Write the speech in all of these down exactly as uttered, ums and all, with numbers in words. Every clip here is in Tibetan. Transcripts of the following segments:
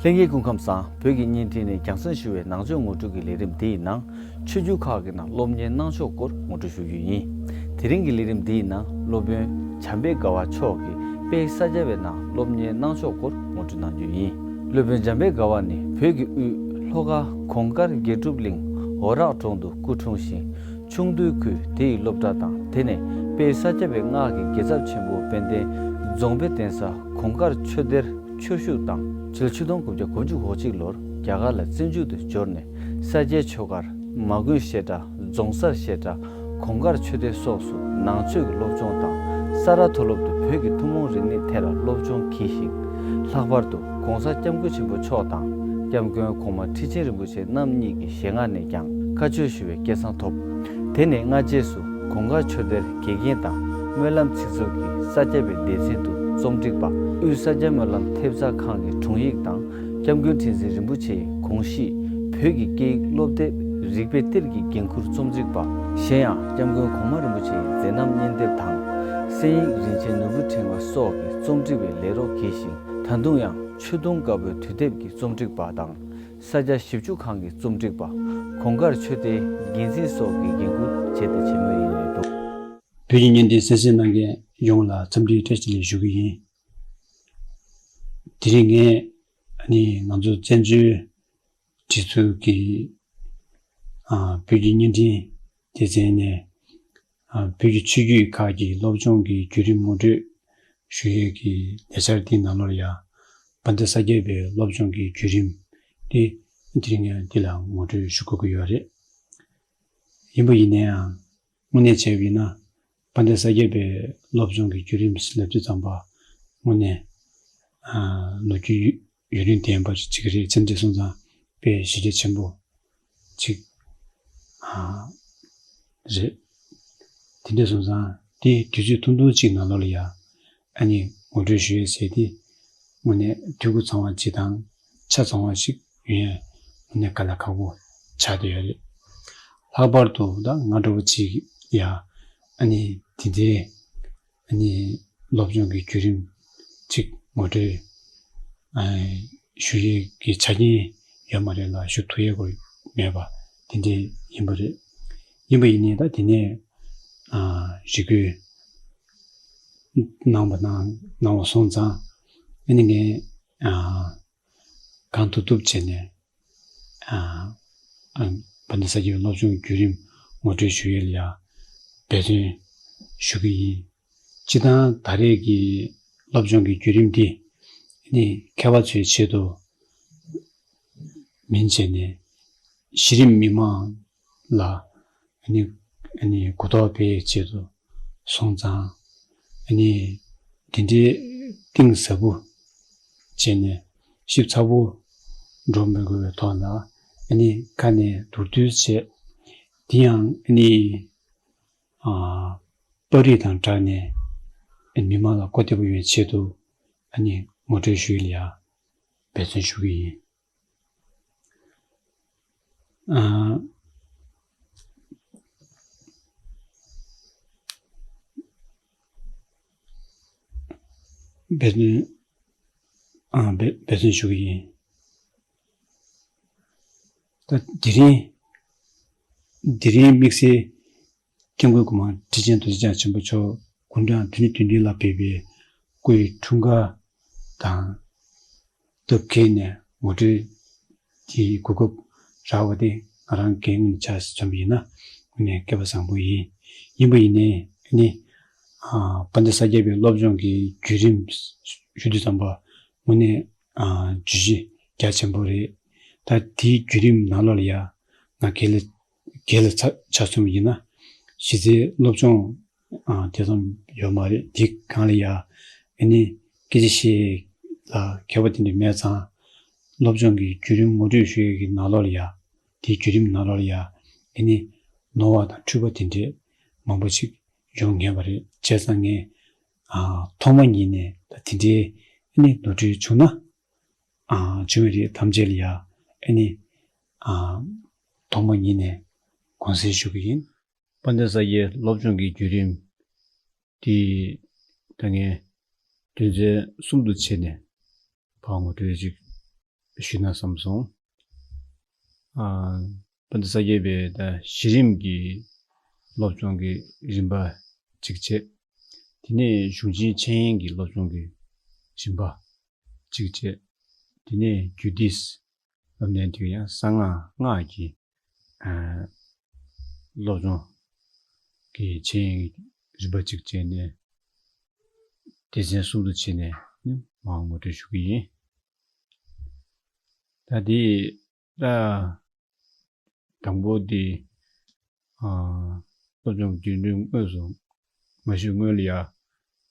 ལྷན་རྒྱས་སྐུ་ཁམས་བཟང་། བོད་ཀྱི་བརྙན་འཕྲིན་ནས་རྒྱང་སྲིང་ཞུ་བའི་ནང་ཆོས་ངོ་སྤྲོད་ཀྱི་ལས་རིམ་འདིའི་ནང་། ཆོས་བརྒྱུད་ཁག་གི་ནང་སློབ་གཉེར་གནང་ཕྱོགས་སྐོར་ངོ་སྤྲོད་ཞུ་རྒྱུ་ཡིན། དེ་རིང་གི་ལས་རིམ་འདིའི་ནང་སློབ་དཔོན་འཇམ་དཔལ་དགའ་བ་མཆོག་གིས་དཔལ་ས་སྐྱ་པའི་ནང་སློབ་གཉེར་གནང་ཕྱོགས་སྐོར་ངོ་སྤྲོད་གནང་རྒྱུ་ཡིན། སློབ་དཔོན་འཇམ་དཔལ་དགའ་བ་ནི་བོད་ཀྱི་དབུས་ལྷོ་ཁ་གོང་དཀར་དགེ་སྒྲུབ་གླིང་འོ་རག་གྲོང་དུ་སྐུ་འཁྲུངས་ཤིང་། ཆུང་དུས་ཁུལ་དེ་ཡི་སློབ་གྲྭ་དང་། དེ་ནས་དཔལ་ས་སྐྱ་པའི་སྔགས་ཀྱི་རྒྱལ་ཚབ་ཆེན་པོ་དཔལ་ལྡན་རྫོང་དཔོན་གདན་ས་གོང་དཀར་ཆོས་སྡེར་ཆོས་ཞུགས་དང་། ཕྱི་ལོ་ཆིག་སྟོང་དགུ་བརྒྱ་དགུ་བཅུ་གོ་གཅིག་ལོར་རྒྱ་གར་ལ་བཙན་བྱོལ་དུ་འབྱོར་ནས། ས་སྐྱའི་ཆོས་སྒར་མ་དགོན་བཤད་གྲྭ། རྫོང་སར་བཤད་གྲྭ། གོང་དཀར་ཆོས་སྡེ་སོགས་སུ་ནང་ཆོས་ཀྱི་སློབ་སྦྱོང་དང་། ས་རཱ་མཐོ་སློབ་ཏུ་བོད་ཀྱི་ཐུན་མོང་རིག་གནས་ཐད་ལ་སློབ་སྦྱོང་གྱིས་ཤིང་། ལྷག་པར་དུ་༧གོང་ས་༧སྐྱབས་མགོན་ཆེན་པོ་མཆོག་དང་། སྐྱབས་མགོན་གོང་མ་ཁྲི་ཆེན་རིན་པོ་ཆེ་རྣམ་གཉིས་ཀྱི་ཞལ་སྔ་ནས་ཀྱང་བཀའ་ཆོས་ཞུ་བའི་སྐལ་བཟང་ཐོབ། དེ་ནས་སྔ་རྗེས་སུ་གོང་དཀར་ཆོས་སྡེར་དགེ་རྒན་དང་སྨོན་ལམ་ཚིག་མཛོད་ཀྱི་ས་སྐྱ་པའི་སྡེ་ཚན་དུ་རྩོམ་སྒྲིག་པ། དབུས་ས་སྐྱ་སྨོན་ལམ་ཐེབས་རྩ་ཁང་གི་དྲུང་ཡིག་དང་། སྐྱབས་མགོན་ཁྲི་འཛིན་རིན་པོ་ཆེའི་དགོངས་གཞིས་བོད་ཀྱི་སྐད་ཡིག་སློབ་དེབ་རིག་པའི་གཏེར་གྱི་འགན་འཁུར་རྩོམ་སྒྲིག་པ། གཞན་ཡང་སྐྱབས་མགོན་གོང་མ་རིན་པོ་ཆེའི་མཛད་རྣམ་སྙན་དེབ་དང་། གསན་ཡིག་རིན་ཆེན་ནོར་བུ་ཕྲེང་བ་སོགས་ཀྱི་རྩོམ་སྒྲིག་པའི་ལས་རོགས་གྱིས་ཤིང་། ད་དུང་ཡང་ཆོས་དུང་དཀར་པོའི་དུས་དེབ་ཀྱི་རྩོམ་སྒྲིག་པ་དང་། ས་སྐྱ་ཞིབ་འཇུག་ཁང་གི་རྩོམ་སྒྲིག་པ། གོང་དཀར་ཆོས་སྡེའི་འགན་འཛིན་སོགས་ཀྱི་འགན་འཁུར་བྱས་ཏེ་བྱེད་མུས་ཡིན་ལུགས་འདུག་བོད་ཀྱི་བརྙན་འཕྲིན་གསན་གཟིགས་གནང་མཁན་ཡོངས་ལ་འཚམས་འདྲི་བཀྲ་ཤིས་བདེ་ལེགས་ཞུ་གི་ཡིན། དེ་རིང་ངས་ཨ་ནི་ང་ཚོ་བཙན་བྱོལ་སྒྲིག་འཛུགས་ཀྱི་ཨ་བོད་ཀྱི་བརྙན་འཕྲིན་སྡེ་ཚན་ནས་ཨ་བོད་ཀྱི་ཆོས་བརྒྱུད་ཁག་གི་སློབ་སྦྱོང་གི་བརྒྱུད་རིམ་ངོ་སྤྲོད་ཞུ་ཡས་ཀྱི་ལས་འཆར་འདིའི་ནང་ལོགས་ལ་ཡང་དཔལ་ལྡན་ས་སྐྱ་པའི་སློབ་སྦྱོང་གི་བརྒྱུད་རིམ་དེ་དེ་རིང་ངས་འདི་ལ་ངོ་སྤྲོད་ཞུ་དགོས་ཀྱི་ཡོད་རེད། ཡིན་པ་ཡིན་ན་ཡང་། དངོས་གནས་བྱས་པ་ཡིན་ན། དཔལ་ལྡན་ས་སྐྱ་པའི་སློབ་སྦྱོང་གི་བརྒྱུད་རིམ་ལབ་དུས་ཙམ་པ། དངོས་གནས། ཨ་ལོ་རྒྱུས་ཡུན་རིང་ལྡན་པ་ཅིག་རེད། བྱས་ཙང་དེ་སོང་ཙང་དཔེ་གཞི་རྒྱ་ཆེན་པོ་ཅིག་ཨ་རེད། དེ་འདྲ་སོང་ཙང་དེ་དུས་ཚོད་ཐུང་ཐུང་ཅིག་ནང་ལོགས་ལ་ཡ། ཨ་ནི་ངོ་སྤྲོད་ཞུ་ཡས་ཟེར་དེ། དངོས་གནས་འཐུས་སྒོ་ཚང་བ་ཅིག་དང་ཆ་ཚང་བ་ཞིག་ཡོང་ཡས་དངོས་གནས་དཀའ་ལས་ཁག་པོ་ཆགས་བསྡད་ཡོད་རེད། ལྷག་པར་དུ་ད་ང་འདྲ་བོ་ཅིག་ཡ། ཨ་ནི་དེ་འདྲའི་ཨ་ནི་སློབ་སྦྱོང་གི་བརྒྱུད་རིམ་ཅིག་ངོ་སྤྲོད་ཨ་ཞུ་ཡས་ཀྱི་ཆ་རྐྱེན་ཡོད་མ་རེད་ལ། ཞུ་ཐུབ་ཡས་སྐོར་མེད་པ་དེ་འདྲའི་ཡིན་པ་རེད། ཡིན་པ་ཡིན་ནའི་ད་དེ་ནས་ཨ་རེ་སྐུལ་གནང་བ་གནང་གནང་བ་སོང་ཙང་། ཨ་ནི་ངས་ཨ་གང་ཐུབ་ཐུབ་བྱས་ནས་ཨ་ཨ་དཔལ་ལྡན་ས་སྐྱའི་སློབ་སྦྱོང་བརྒྱུད་རིམ་ངོ་སྤྲོད་ཞུ་ཡས་ལ་ཡ་འབད་བརྩོན་ཞུ་གི་ཡིན། སྤྱིར་བཏང་ད་རེས་ཀྱི་སློབ་སྦྱོང་གི་བརྒྱུད་རིམ་འདི་ནི་མཁས་པ་ཚོའི་ཆེད་དུ་མིན་བྱས་ནས་གཞི་རིམ་མི་མང་ལ་ནི་ནི་གོ་རྟོགས་སྤེལ་ཆེད་དུ་སོང་ཙང་། ནི་དེ་འདྲའི་གཏིང་ཟབ་པོ་བྱས་ནས་ཞིབ་ཚགས་པོ་འགྲོ་མི་དགོས་པའི་ཐོག་ལ་ནི་ཁ་ནས་མདོར་བསྡུས་བྱས། དེ་ཡང་ནི་ཨ་པར་རིས་དང་སྦྲགས་ནས་མི་མང་ལ་གོ་བདེ་པོ་ཡོང་བའི་ཆེད་དུ་ཨ་ནི་ངོ་སྤྲོད་ཞུ་ཡས་ལ་ཡ་འབད་བརྩོན་ཞུ་གི་ཡིན། ཨ་འབད་བརྩོན་ཨ་འབད་འབད་བརྩོན་ཞུ་གི་ཡིན། ད་དེ་རིང་དེ་རིང་དམིགས་བསལ་སྐྱབས་མགོན་གོང་མ་ཁྲི་ཆེན་རྡོ་རྗེ་འཆང་ཆེན་པོ་མཆོག་དགུང་གྲངས་དོན་གཉིས་དོན་བདུན་ལ་ཕེབས་པའི་སྐུའི་འཁྲུངས་སྐར་དང་སྟབས་བསྟུན་ནས་ངོ་སྤྲོད་དེའི་གོ་སྐབས་རག་པ་དེ་ང་རང་གི་ངོས་ནས་ཆ་མཚོན་པ་ཡིན་ན་དངོས་གནས་སྐལ་བ་བཟང་པོ་ཡིན། ཡིན་པ་ཡིན་ནའི་ནི་ཨ་དཔལ་ལྡན་ས་སྐྱ་པའི་སློབ་སྦྱོང་གི་བརྒྱུད་རིམ་ཞུ་དུས་ཙམ་པ་དངོས་གནས་ཨ་བརྗོད་གཞི་རྒྱ་ཆེན་པོ་རེད། ད་དེའི་བརྒྱུད་རིམ་ནང་ལོགས་ལ་ཡ་ང་ག་ལེ་ག་ལེ་ཆ་ཆ་མཚོན་པ་ཡིན་ན་གཞི་རྩའི་སློབ་སྦྱོང་ཨ་དེ་ཙམ་ཡོད་མ་རེད། དེ་སྒང་ལ་ཡ་ཨ་ནི་སྐད་ཆ་བཤད་ལ་མཁས་པ་དེ་འདྲ་མེད་ཙང་། སློབ་སྦྱོང་གི་བརྒྱུད་རིམ་ངོ་སྤྲོད་ཞུ་ཡས་ཀྱི་ནང་ལོགས་ལ་ཡ། དེའི་བརྒྱུད་རིམ་ནང་ལོགས་ལ་ཡ་ཨ་ནི་ནོར་བ་དང་འཁྲུལ་པ་དེ་འདྲ་མང་པོ་ཞིག་ཡོང་ངེས་པ་རེད། བྱས་ཙང་ངས་ཨ་ཐོག་མ་ཉིད་ནས་ད་དེ་འདྲའི་ཨ་ནི་ནོར་འཁྲུལ་བྱུང་ན་ཨ་བྱུང་བའི་རིགས་ཐམས་ཅད་ལ་ཡ་ཨ་ནི་ཨ་ཐོག་མ་ཉིད་ནས་དགོངས་སེལ་ཞུ་གི་ཡིན། དཔལ་ལྡན་ས་སྐྱའི་སློབ་སྦྱོང་གི་བརྒྱུད་རིམ་དེ་ད་ངས་དོན་ཚན་གསུམ་དུ་ཕྱེ་ནས་ཕར་ངོ་སྤྲོད་ཅིག་ ཞུས་ན་བསམ་སོང་། ཨ། དཔལ་ལྡན་ས་སྐྱ་པའི་ད་གཞི་རིམ་གྱི་སློབ་སྦྱོང་གི་རིམ་པ་གཅིག་བྱས། དེ་ནས་གཞུང་ཆེན་འཆད་ཉན་གྱི་སློབ་སྦྱོང་གི་རིམ་པ་གཅིག་བྱས། དེ་ནས་རྒྱུད་སྡེ་སློབ་གཉེར་དེ་ཡང་གསང་སྔགས་སྔགས་ཀྱི་ཨ། སློབ་སྦྱོང་གི་འཆད་ཉན་རིམ་པ་གཅིག་བྱས་ནས་སྡེ་ཚན་གསུམ་དུ་ཕྱེ་ནས་ནི་མར་ངོ་སྤྲོད་ཞུ་གི་ཡིན། ད་དེ་ད་དང་པོ་དེ་ཨ། སློབ་སྦྱོང་རྒྱུན་འཁྱོངས་དངོས་སུ་མ་ཞུས་སྔོན་ལ་ཡ་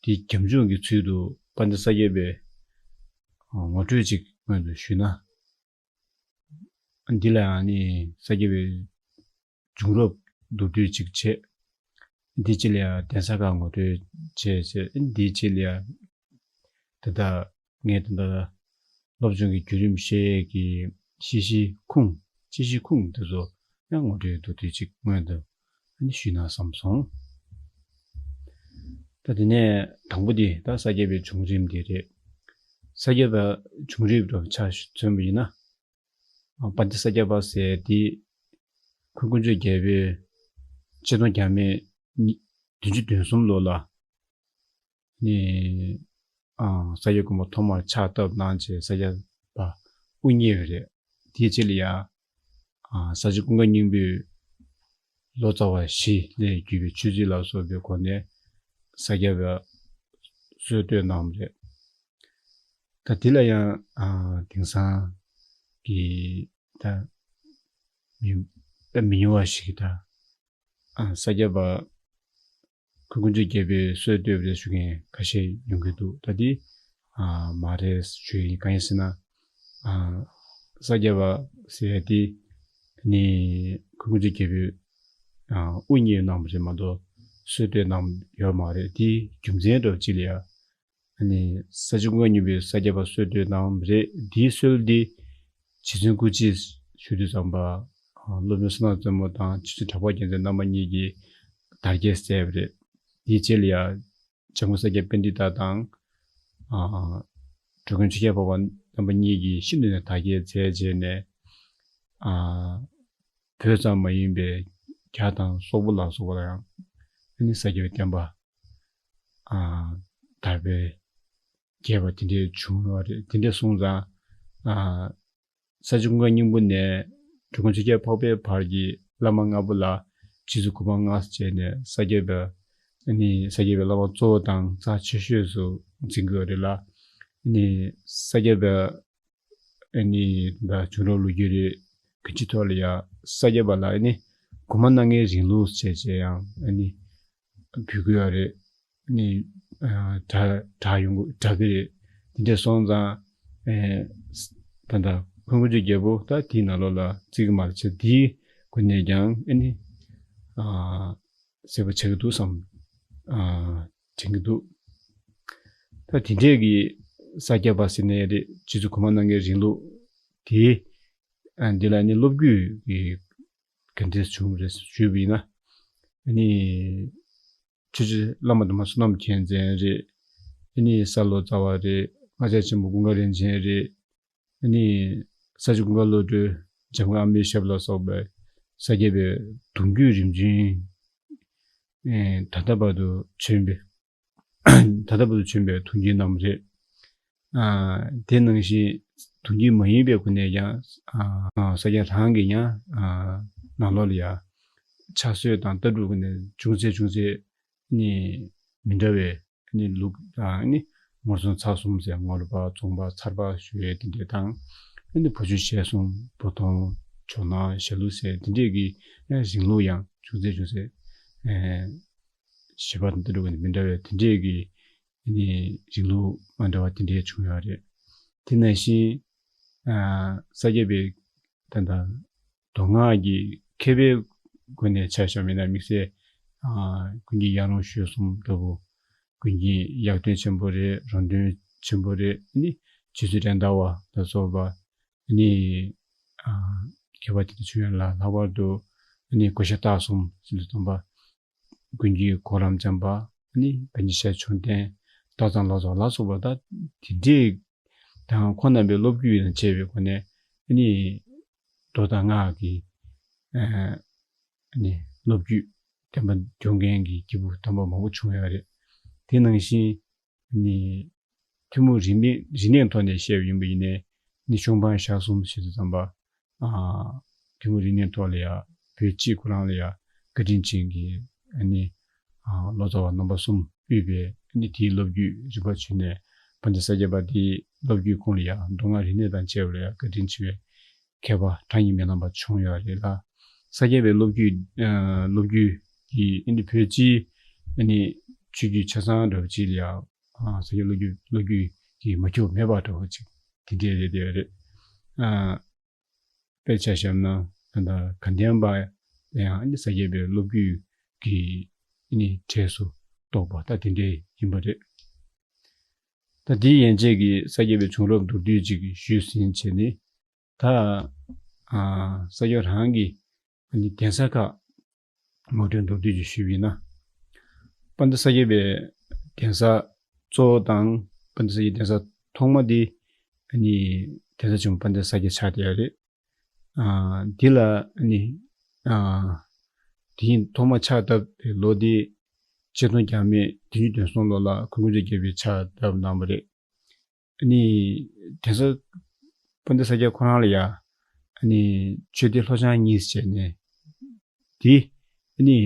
དེ་རྒྱབ་ལྗོངས་ཀྱི་ཚུལ་དུ་དཔལ་ལྡན་ས་སྐྱ་པའི་ཨ། ངོ་སྤྲོད་ཅིག་སྔོན་དུ་ཞུས་ན། འདི་ལ་ཡང་ནི་ས་སྐྱ་པའི་བྱུང་རབས་མདོར་བསྡུས་ཅིག་བྱས། འདི་རྗེས་ལ་ཡང་གདན་ས་ཁག་ངོ་སྤྲོད་བྱས་བྱས། འདི་རྗེས་ལ་ཡང་ད་ལྟ་ངས་ད་ལྟ་སློབ་སྦྱོང་གི་བརྒྱུད་རིམ་བཤད་ཀྱི་གཞི་གཞིའི་ཁུངས་གཞི་གཞིའི་ཁུངས་དེ་ཚོ་ཡང་ངོ་སྤྲོད་མདོར་བསྡུས་ཅིག་སྔོན་དུ་ཨ་ནི་ཞུས་ན་བསམ་སོང་། ད་དེ་ནས་དང་པོ་དེ་ད་ས་སྐྱ་པའི་བྱུང་རིམ་དེ་རེད། ས་སྐྱ་པ་བྱུང་རིམ་རབ་ཆ་མཚོན་པ་ཡིན་ན། དཔལ་ལྡན་ས་སྐྱ་པ་ཟེར་དེ་ཁོ་དཀོན་མཆོག་རྒྱལ་པོས་ཆིག་སྟོང་བརྒྱ་མེད་ཉི་བདུན་ཅུ་དོན་གསུམ་ལོ་ལ་ནི་ཨ། ས་སྐྱ་དགོན་པ་ཐོག་མར་ཕྱག་བཏབ་གནང་བྱས་ས་སྐྱ་པ་དབུ་བརྙེས་པ་རེད། དེའི་རྗེས་ལ་ཡང་ཨ། ས་སྐྱ་ཀུན་དགའ་སྙིང་པོས་ལོ་ཙཱ་བ་བཞི་ལས་བརྒྱུད་པའི་ཆོས་རྩིས་ལ་སོགས་པའི་སྒོ་ནས་ས་སྐྱ་པ་སྲོལ་གཏོད་གནང་བ་རེད། ད་དེ་ལ་ཡང་ཨ། དེང་སང་གི་ད་མི་ད་མི་ཉུང་བ་ཞིག་གིས་ད་ཨ། ས་སྐྱ་པ་ཁོ་དཀོན་མཆོག་རྒྱལ་པོའི་སྲོལ་གཏོད་པ་རེད་ཞུ་མཁན་ཁ་ཤས་ཡོང་གི་འདུག་ད་དེ་ཨ། མ་རེད་ཞུ་ཡིན། གང་ཡིན་ཟེར་ན་ཨ། ས་སྐྱ་པ་ཟེར་ཡ་དེ་ནི་ཁོ་དཀོན་མཆོག་རྒྱལ་པོས་ཨ། དབུ་བརྙེས་གནང་བ་རེད་མ་གཏོགས་སྲོལ་གཏོད་གནང་ཡོད་མ་རེད། དེའི་རྒྱུ་མཚན་འདྲ་བོ་ཅིག་ལ་ཡ། ཨ་ནི་ས་སྐྱ་ཀུན་དགའ་སྙིང་པོས་ས་སྐྱ་པ་སྲོལ་གཏོད་གནང་བ་རེད། དེའི་སྲོལ་འདི་རྗེ་བཙུན་སྐུ་ཕྱིར་ཞུ་དུས་ཙམ་པ་སློབ་དཔོན་བསོད་ནམས་རྩེ་མོ་དང་རྗེ་བཙུན་གྲགས་པ་རྒྱལ་མཚན་རྣམ་པ་གཉིས་ཀྱིས་དར་རྒྱས་མཛད་པ་རེད། དེའི་རྗེས་ལ་ཡང་འཇམ་མགོན་ས་སྐྱ་པཎྜི་ཏ་དང་ཨ། འགྲོ་མགོན་ཆོས་རྒྱལ་འཕགས་པ་རྣམ་པ་གཉིས་ཀྱིས་ཤིན་ཏུ་ནས་དར་རྒྱས་མཛད་རྗེས་ནས་ཨ། བོད་ཙམ་མ་ཡིན་པའི་རྒྱ་དང་སོག་པོ་ལ་སོགས་པ་ལ་ཡང་ཨ་ནི་ས་སྐྱ་པའི་བསྟན་པ་ཨ། དར་སྤེལ་རྒྱས་པ་དེ་འདྲའི་བྱུང་ཡོད་རེད། དེ་འདྲ་སོང་ཙང་ཨ། ས་སྐྱ་ཀུན་དགའ་སྙིང་པོ་ནས་འགྲོ་མགོན་ཆོས་རྒྱལ་འཕགས་པའི་བར་གྱི་བླ་མ་ལྔ་པོ་ལ་རྗེ་བཙུན་གོང་མ་ལྔ་བྱས་ནས་ས་སྐྱ་པ་ཨ་ནི་ས་སྐྱ་པའི་བླ་མ་གཙོ་བོ་དང་རྩ་ཆེ་ཤོས་སུ་འཛིན་གྱི་ཡོད་རེད་ལ། ཨ་ནི་ས་སྐྱ་པ་ཨ་ནི་ད་བྱུང་རབས་ལོ་རྒྱུས་རེད། གང་ཅིའི་ཐོག་ལ་ཡ་ས་སྐྱ་པ་ལ་ཨ་ནི་གོང་མ་སྣ་ལྔའི་རིང་ལུགས་བྱས་བྱས་ཡང་ཨ་ནི་འབོད་ཀྱི་ཡོད་རེད། ནི་ཨ་གྲགས་གྲགས་ཡོང་གི་གྲགས་ཀྱི་རེད། དེ་འདྲ་སོང་ཙང་ཨེ་ད་ལྟ་ཁོང་དཀོན་མཆོག་རྒྱལ་པོ་ད་དེའི་ནང་ལོགས་ལ་བརྩི་གི་མ་རེད་ཟེར། དེའི་སྒོ་ནས་ཀྱང་ཨེ་ནི་ཨ་ཟེར་བ་བྱེད་ཀྱི་འདུག་བསམ་ཨ་དྲན་གྱི་འདུག་ད་དེ་འདྲས་ཀྱི་ས་སྐྱ་པ་ཟེར་ནའི་རེད། རྗེ་བཙུན་གོང་མ་སྣ་ལྔའི་རིང་ལུགས་དེ་ཨ་འདི་ལ་ནི་སློབ་བརྒྱུད་ཀྱི་ག་འདྲས་བྱུང་རེད་ཞུས་པ་ཡིན་ན། ཨ་ནི་ཆོས་རྗེ་བླ་མ་དུ་མ་བསོད་ནམས་རྒྱལ་མཚན་རེད། ཨ་ནི་ས་ལོ་ཙཱ་བ་རེད། སྔགས་འཆང་ཆེན་པོ་ཀུན་དགའ་རིན་ཆེན་རེད། ཨ་ནི་ས་སྐྱ་ཀུན་དགའ་བློ་གྲོས། འཇམ་མགོན་ཨ་མྱེས་ཞབས་ལ་སོགས་པའི་ས་སྐྱ་པའི་གདུང་རྒྱུད་རིམ་བྱོན་ཨེ་ད་ལྟ་བར་དུ་བྱོན་པའི་ད་ལྟ་བར་དུ་བྱོན་པའི་གདུང་རྒྱུད་རྣམས་རེད། ཨ་དེ་ནང་བཞིན་གདུང་རྒྱུད་མ་ཡིན་པའི་སྒོ་ནས་ཀྱང་ཨ་ས་སྐྱ་རང་གི་ཡང་ཨ་ནང་ལོགས་ལ་ཡང་ཕྱག་སྲོལ་དང་ལྟ་གྲུབ་སྒོ་ནས་ཅུང་ཟད་ཅུང་ཟད་ནི་མི་འདྲ་བའི་ནི་ལུགས་དང་ནི་ངོར་སྲུང་ཚར་གསུམ་ཟེར་ངོར་པ་རྫོང་པ་ཚར་པ་ཞུ་ཡས་དེ་འདྲས་དང་ནི་བུ་ཆུང་ཞལ་གསུམ་བུ་སྟོང་ཇོ་ནང་ཞལ་ལུ་ཟེར་དེ་འདྲས་ཀྱི་རིང་ལུགས་ཡང་ཅུང་ཟད་ཅུང་ཟད་ཨེ། བཞི་པ་དང་ལྟ་གྲུབ་ཀྱི་མི་འདྲ་བའི་དེ་འདྲས་ཀྱི་ནི་རིང་ལུགས་མ་འདྲ་བ་དེ་འདྲས་བྱུང་ཡོད་རེད། དེ་ནང་བཞིན་ཨ་ས་སྐྱ་པའི་ད་ལྟ་མདོ་སྔགས་ཀྱི་མཁས་པའི་སྒོ་ནས་ཆ་བཞག་མིན་ན་དམིགས་བསལ་ཨ་ཀུན་མཁྱེན་གཡང་རུང་ཞོལ་གསུམ་ལྟ་བུ། ཀུན་མཁྱེན་ཡར་སྟོན་ཆེན་པོ་རེད། རོང་སྟོན་ཆེན་པོ་རེད། ནི་རྗེ་བཙུན་འགྲན་ཟླ་བ་ལ་སོགས་པ་ནི་ཨ་མཁས་པ་དེ་འདྲ་བྱུང་ཡོད་ལ། ལྷག་པར་དུ་ནི་གོ་ཤཱ་སྟག་གསུམ་ཟེར་དུས་ཙམ་པ། ཀུན་མཁྱེན་གོ་རམས་བྱམས་པ། ནི་པཎ་ཆེན་ཞབས་དྲུང་ཆོས་ལྡན་སྟག་ཚང་ལ་སོགས་ལ་སོགས་པ་ད་དེ་འདྲས་ དང་ཁོང་རྣམ་པའི་སློབ་བརྒྱུད་དང་བཅས་པའི་སྒོ་ནས་ཨ་ནི་མདོ་དང་སྔགས་ཀྱི་ཨ་ནི་སློབ་བརྒྱུད་བསྟན་པ་སྐྱོང་མཁན་གྱི་སྐྱེས་བུ་དམ་པ་མང་པོ་བྱུང་ཡོད་རེད། དེ་ནང་བཞིན་ནི་ཐུན་མོང་རིག་གནས་རིག་གནས་ཐོག་ནས་བཤད་པ་ཡིན་པ་ཡིན་ནའི་ནི་གཞུང་འཕང་ཞག་གསུམ་ཞེས་དུས་ཙམ་པ། ཨ་ཐུན་མོང་རིག་གནས་ཐོག་ལ་ཡང་བོད་སྤྱི་ཁོ་རང་ལ་ཡང་བཀའ་དྲིན་ཅན་གྱི་ཨ་ནི་ཨ་ལོ་ཙཱ་བ་རྣམ་པ་གསུམ་དབུས་པའི་ཨ་ནི་དེའི་སློབ་བརྒྱུད་རིམ་པ་བྱོན་ནས་དཔལ་ལྡན་ས་སྐྱ་པ་དེའི་སློབ་བརྒྱུད་ཁོང་ལ་ཡང་མདོ་སྔགས་རིག་གནས་དང་བཅས་པ་ལ་ཡང་བཀའ་དྲིན་ཆེ་བའི་མཁས་པ་གྲངས་སྙེད་མི་ལངས་པ་བྱུང་ཡོད་རེད་ལ། ས་སྐྱ་པའི་སློབ་བརྒྱུད་ཨ་སློབ་བརྒྱུད་ཀྱི་ཨ་ནི་བོད་སྤྱིའི་ཨ་ནི་ཆོས་བརྒྱུད་ཆ་ཚང་འདྲ་བོ་ཅིག་ལ་ཡང་ཨ་ས་སྐྱ་སློབ་བརྒྱུད་སློབ་བརྒྱུད་ཀྱི་མ་ཁྱབ་མེད་པ་འདྲ་བོ་ཅིག་དེ་འདྲའི་རེད་དེ་རེད། ཨ་དཔེར་ཆ་བཞག་ན་ད་ལྟ་དགའ་ལྡན་པ་ཡང་ཨ་ནི་ས་སྐྱ་པའི་སློབ་བརྒྱུད་ཀྱི་ཨ་ནི་གྲས་སུ་གཏོགས་པ་ད་དེ་འདྲའི་ཡིན་པ་རེད། ད་དེའི་ཡན་ཆད་ཀྱི་ས་སྐྱ་པའི་བྱུང་རབས་མདོར་བསྡུས་ཅིག་ཞུས་ཟིན་བྱས་ནས་ད་ཨ་ས་སྐྱ་རང་གི་ཨ་ནི་གདན་ས་ཁག་ངོ་སྤྲོད་མདོར་བསྡུས་ཀྱིས་ཞུས་པ་ཡིན་ན། དཔལ་ལྡན་ས་སྐྱ་པའི་གདན་ས་གཙོ་བོ་དང་དཔལ་ལྡན་ས་སྐྱའི་གདན་ས་ཐོག་མ་དེ་ཨ་ནི་གདན་ས་ཆེན་པོ་དཔལ་ལྡན་ས་སྐྱ་ཆགས་བསྡད་ཡོད་རེད། ཨ་འདི་ལ་ཨ་ནི་ཨ་དེ་ཡིན་ཐོག་མ་ཕྱག་བཏབ་པའི་ལོ་དེ་ཆིག་སྟོང་བརྒྱ་མེད་བདུན་ཅུ་དོན་གསུམ་ལོ་ལ་གུ་རུ་རིན་པོ་ཆེ་རྒྱལ་པོས་ཕྱག་བཏབ་གནང་བ་རེད། ཨ་ནི་གདན་ས་དཔལ་ལྡན་ས་སྐྱ་ཁོ་རང་ལ་ཡ་ཨ་ནི་ཆོས་སྡེ་ལྷོ་བྱང་གཉིས་བྱས་ནས་དེ་ཨ་ནི་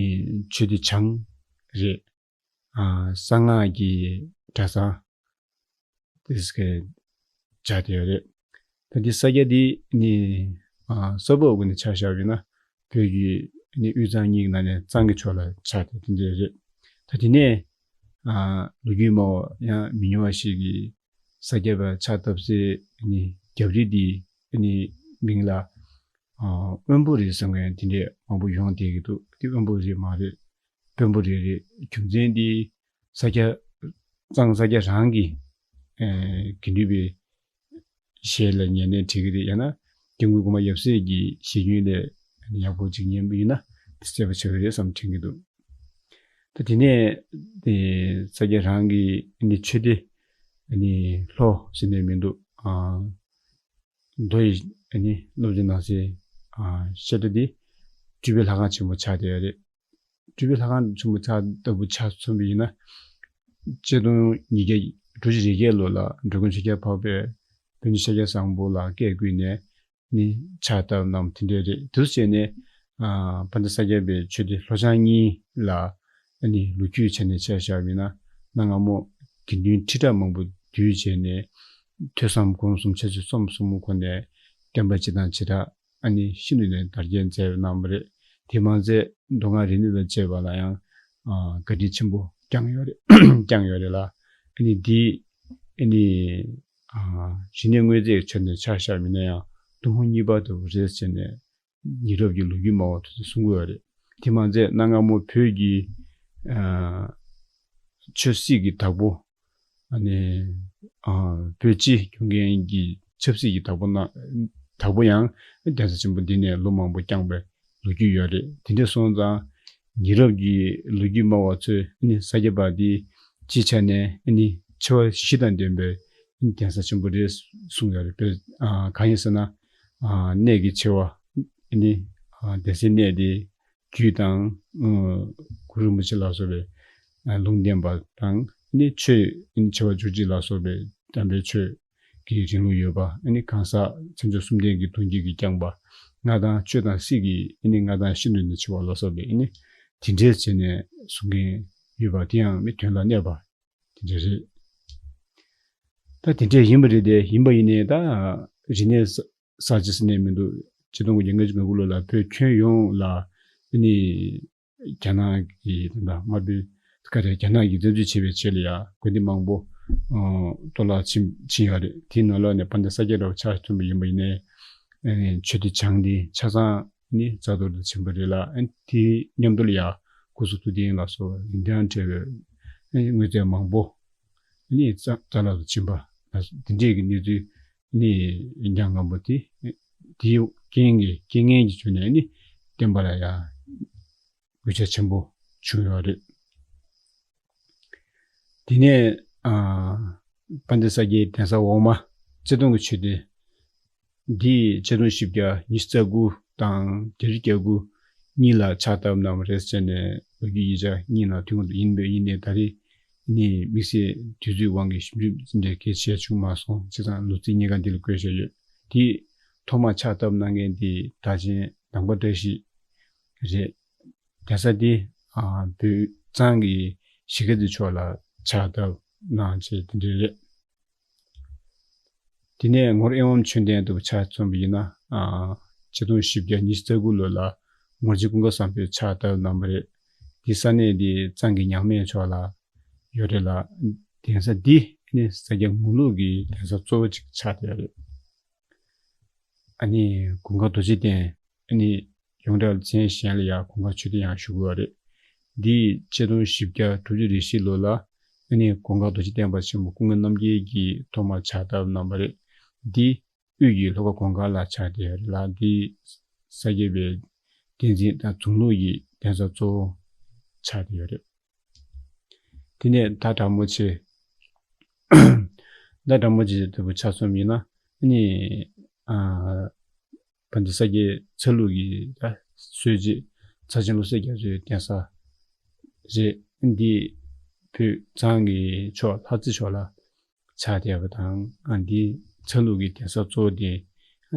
ཆོས་སྡེ་བྱང་རེད། ཨ་གསང་སྔགས་ཀྱི་གྲྭ་ཚང་དེ་སྐད་བྱ་དེ་ཡོད་རེད། ད་འདི་ས་སྐྱ་འདི་ནི་ཨ་ས་བབ་ཀུན་ནས་ཆ་བཞག་པ་ཡིན་ན་བོད་ཀྱི་ནི་དབུས་གཙང་གཉིས་ཀྱི་ནང་ནས་གཙང་གི་ཕྱོགས་ལ་ཆགས་ཏེ་དེ་འདྲ་རེད། ད་དེ་ནས་ཨ་ལོ་རྒྱུས་སྨྲ་བ་ཡང་མི་ཉུང་བ་ཞིག་གིས་ས་སྐྱ་པ་ཕྱག་བཏབ་སའི་ནི་རྒྱབ་རི་འདི་ནི་མིང་ལ་ཨ་དབོན་པོ་རི་ཟེར་མཁན་དེ་འདྲས་མང་པོ་ཡོང་བསྡད་ཀྱི་འདུག་དེ་དབོན་པོ་རི་མ་རེད། དཔོན་པོ་རེད་རེད། རྒྱུ་མཚན་འདི་ས་སྐྱ་གཙང་ས་སྐྱ་རང་གི་ཨེ་དགེ་འདུན་པའི་ཞལ་ལ་ཉན་ནས་བྲིས་ཀྱི་རེད། ཡང་ན་སྐྱབས་མགོན་གོང་མ་ཡབ་སྲས་ཀྱི་ཞལ་རྒྱུན་ལས་ཡག་པོ་ཅིག་ཉན་པ་ཡིན་ན་དེ་གསལ་པོ་ཆགས་ཀྱི་རེད་བསམ་དྲན་གྱི་འདུག་ད་དེ་ནས་དེ་ས་སྐྱ་རང་གི་ནི་ཆོས་སྡེ་ནི་ལྷོ་ཟེར་ནས་མི་འདུག་ཨ་མདོ་ཡི་ནི་སློབ་སྦྱོང་གནང་སའི་ཨ་བཤད་གྲྭ་འདི་སྤྲུལ་པའི་ལྷ་ཁང་ཆེན་མོ་ཆགས་བསྡད་ཡོད་རེད། སྤྲུལ་པའི་ལྷ་ཁང་ཆེན་མོ་ཆགས་ལྟ་བུ་ཆགས་ཐུབ་པ་ཡིན་ན། ཆིག་སྟོང་ཉིས་བརྒྱ་དྲུག་ཅུ་རེ་བརྒྱད་ལོ་ལ་འགྲོ་མགོན་ཆོས་རྒྱལ་འཕགས་པས་བོད་ནི་ཤཱཀྱ་བཟང་པོ་ལ་བཀས་བསྐུལ་ནས་ནི་ཕྱག་བཏབ་གནང་དེ་འདྲས་རེད། དེ་ཚོ་བྱས་ནས་ཨ་དཔལ་ལྡན་ས་སྐྱ་པའི་ཆོས་སྡེ་ལྷོ་བྱང་གཉིས་ལ་ནི་ལོ་རྒྱུས་བྱས་ནས་ཆ་བཞག་པ་ཡིན་ན་གནའ་སྔ་མོ་དགེ་འདུན་ཁྲི་ཕྲག་མང་པོ་འདུས་བྱས་ནས་ཐོས་བསམ་སྒོམ་གསུམ་འཆད་རྩོད་རྩོམ་གསུམ་སྒོ་ནས་བསྟན་པ་སྤྱི་དང་བྱེ་བྲག་ཨ་ནི་ཤིན་ཏུ་ནས་དར་རྒྱས་མཛད་གནང་བ་རེད། དེ་མ་ཟད་མདོ་སྔགས་རིག་གནས་དང་བཅས་པ་ལ་ཡང་ཨ་བཀའ་དྲིན་ཆེན་པོ་བསྐྱངས་ཡོད་རེད། བསྐྱངས་ཡོད་རེད་ལ། ཨ་ནི་འདི་ཨ་ནི་ཨ་རིག་གནས་དངོས་རྫས་ཆ་ནས་ཆ་བཞག་མིན་ན་ཡང་ཏུན་ཧོང་གཉིས་པ་ལྟ་བུ་རེད་ཟེར་ནས་ཉེ་རབས་ཀྱི་ལོ་རྒྱུས་སྨྲ་བ་དེ་ཚོས་གསུང་གི་ཡོད་རེད། དེ་མ་ཟད་གནའ་སྔ་མོ་བོད་ཀྱི་ཨ་ཆོས་སྲིད་ཀྱི་བདག་པོ་ཨ་ནི་ཨ་བོད་སྤྱི་སྐྱོང་མཁན་གྱི་ཆབ་སྲིད་ཀྱི་བདག་པོ་ན་བདག་པོ་ཡང་གདན་ས་ཆེན་པོ་འདི་ནས་ལོ་མང་པོ་བསྐྱངས་པའི་ལོ་རྒྱུས་ཡོད་རེད། དེ་འདྲ་སོང་ཙང་ཉེ་རབས་ཀྱི་ལོ་རྒྱུས་སྨྲ་བ་ཚོས་ཨ་ནི་ས་སྐྱ་པ་འདི་སྤྱིའི་ཆ་ནས་ཨ་ནི་ཆེ་བ་བཞི་དང་ལྡན་པའི་ཨ་ནི་གདན་ས་ཆེན་པོ་རེད་གསུངས་ཡོད་རེད། དཔེར་ཨ་གང་ཡིན་ཟེར་ན་ཨ་གནས་ཀྱི་ཆེ་བ་ཨ་ནི་ཨ་གདན་སའི་གནས་དེ་རྒྱུད་དང་ཨ་གུ་རུ་རིན་པོ་ཆེ་ལ་སོགས་པའི་ཨ་ལུང་བསྟན་པ་དང་ཨ་ནི་ཆོས་ཨ་ནི་ཆེ་བ་བཅུ་གཅིག་ལ་སོགས་པའི་དམ་པའི་ཆོས་ཀྱི་རིང་ལུགས་ཡོད་པ། ཨ་ནི་གང་ཟག་མཚན་བརྗོད་གསུམ་ལྡན་གྱི་གདུང་རྒྱུད་ཀྱིས་བསྐྱངས་པ། མངའ་ཐང་ཆོས་དང་སྲིད་ཀྱི་ཨ་ནི་མངའ་ཐང་ཤིན་ཏུ་ནས་ཆེ་བ་ལ་སོགས་པའི་ཨ་ནི་དེ་འདྲས་བྱས་ནས་གསུང་མཁན་ཡོད་པ་དེ་ཡང་མི་དོན་ལ་གནས་པ་དེ་འདྲས་རེད། ད་དེ་འདྲས་ཡིན་པ་རེད་དེ། ཡིན་པ་ཡིན་ནའི་ད་རིག་གནས་གསར་བརྗེ་ཟེར་ནས་མི་འདུག་ཆིག་སྟོང་དགུ་བརྒྱ་ལྔ་བཅུ་ང་དགུ་ལོ་ལ་བོད་ཁྱོན་ཡོངས་ལ་ཨ་ནི་རྒྱ་ནག་གི་དམར་པོའི་ཀ་རེ་རྒྱ་ནག་གིས་འཛིན་བཟུང་བྱས་པའི་རྗེས་ལ་ཡང་དགོན་སྡེ་མང་པོ་གཏོར་བརླག་ཕྱིན་ཕྱིན་ཡོད་རེད། དེའི་ནང་ལོགས་ནས་དཔལ་ལྡན་ས་སྐྱ་ར་བ་ཆགས་ཐུབ་པ་ཡིན་པ་ཡིན་ནའི་ཆོས་སྡེ་བྱང་དེ་ཆ་ཚང་ནི་རྩ་གཏོར་དུ་ཕྱིན་པ་རེད་ལ། དེའི་མཉམ་དུ་ལ་ཡང་སྐུ་གསུང་ཐུགས་རྟེན་ལ་སོགས་རིན་ཐང་བྲལ་བའི་དངོས་རྫས་མང་པོ་ནི་རྩ་རྩ་བརླག་ཏུ་ཕྱིན་པ་དེ་འདྲས་ཀྱི་གནས་ཚུལ་ནི་འཇམ་མགོན་པོ་དེ་དེའི་རྐྱེན་གྱིས་རྐྱེན་ངན་གྱི་བྱུང་ནས་ནི་བསྟན་པ་ལ་ཡང་གུས་ཞབས་ཆེན་པོ་བྱུང་ཡོད་རེད། དེ་ནས་ཨ་དཔལ་ལྡན་ས་སྐྱའི་གདན་ས་འོག་མ་ ཆེ་མཐོང་གི་ཆོས་སྡེ་འདི་ཆིག་སྟོང་བཞི་བརྒྱ་ཉི་ཤུ་རྩ་དགུ་དང་བརྒྱད་ཅུ་གྱ་དགུ་གཉིས་ལ་ཕྱག་བཏབ་གནང་བ་རེད་ཟེར་ནས་ལོ་རྒྱུས་ཡིག་ཆ་གཉིས་ནང་ཐོན་གྱི་འདུག་ཡིན་པས་ཡིན་ནའི་ད་རེས་ནི་དམིགས་བསལ་དུས་ཚོད་དབང་གིས་ཞིབ་འཇུག་འདི་འདྲའི་གལ་ཆེ་བྱུང་མ་སོང་། བྱས་ཙང་ལོ་ཚིགས་གཉིས་ཀ་འདི་ལ་བཀོད་བཞག་ཡོད། དེ་ཐོག་མར་ཕྱག་བཏབ་གནང་མཁན་དེ་དར་ཆེན་ལམ་ཁ་བཀྲ་ཤིས་རེད། གདན་ས་འདི་ཨ་བོད་གཙང་གི་གཞིས་ཀ་རྩེ་ཕྱོགས་ལ་ཕྱག་བཏབ་གནང་བྱས་དེ་འདྲ་རེད། དེ་ནས་ངོར་ཨེ་ཝཾ་ཆོས་ལྡན་དུ་ཆ་མཚོན་པ་ཡིན་ན། ཨ་ཆིག་སྟོང་བཞི་བརྒྱ་ཉི་ཤུ་རྩ་དགུ་ལོ་ལ་ངོར་རྗེ་ཀུན་དགའ་བཟང་པོས་ཕྱག་བཏབ་གནང་བ་རེད། དེ་ས་གནས་དེ་གཙང་གི་ཉག་སྨད་ཕྱོགས་ལ་ཡོད་རེད་ལ། གདན་ས་འདི་ནི་ས་སྐྱ་ངོར་ལུགས་ཀྱི་གདན་ས་གཙོ་བོ་གཅིག་ཆགས་བསྡད་ཡོད་རེད། ཨ་ནི་གུར་དཀར་རྡོ་རྗེ་གདན་ཨ་ནི་ཡོངས་གྲགས་མཚན་གཞན་ལ་ཡང་གུར་དཀར་ཆོས་སྡེ་ཡང་ཞུ་གི་ཡོད་རེད། འདི་ཆིག་སྟོང་བཞི་བརྒྱ་དྲུག་ཅུ་རེ་བཞི་ལོ་ལ་ཨ་ནི་གུར་དཀར་རྡོ་རྗེ་གདན་པ་ཆེན་པོ་ཀུན་དགའ་རྣམ་རྒྱལ་གྱིས་ཐོག་མར་ཕྱག་བཏབ་གནང་བ་རེད། འདི་དབུས་ཀྱི་ལྷོ་ཁ་གུར་དཀར་ལ་ཆགས་བསྡད་ཡོད་རེད་ལ། འདི་ས་སྐྱ་པའི་བསྟན་འཛིན་དང་གཞུང་ལུགས་ཀྱི་གདན་ས་གཙོ་བོ་ཆགས་བསྡད་ཡོད་རེད། དེ་ནས་མདའ་གྲག་མོ་ཆེ། མདའ་གྲག་མོ་ཆེ་དེ་བོ་ཆ་མཚོན་ཡིན་ན་ཨ་ནི་ཨ་བན་དེ་ས་སྐྱའི་ཚ་ལུགས་ཀྱི་ད་སྲོལ་འབྱེད་ཚར་ཆེན་བློ་གསལ་རྒྱ་མཚོའི་གདན་ས་རེད། འདི་བོད་གཙང་གི་ཕྱོགས་ལྷ་རྩེ་ཕྱོགས་ལ་ཆགས་བསྡད་པ་དང་། ཨ་འདི་ཚ་ལུགས་ཀྱི་གདན་ས་གཙོ་བོ་དེ་ཨ་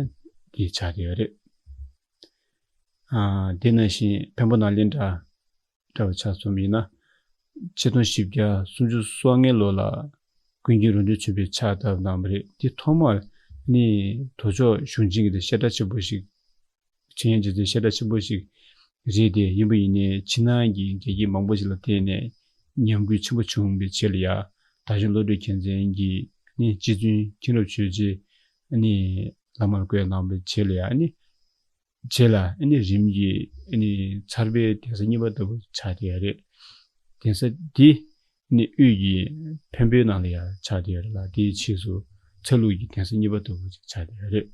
འདི་ཆགས་བསྡད་ཡོད་རེད། ཨ་དེ་ནང་བཞིན་འཕན་པོ་ནང་གླིང་འདྲ་འདྲ་བ་ཆ་མཚོན་ཡིན་ན། ཆིག་སྟོང་བཞི་བརྒྱ་སུམ་ཅུ་སོ་ལྔའི་ལོ་ལ་ཀུན་མཁྱེན་རོང་སྟོན་ཆོས་འཕེལ་ཕྱག་བཏབ་གནང་བ་རེད། དེ་ཐོག་མར་ནི་དོལ་ཕྱོགས་གཞུང་ཆེན་གྱི་དེ་བཤད་གྲྭ་ཆེན་པོ་ཞིག་ཆོས་ཉན་རྗེ་བཙུན་བཤད་གྲྭ་ཆེན་པོ་ཞིག་རེད་དེ། ཡིན་པ་ཡིན་ནའི་ཕྱི་ནང་གི་འགལ་རྐྱེན་མང་པོ་ཞིག་ལ་བརྟེན་ནས་ཉམས་རྒུད་ཆེན་པོ་བྱུང་བའི་རྗེས་ལ་ཡ། དར་ལྕོག་བློ་གྲོས་རྒྱལ་མཚན་གྱིས་ནི་རྗེ་བཙུན་མཁྱེན་རབ་ཆོས་རྗེ་ནི་བླ་མར་བསྐོས་གནང་བའི་རྗེས་ལ་ཡ་ནི། རྗེས་ལ་ཨ་ནི་རིམ་གྱིས་ཨ་ནི་ཚར་པའི་གདན་ས་གཉིས་པ་ལྟ་བུ་ཆགས་བསྡད་ཡོད་རེད། གདན་ས་འདི་ནི་དབུས་ཀྱི་འཕན་པོའི་ནང་ལ་ཡང་ཆགས་བསྡད་ཡོད་རེད་ལ། དེའི་ཕྱིས་སུ་ཚ་ལུགས་ཀྱི་གདན་ས་གཉིས་པ་ལྟ་བུ་ཅིག་ཆགས་བསྡད་ཡོད་རེད།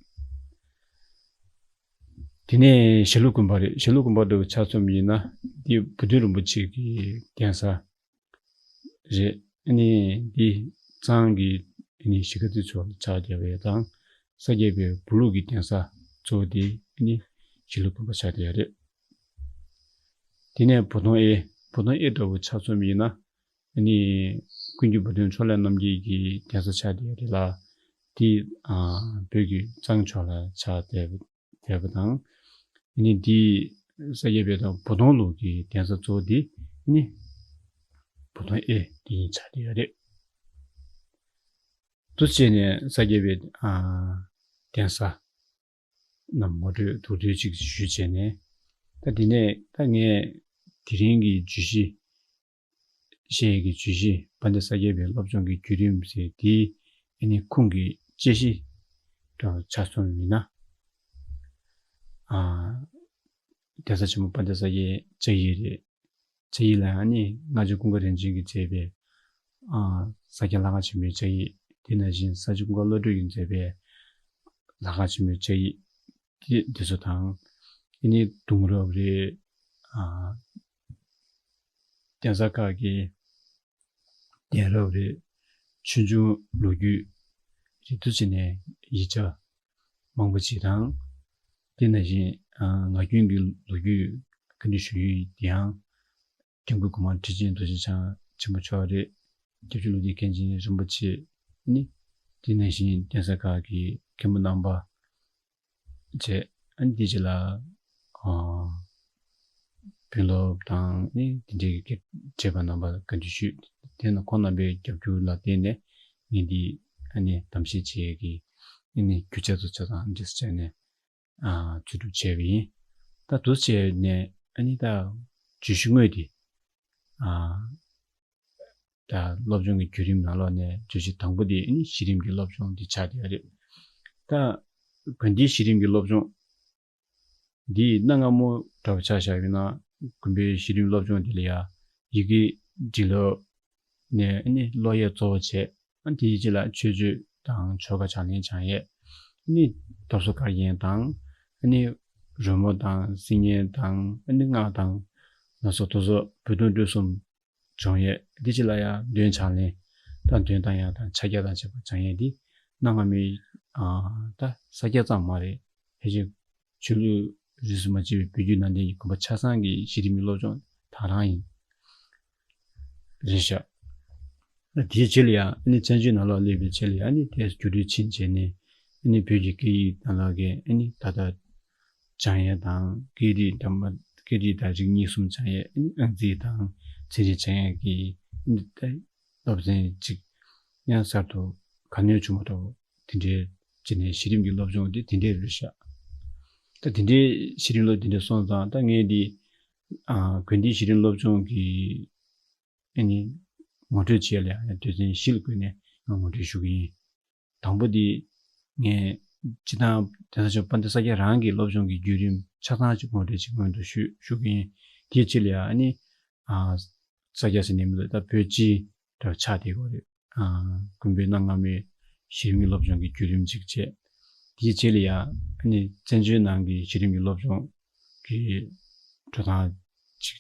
དེ་ནས་ཞྭ་ལུ་དགོན་པ་རེད། ཞྭ་ལུ་དགོན་པ་ལྟ་བུ་ཆ་མཚོན་པ་ཡིན་ན་འདི་བུ་སྟོན་རིན་པོ་ཆེ་གི་གདན་ས་རེད། ཨ་ནི་འདི་གཙང་གི་ཨ་ནི་གཞིས་ཀ་རྩེ་ཕྱོགས་ལ་ཆགས་བསྡད་པ་དང་། ས་སྐྱ་པའི་བུ་ལུགས་ཀྱི་གདན་ས་གཙོ་བོ་དེ་ཨ་ནི་ཞྭ་ལུ་དགོན་པ་ཆགས་བསྡད་ཡོད་རེད། དེ་ནས་བོ་དོང་ཨེ། བོ་དོང་ཨེ་འདྲ་བོ་ཆ་མཚོན་པ་ཡིན་ན་ཨ་ནི་ཀུན་མཁྱེན་བུ་སྟོན་ཕྱོགས་ལས་རྣམ་རྒྱལ་གྱི་གདན་ས་ཆགས་བསྡད་ཡོད་རེད་ལ། དེ་ཨ་བོད་ཀྱི་གཙང་ཕྱོགས་ལ་ཆགས་བསྡད་པ་བསྡད་པ་དང་། ཨ་ནི་འདི་ས་སྐྱ་པའི་དང་བོ་དོང་ལུགས་ཀྱི་གདན་ས་གཙོ་བོ་འདི་ཨ་ནི་བོ་དོང་ཨེ་འདི་ཡིན་ཆགས་བསྡད་ཡོད་རེད། འདུ་བྱས་ནས་ས་སྐྱ་པའི་ཨ་གདན་ས་རྣམས་ངོ་སྤྲོད་མདོར་བསྡུས་ཅིག་ཞུས་བྱས་ནས། ད་འདི་ནས་ད་ངས་དེ་རིང་གི་བརྗོད་གཞི་བཤད་ཡས་ཀྱི་བརྗོད་གཞི་དཔལ་ལྡན་ས་སྐྱ་པའི་སློབ་སྦྱོང་གི་བརྒྱུད་རིམ་ཟེར་དེའི་ཨ་ནི་ཁུངས་ཀྱི་དཔྱད་གཞི་འདྲ་བོ་ཆ་མཚོན་པ་ཡིན་ན། ཨ་གདན་ས་ཆེན་མོ་དཔལ་ལྡན་ས་སྐྱའི་བཅའ་ཡིག་རེད། བཅའ་ཡིག་ལ་ཨ་ནི་སྔགས་རྗེ་ཀུན་དགའ་རིན་ཆེན་གྱིས་མཛད་པའི་ཨ་ས་སྐྱ་ལྷ་ཁང་ཆེན་མོའི་བཅའ་ཡིག་དེ་ནང་བཞིན་ས་སྐྱ་ཀུན་དགའ་བློ་གྲོས་ཀྱིས་མཛད་པའི་ལྷ་ཁང་ཆེན་མོའི་བཅའ་ཡིག་དེ་དེ་ཚོ་དང་། ཨ་ནི་གདུང་རབས་རེད། ཨ་གདན་ས་ཁག་གི་གདན་རབས་རེད། ཆོས་འབྱུང་ལོ་རྒྱུས་རེད། འདུ་བྱས་ནས་ཡིག་ཆ་མང་པོ་ཅིག་དང་། དེ་ནང་བཞིན་ཨ་ངག་རྒྱུན་གྱི་ལོ་རྒྱུས་བཀའ་འདྲི་ཞུ་ཡུལ་དེའང་སྐྱབས་མགོན་གོང་མ་ཁྲི་ཆེན་རྡོ་རྗེ་འཆང་ཆེན་པོ་མཆོག་རེད། སྐྱབས་རྗེ་བློ་བདེ་མཁན་ཆེན་རིན་པོ་ཆེ་ནི། དེ་ནང་བཞིན་གདན་ས་ཁག་གི་མཁན་པོ་རྣམ་པ་བཅས། ཨ་ནི་དེ་རྗེས་ལ་ཨ་དཔོན་སློབ་དང་ནི་དེ་འདྲའི་གི་བཅས་པ་རྣམ་པ་བཀའ་འདྲི་ཞུས། དེ་ནི་ཁོང་རྣམ་པའི་རྒྱབ་སྐྱོར་ལ་བརྟེན་ནས་ངས་འདི་ཨ་ནི་གཏམ་བཤད་བྱེད་ཡས་ཀྱི་ཨ་ནི་རྒྱུ་ཆ་ཚོ་ཆ་ཚང་འདྲི་སེ་བྱས་ནས་ཨ་འཚོལ་སྒྲུབ་བྱས་པ་ཡིན། ད་འདུ་བྱས་ནས་ཨ་ནི་ད་བརྗོད་གཞི་དངོས་དེ་ཨ་ད་སློབ་སྦྱོང་གི་བརྒྱུད་རིམ་ནང་ལོགས་ནས་བརྗོད་གཞི་དང་པོ་དེ་ཨ་ནི་གཞི་རིམ་གྱི་སློབ་སྦྱོང་འདི་ཆགས་བསྡད་ཡོད་རེད། ད་དགོན་སྡེའི་གཞི་རིམ་གྱི་སློབ་སྦྱོང་འདི་གནའ་སྔ་མོ་འདྲ་བོ་ཆ་བཞག་ཡོད་ན་དགོན་པའི་གཞི་རིམ་སློབ་སྦྱོང་འདི་ལ་ཡ་ཡི་གེ་འབྲི་ཀློག་ནས་ཨ་ནི་ཀློག་ཡས་གཙོ་བོ་བྱས། ཨ་དེའི་རྗེས་ལ་མཆོད་བརྗོད་དང་ཆོ་ག་ཕྱག་ལེན་སྦྱང་ཡས། ཨ་ནི་དར་སྲོལ་དཀར་རྒྱན་དང་། ཨ་ནི་རོལ་མོ་དང་སིལ་སྙན་དང་ཨ་ནི་སྔགས་དང་ལ་སོགས་དེ་ཚོ་བོད་དོན་སྒྲོས་གསུམ་སྦྱོང་ཡས། འདི་ཕྱི་ལ་ཡང་འདོན་ཕྱག་ལེན་དང་འདོན་སྟངས་ཡང་དང་ཕྱག་རྒྱ་དང་བཅས་པ་སྦྱང་ཡས་འདི་ གནའ་སྔ་མོའི་ཨ་ད་ས་སྐྱ་ཙམ་མ་རེད། ཕལ་ཆེར་ཆོས་ལུགས་རིས་སུ་མ་ཆད་པའི་བོད་བརྒྱུད་ནང་བསྟན་གྱི་དགོན་པ་ཆ་ཚང་གི་གཞི་རིམ་གྱི་སློབ་སྦྱོང་དེ་རང་ཡིན། རེད་ཤག་དེའི་རྗེས་ལ་ཡང་ཨ་ནི་བཙན་བྱོལ་ནང་ལོགས་སླེབས་པའི་རྗེས་ལ་ཡང་ཨ་ནི་དེ་བསྒྱུར་བཅོས་ཕྱིན་བྱས་ནས་ཨ་ནི་བོད་ཀྱི་སྐད་ཡིག་ནང་ལོགས་ཀྱི་ཨ་ནི་ད་ལྟ་སྦྱང་ཡས་དང་སྐད་རིགས་འདྲ་མ་སྐད་རིགས་དང་རིག་གཉིས་གསུམ་སྦྱང་ཡས་ཨ་ནི་ཨང་རྩིས་དང་ཚན་རིག་སྦྱང་ཡས་ཀྱི་ཨ་ནི་ད་སློབ་ཚན་གཅིག་ཡང་གསར་དུ་ག་ནོན་བྱུང་བ་འདྲ་བོ་དེ་འདྲའི་བྱས་ནས་གཞི་རིམ་གྱི་སློབ་སྦྱོང་དེ་དེ་འདྲའི་རེད་ཤག་ད་དེ་འདྲའི་གཞི་རིམ་སློབ་དེ་འདྲ་སོང་ཙང་ད་ངས་འདི་ཨ་དགོན་སྡེའི་གཞི་རིམ་སློབ་སྦྱོང་གི་ཨ་ནི་ངོ་སྤྲོད་བྱེད་ཡ་ལ་ཡང་སྡེ་ཚན་བཞི་ལ་བགོས་ནས་ང་ངོ་སྤྲོད་ཞུ་གི་ཡིན། དང་པོ་འདི་ངས་སྤྱི་བཏང་གདན་ས་ཆེན་པོ་དཔལ་ལྡན་ས་སྐྱ་རང་གི་སློབ་སྦྱོང་གི་བརྒྱུད་རིམ་ཆ་ཚང་ཅིག་ངོ་སྤྲོད་ཅིག་སྔོན་དུ་ཞུ་ཞུ་གི་ཡིན། དེའི་རྗེས་ལ་ཡང་ཨ་ནི་ཨ་ས་སྐྱ་ཟེར་ནས་མི་འདུག་ད་བོད་སྤྱི་འདྲ་ཆགས་བསྡད་ཡོད་རེད། ཨ་དགོན་པའི་གནའ་སྔ་མོའི་གཞི་རིམ་གྱི་སློབ་སྦྱོང་གི་བརྒྱུད་རིམ་ཅིག་བྱས། དེའི་རྗེས་ལ་ཡང་ཨ་ནི་བཙན་བྱོལ་ནང་གི་གཞི་རིམ་གྱི་སློབ་སྦྱོང་གི་འགྲོ་སྟངས་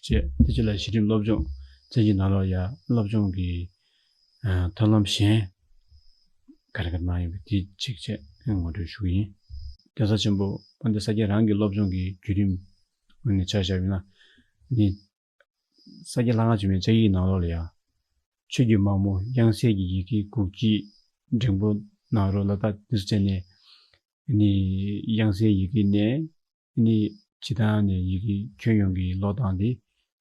ཅིག་བྱས། དེ་རྗེས་ལ་གཞི་རིམ་སློབ་སྦྱོང་བཙན་བྱོལ་ནང་ལོགས་ཡང་སློབ་སྦྱོང་གི་ཨ་ཐབས་ལམ་གཞན་ག་རེ་ག་རེ་གནང་ཡོད་པ་དེ་ཅིག་བྱས་ངོ་སྤྲོད་ཞུ་གི་ཡིན། གདན་ས་ཆེན་པོ་དཔལ་ལྡན་ས་སྐྱ་རང་གི་སློབ་སྦྱོང་གི་བརྒྱུད་རིམ་ངོས་ནས་ཆ་བཞག་པ་ཡིན་ན་ནི། ས་སྐྱ་ལྷ་ཁང་ཆེན་མོའི་བཅའ་ཡིག་ནང་ལོགས་ལ་ཡང་། ཆོས་ཀྱི་མ་མོ་དབྱངས་གསལ་གྱི་ཡི་གེ་དགུག་བགྱིས་འགྲེང་པོ་གནང་རོགས་ལ་ད་འདིར་བྱས་ནས་ནི་དབྱངས་གསལ་ཡི་གེ་ནས་ནི་ཇི་ལྟར་ནས་ཡི་གེ་ཁྱོན་ཡོངས་ཀྱི་ཀློག་སྟངས་དེ་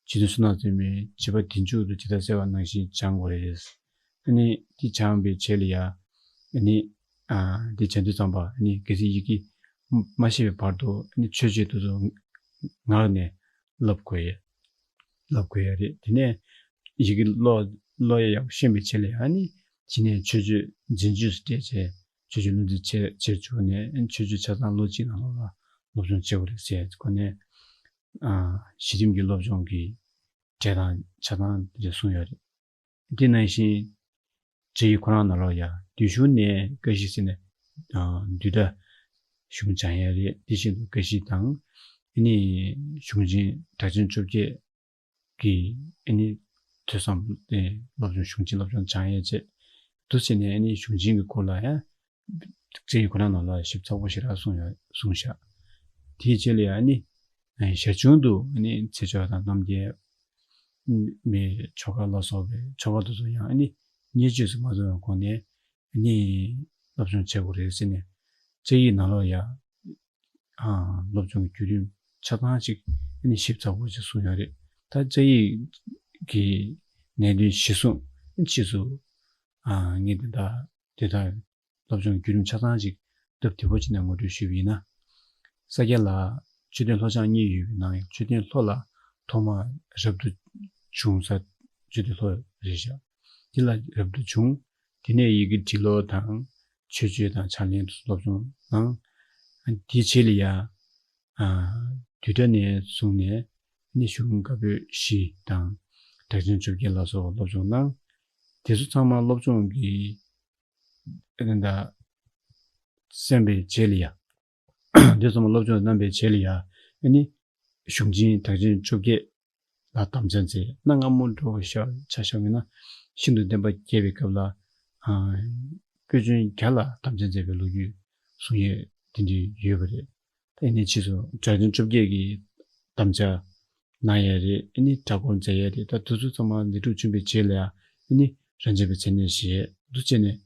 རྗེ་བཙུན་བསོད་ནམས་རྩེ་མོའི་བྱིས་པ་དུས་མཇུག་ཏུ་ཇི་ལྟར་གསལ་བ་ནང་བཞིན་སྦྱང་དགོས་རེད། ཨ་ནི་དེ་སྦྱངས་པའི་རྗེས་ལ་ཡང་ཨ་ནི་ཨ་དེ་སྦྱང་དུས་ཙམ་པ་ཨ་ནི་གལ་སྲིད་ཡི་གེ་མ་ཤེས་པའི་བར་དུ་ཨ་ནི་མཆོད་བརྗོད་དེ་ཚོ་ངག་ནས་བསླབ་དགོས་ཡ། བསླབ་དགོས་ཡ་རེད། དེ་ནས་ཡི་གེ་ཀློག་ཀློག་ཡ་ཡག་པོ་ཤེས་པའི་རྗེས་ལ་ཡང་ཨ་ནི་དེ་ནས་མཆོད་བརྗོད་འཛིན་བརྗོད་སུ་སྤྲད་བྱས་མཆོད་བརྗོད་བློ་འཛིན་བྱས་བྱས་བཅུག་ནས་ཨ་ནི་མཆོད་བརྗོད་ཆ་ཚང་ལོ་གཅིག་ནང་ལོགས་ལ་སློབ་སྦྱོང་བྱེད་དགོས་རེད་ཟེར་ཁོ་ནས་ཨ་གཞི་རིམ་གྱི་སློབ་སྦྱོང་གི་གྲས་དང་ཆ་ཚང་དེ་འདྲ་གསུངས་ཡོད་རེད། དེ་ནང་བཞིན་རྗེ་ཡིས་ཁོ་རང་ནང་ལོགས་ཡ་བདུད་གཞུང་ནས་ཀ་བཞི་ཟེར་ནས་ཨ་བདུད་སྒྲ་གཞུང་སྦྱང་ཡ་རེད། དེ་བཞིན་དུ་ཀ་བཞི་དང་ཨ་ནི་གཞུང་ཆེན་གྲགས་ཆེན་བཅོ་བརྒྱད་ཀྱི་ཨ་ནི་ཐོས་བསམ་དེ་སློབ་སྦྱོང་གཞུང་ཆེན་སློབ་སྦྱོང་སྦྱང་ཡ་བྱས། འདུག་བྱས་ནས་ཨ་ནི་གཞུང་ཆེན་གྱི་སྐོར་ལ་ཡང་རྗེ་ཡིས་ཁོ་རང་ནང་ལ་ཞིབ་ཚགས་པོ་ཞེ་དྲག་གསུངས་ཡ་གསུངས་ཤག་དེའི་རྗེས་ལ་ཡང་ཨ་ནི་ཞར་བྱུང་དུ་ཨ་ནི་ཚེ་མཆོག་དང་རྣམ་རྒྱལ་མའི་ཆོ་ག་ལ་སོགས་པའི་ཆོ་ག་དེ་ཚོ་ཡང་ཨ་ནི་བརྙས་བཅོས་སུ་མ་བཟོ་བའི་སྒོ་ནས་ཨ་ནི་སློབ་སྦྱོང་བྱེད་དགོས་རེད་ཟེར་ནས་རྩ་ཡིག་ནང་ལོགས་ཡ་ཨ་སློབ་སྦྱོང་གི་བརྒྱུད་རིམ་ཆ་ཚང་ཅིག་ཨ་ནི་ཞིབ་ཚགས་པོ་ཅིག་གསུངས་ཡོད་རེད། ད་རྩ་ཡིག་གི་གནད་དོན་གཞིར་བཟུང་ཕྱིས་སུ་ཨ་ངས་འདི་དག་དེ་དག་སློབ་སྦྱོང་གི་བརྒྱུད་རིམ་ཆ་ཚང་ཅིག་སྟབས་བདེ་པོ་བྱས་ནས་ངོ་སྤྲོད་ཞུས་པ་ཡིན་ན། ས་སྐྱ་ལ་མཆོད་རྟེན་ལྷོ་བྱང་གཉིས་ཡོད་པའི་ནང་མཆོད་རྟེན་ལྷོ་ལ་ཐོག་མར་རབ་ཏུ་བྱུང་ས་མཆོད་རྟེན་ལྷོ་རེད་ཤག་དེ་ལ་རབ་ཏུ་བྱུང་། དེ་ནས་ཡི་གེ་འབྲི་ཀློག་དང་མཆོད་བརྗོད་དང་ཕྱག་ལེན་དུ་སློབ་སྦྱོང་གནང་། དེའི་རྗེས་ལ་ཡ་ཨ་བསྡུས་གྲྭ་ནས་བཟུང་ནས་ནི་གཞུང་བཀའ་པོད་བཞི་དང་གྲགས་ཆེན་བཅོ་བརྒྱད་ལ་སོགས་པ་སློབ་སྦྱོང་གནང་། དེ་ཚོ་ཚང་མ་སློབ་སྦྱོང་གི་ཨ་ནི་ད་གསན་པའི་རྗེས་ལ་ཡ། དེ་ཚང་མ་སློབ་སྦྱོང་གནང་པའི་རྗེས་ལ་ཡ་ཨ་ནི་གཞུང་ཆེན་གྲགས་ཆེན་བཅོ་བརྒྱད་ལ་དམ་བཅའ་མཛད། གནའ་སྔ་མོ་འགྲོ་བའི་ཤ་ཆ་བཞག་པ་ཡིན་ན་ཤིན་ཏུ་བསྟན་པ་རྒྱས་པའི་སྐབས་ལ་ཨ་དཔེ་ཆ་བརྒྱ་ལ་དམ་བཅའ་མཛད་པའི་ལོ་རྒྱུས་གསུང་ཡས་དེ་འདྲ་ཡོད་པ་རེད། ད་ཡིན་ནའི་ཕྱིས་སུ་གྲགས་ཆེན་བཅོ་བརྒྱད་ཀྱི་དམ་བཅའ་གནང་ཡས་རེད། ཨ་ནི་གྲྭ་སྐོར་མཛད་ཡས་རེད། ད་དེ་ཚོ་ཚང་མ་ལས་སྒྲུབ་བྱུང་བའི་རྗེས་ལ་ཡ་ཨ་ནི་རབ་འབྱམས་པའི་མཚན་གནས་བཞེས། འདུག་བྱས་ནས་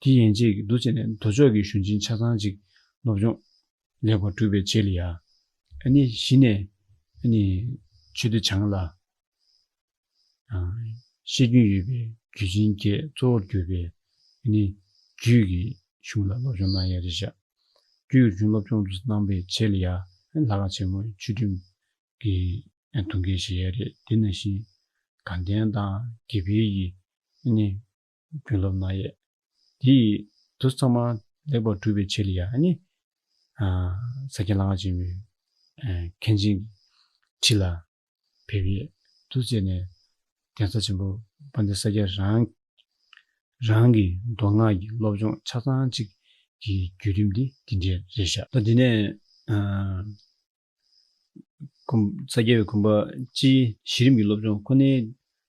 དེ་ཡན་ཆད་ཀྱི་འདུག་བྱས་ནས་མདོ་ཕྱོགས་ཀྱི་གཞུང་ཆེན་ཆ་ཚང་ཅིག་སློབ་སྦྱོང་ལེགས་པར་གྲུབ་པའི་རྗེས་ལ་ཡ་ཨ་ནི་གཞི་ནས་ཨ་ནི་ཆོས་སྡེ་བྱང་ལ་ཨ་བཤད་རྒྱུན་ཡོད་པའི་རྒྱུད་ཆེན་བརྒྱད་གཙོ་བོར་གྱུར་པའི་ཨ་ནི་རྒྱུད་ཀྱི་གཞུང་ལ་སློབ་སྦྱོང་གནང་ཡ་རེད་ཤག་རྒྱུད་ཀྱི་གཞུང་སློབ་སྦྱོང་དུ་གནང་པའི་རྗེས་ལ་ཡ་ཨ་ནི་ལྷ་ཁང་ཆེན་མོའི་ཆོས་ཁྲིམས་ཀྱི་ཨ་དུང་སྐད་བཞེས་ཡ་རེད། དེ་ནང་བཞིན་དགའ་ལྡན་དང་དགེ་འཕེལ་གྱི་ཨ་ནི་དགོན་སློབ་གནང་ཡས། དེ་དུ་ཚང་མ་ལེགས་པར་གྲུབ་པའི་ཆེད་ལ་ཡང་ནི་ས་སྐྱ་ལྷ་ཁང་ཆེན་མོའི་མཁན་ཆེན་གྱི་ཁྲི་ལ་ཕེབས་ཡས། དུ་བྱས་ནས་གདན་ས་ཆེན་པོ་དཔལ་ལྡན་ས་སྐྱ་རང་རང་གི་མདོ་སྔགས་ཀྱི་སློབ་སྦྱོང་ཆ་ཚང་གཅིག་གི་བརྒྱུད་རིམ་འདི་འདི་འདྲས་རེད་ཤག་ད་འདི་ནས་ས་སྐྱ་པའི་དགོན་པ་སྤྱིའི་གཞི་རིམ་གྱི་སློབ་སྦྱོང་ཁོ་ནའི་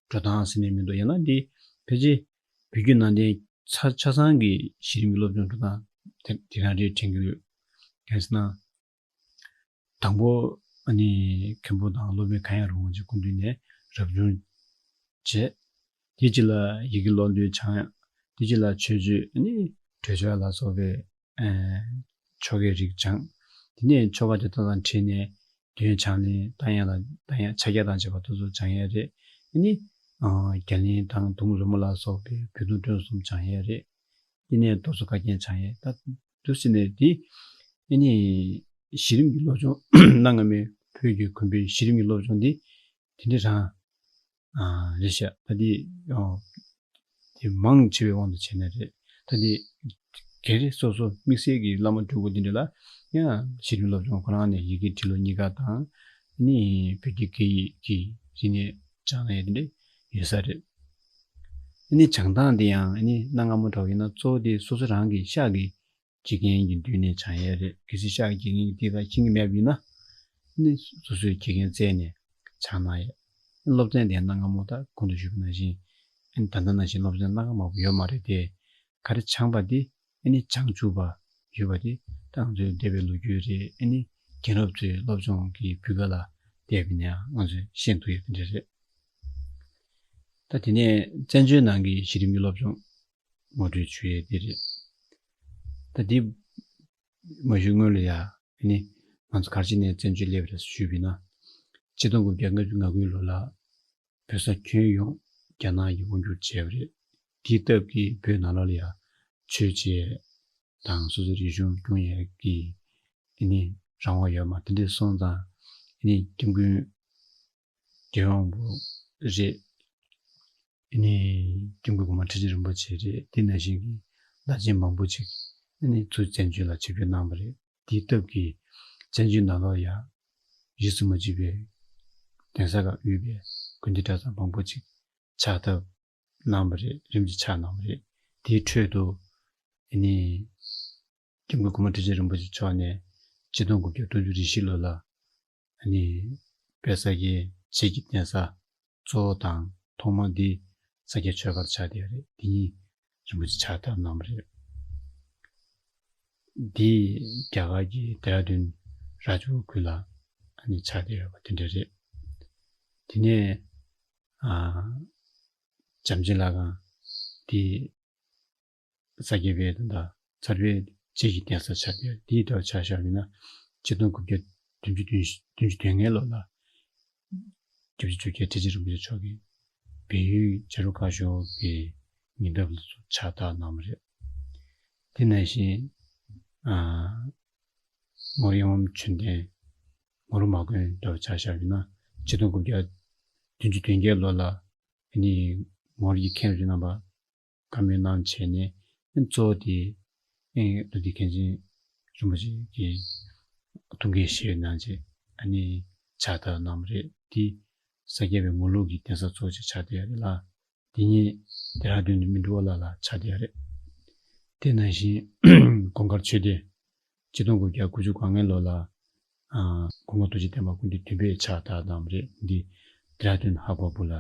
འགྲོ་སྟངས་ཟེར་ནས་མི་འདུག་ཡང་ན་འདི་ཕལ་ཆེར་བོད་བརྒྱུད་ནང་བསྟན་ ཆ་ཆ་ཚང་གི་གཞི་རིམ་གྱི་སློབ་སྦྱོང་འགྲོ་སྟངས་དེ་དེ་རང་རེད་དྲན་གྱི་ཡོད། གང་ཟེར་ན། དང་པོ་ཨ་ནི་མཁན་པོ་དང་སློབ་དཔོན་གང་ཡང་རུང་བ་ཅིག་སྐུ་མདུན་ནས་རབ་བྱུང་བྱས། དེ་རྗེས་ལ་ཡི་གེ་ཀློག་འདོན་སྦྱང་ཡ། དེ་རྗེས་ལ་མཆོད་བརྗོད་ཨ་ནི་གྲོལ་ཆོག་ལ་སོགས་པའི་ཨ་ཆོ་གའི་རིགས་སྦྱང་། དེ་ནས་ཆོ་ག་དེ་དག་དང་འཁྲིལ་ནས་འདོན་ཕྱག་ལེན་བཏང་ཡ་ལ་བཏང་ཡ་ཕྱག་རྒྱ་དང་བཅས་པ་དེ་ཚོ་སྦྱང་ཡ་རེད། ཨ་ནི་ཨ་རྒྱ་གླིང་དང་དུམ་བུ་རི་མོ་ལ་སོགས་པའི་རྒྱུད་སྡོམ་སྤྲོས་གསུམ་སྦྱང་ཡ་རེད། དེ་ནས་རྡོ་སོལ་ཁ་རྒྱན་སྦྱང་ཡས། ད་འདུག་ཟེར་ནས་དེ་ཨ་ནི་གཞི་རིམ་གྱི་སློབ་སྦྱོང་གནའ་སྔ་མོའི་བོད་ཀྱི་དགོན་པའི་གཞི་རིམ་གྱི་སློབ་སྦྱོང་འདི་དེ་འདྲ་རང་ཨ་རེད་ཤག་ད་དེ་ཨོ་དེ་མང་ཆེ་བའི་དབང་དུ་བྱས་ནས་རེད། ད་དེ་སྒེར་སོ་སོ་དམིགས་བསལ་གྱི་བླ་མ་སྤྲུལ་སྐུ་དེ་འདྲ་ལ་ཡང་གཞི་རིམ་སློབ་སྦྱོང་ཁོ་རང་ནས་ཡི་གེ་ཁྲིད་ལོ་གཉིས་ཀ་དང་ཨ་ནི་བོད་ཀྱི་སྐད་ཡིག་གི་རིག་གནས་སྦྱང་ཡས་དེ་འདྲ་ཡོད་ས་རེད། ཨ་ནི་སྦྱང་སྟངས་དེ་ཡང་ཨ་ནི་གནའ་སྔ་མོ་འདྲ་བོ་ཡིན་ན་གཙོ་བོ་དེ་སོ་སོ་རང་གི་ཤག་གི་དགེ་རྒན་གྱི་མདུན་ནས་སྦྱང་ཡས་རེད། གལ་སྲིད་ཤག་གི་དགེ་རྒན་གྱིས་དེ་དག་ཤེས་ཀྱི་མེད་པ་ཡིན་ན་ཨ་ནི་སོ་སོའི་དགེ་རྒན་བཙལ་ནས་སྦྱང་གནང་ཡས། སློབ་ཚན་དེ་གནའ་སྔ་མོ་ད་གོང་དུ་ཞུས་པ་ནང་བཞིན་ཨ་ནི་ད་ལྟ་ནང་བཞིན་སློབ་ཚན་སྣ་ཁ་མང་པོ་ཡོད་མ་རེད་དེ། ག་རེ་སྦྱངས་པ་དེ་ཨ་ནི་སྦྱང་བཅུག་པ་ཡོད་པ་དེ་ད་ང་ཚོའི་འདས་པའི་ལོ་རྒྱུས་རེད། ཨ་ནི་རྒན་རབས་ཚོའི་སློབ་སྦྱོང་གི་སྤུས་ཀ་ལ་བལྟས་པ་ཡིན་ན་ཡང་ང་ཚོས་ཤེས་ཐུབ་ཡོད་པ་འདྲ་རེད། ད་དེ་ནས་བཙན་བྱོལ་ནང་གི་གཞི་རིམ་གྱི་སློབ་སྦྱོང་ངོ་སྤྲོད་ཞུ་ཡས་དེ་རེད། ད་འདི་མ་ཞུ་སྔོན་ལ་ཡ་ཨ་ནི་ང་ཚོ་ག་རེ་བྱས་ནས་བཙན་བྱོལ་སླེབས་རེད་ཞུས་པ་ཡིན་ན། ཆིག་སྟོང་དགུ་བརྒྱ་ལྔ་བཅུ་ང་དགུའི་ལོ་ལ་བོད་ས་ཁྱོན་ཡོངས་རྒྱ་ནག་གིས་དབང་བསྒྱུར་བྱས་པ་རེད། དེའི་སྟབས་ཀྱིས་བོད་ནང་ལོགས་ལ་ཡང་ཆོས་བྱེད་དང་སོ་སོའི་རིག་གཞུང་སྐྱོང་ཡས་ཀྱི་ཨ་ནི་རང་དབང་ཡོད་མ་རེད། དེ་འདྲ་སོང་ཙང་ཨ་ནི་སྐྱབས་མགོན་རྒྱལ་དབང་པོ་རེད། ཨ་ནི་སྐྱབས་མགོན་གོང་མ་ཁྲི་ཆེན་རིན་པོ་ཆེ་རེད། དེ་ནང་བཞིན་གྱི་བླ་ཆེན་མང་པོ་ཅིག་ཨ་ནི་ཚུར་བཙན་བྱོལ་ལ་ཆིབས་བསྒྱུར་གནང་བ་རེད། དེའི་སྟབས་ཀྱིས་བཙན་བྱོལ་ནང་ལོགས་ཡ་གཞི་རྩ་མ་གཅིག་པའི་གདན་ས་ཁག་དབུས་པའི་དགོན་སྡེ་གྲྭ་ཚང་མང་པོ་ཅིག་ཕྱག་བཏབ་གནང་བ་རེད། རིམ་གྱིས་ཕྱག་གནང་བ་རེད། དེའི་ཁྲོད་དུ་ཨ་ནི་སྐྱབས་མགོན་གོང་མ་ཁྲི་ཆེན་རིན་པོ་ཆེ་མཆོག་ནས་ཆིག་སྟོང་དགུ་བརྒྱ་དྲུག་ཅུ་རེ་བཞི་ལོ་ལ་ཨ་ནི་དཔལ་ས་སྐྱའི་རྗེས་ཀྱི་གདན་ས་གཙོ་བོ་དང་ཐོག་མ་འདི་ས་སྐྱ་ཆོས་སྒར་ཆགས་བསྡད་ཡོད་རེད། འདི་ཉིད་རིན་པོ་ཆེ་ཕྱག་བཏབ་གནང་བ་རེད། འདི་རྒྱ་གར་གྱི་ལྡེ་ར་ལྡུན་ར་ཇོ་ཁུལ་ལ་ཨ་ནི་ཆགས་བསྡད་ཡོད་པ་དེ་འདྲ་རེད། དེ་ནས་ཨ་བྱམས་ཆེན་ལྷ་ཁང་འདི་ས་སྐྱ་པའི་ད་ལྟ་ཚར་པའི་རྗེས་ཀྱི་གདན་ས་ཆགས་བསྡད་ཡོད། འདིའི་ཐོག་ཆ་བཞག་པ་ཡིན་ན་ཆིག་སྟོང་དགུ་བརྒྱ་བདུན་ཅུ་དོན་བདུན་ཅུ་དོན་ལྔའི་ལོ་ལ་སྐྱབས་རྗེ་ཆོས་རྒྱལ་ཁྲི་ཆེན་རིན་པོ་ཆེ་མཆོག་གིས་བལ་ཡུལ་བྱ་རུང་ཁ་ཤོར་གྱི་ཉེ་འདབས་ལ་ཕྱག་བཏབ་གནང་བ་རེད། དེ་ནང་བཞིན་ཨ་ངོར་ཡང་བྱོན་ཏེ་ངོར་མ་དགོན་འདྲ་བོ་ཆ་བཞག་པ་ཡིན་ན་ཆིག་སྟོང་དགུ་བརྒྱ་བདུན་ཅུ་དོན་བརྒྱད་ལོ་ལ་ཨ་ནི་ངོར་གྱི་མཁན་རིན་རྣམ་པ་བཀའ་མོལ་གནང་བྱས་ནས་གཙོ་བོ་དེ་ཨེ་ལུས་འདི་མཁན་ཆེན་རིན་པོ་ཆེ་གི་ཐུགས་འགན་བཞེས་གནང་རྗེས་ཨ་ནི་ཕྱག་བཏབ་གནང་བ་རེད། དེ་ས་སྐྱ་པའི་ངོར་ལུགས་ཀྱི་གདན་ས་གཙོ་བོ་ཅིག་ཆགས་བསྡད་ཡོད་རེད་ལ། དེ་ཉིད་ལྡེ་ར་ལྡུན་དུ་སྨིན་གྲོལ་ཨོ་ལ་ལ་ཆགས་བསྡད་ཡོད་རེད། དེ་ནང་བཞིན་གོང་དཀར་ཆོས་སྡེ་ཆིག་སྟོང་དགུ་བརྒྱ་དགུ་བཅུ་གོ་ལྔའི་ལོ་ལ་ཨ་གོང་མ་རྡོ་རྗེ་གདན་པ་སྐུ་མདུན་བདུན་པས་ཕྱག་བཏབ་གནང་བ་རེད། འདི་ལྡེ་ར་ལྡུན་ཧ་གོ་པུ་ལ་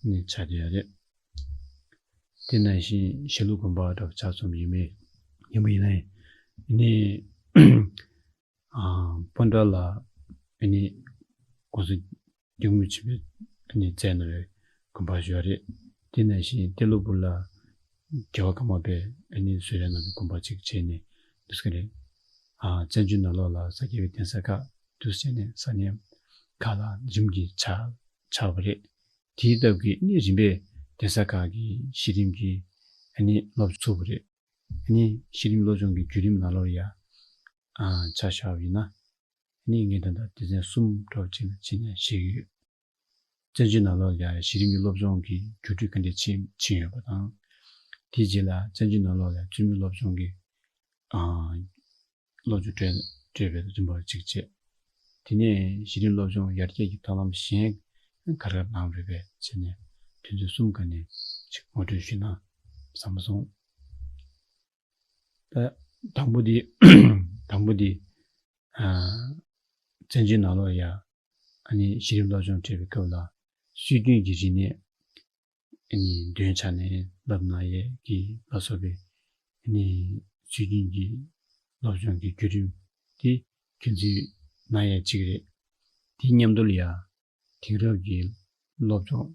ནི་ཆགས་བསྡད་ཡོད་རེད། དེ་ནང་བཞིན་ཞྭ་ལུ་དགོན་པ་འདྲ་བོ་ཆ་ཚང་ཡིན་མིན་ཡིན་པ་ཡིན་ནའི་ནི་ཨ་སྤོན་ཊ་ལ་ནི་༸གོང་ས་༸སྐྱབས་མགོན་ཆེན་པོས་ནི་མཛད་གནང་བའི་དགོན་པ་ཞིག་ཡོད་རེད། དེ་ནང་བཞིན་ཏེ་ལོ་པུར་ལ་རྒྱལ་བ་ཀརྨ་པས་ནི་བཟོས་གནང་བའི་དགོན་པ་ཅིག་བྱས་ནས་འདུག་སེ་རེད། ཨ་བཙན་བྱོལ་ནང་ལོགས་ལ་ས་སྐྱ་པའི་གདན་ས་ཁག་འདུག་སེ་བྱས་ནས་ས་གནས་ཁག་ལ་རིམ་གྱིས་ཆགས་ཆགས་པ་རེད། དེའི་སྟབས་ཀྱིས་ནི་རིམ་པས་གདན་ས་ཁག་གི་གཞི་རིམ་གྱི་ནི་སློབ་ཚུགས་པ་རེད། ནི་གཞི་རིམ་སློབ་སྦྱོང་གི་བརྒྱུད་རིམ་ནང་ལོགས་ཡ་ཨ་ཆ་བཞག་པ་ཡིན་ན་ནི་ངས་ད་ལྟ་སྡེ་ཚན་གསུམ་འདྲ་བོ་ཅིག་ལ་ཕྱེ་ནས་བཤད་ཀྱི་ཡོད། བཙན་བྱོལ་ནང་ལོགས་ཡ་གཞི་རིམ་གྱི་སློབ་སྦྱོང་གི་བརྒྱུད་འཕྲོས་ག་འདྲས་ཕྱིན་ཕྱིན་ཡོད་པ་དང་། དེའི་རྗེས་ལ་བཙན་བྱོལ་ནང་ལོགས་ཡ་རྩིས་མེད་སློབ་སྦྱོང་གི་ཨ་སློབ་སྦྱོང་སྤྲད་སྤྲད་པའི་རིམ་པ་གཅིག་བྱས། དེ་ནས་གཞི་རིམ་སློབ་སྦྱོང་ཡར་རྒྱས་ཀྱི་ཐབས་ལམ་གཞན་ག་རེ་གནང་རེད་པས་བྱས་ནས་དོན་ཚན་གསུམ་ག་ནས་ཅིག་ངོ་སྤྲོད་ཞུས་ན་བསམ་སོང་། ད་དང་པོ་འདི་དང་པོ་འདི་ཨ་བཙན་བྱོལ་ནང་ལོགས་ཡ་ཨ་ནི་གཞི་རིམ་སློབ་སྦྱོང་སྤྲད་པའི་སྐབས་ལ་སྲོལ་རྒྱུན་གྱི་རིག་གནས། ཨ་ནི་འདོན་ཆ་ནས་བསླབ་གནང་ཡས་ཀྱི་ལ་སོགས་པའི་ཨ་ནི་སྲོལ་རྒྱུན་གྱི་སློབ་སྦྱོང་གི་བརྒྱུད་རིམ་དེ་རྒྱུན་འཛིན་གནང་ཡས་གཅིག་རེད། དེ་མཉམ་དུ་ལ་ཡ་དེང་རབས་ཀྱི་སློབ་སྦྱོང་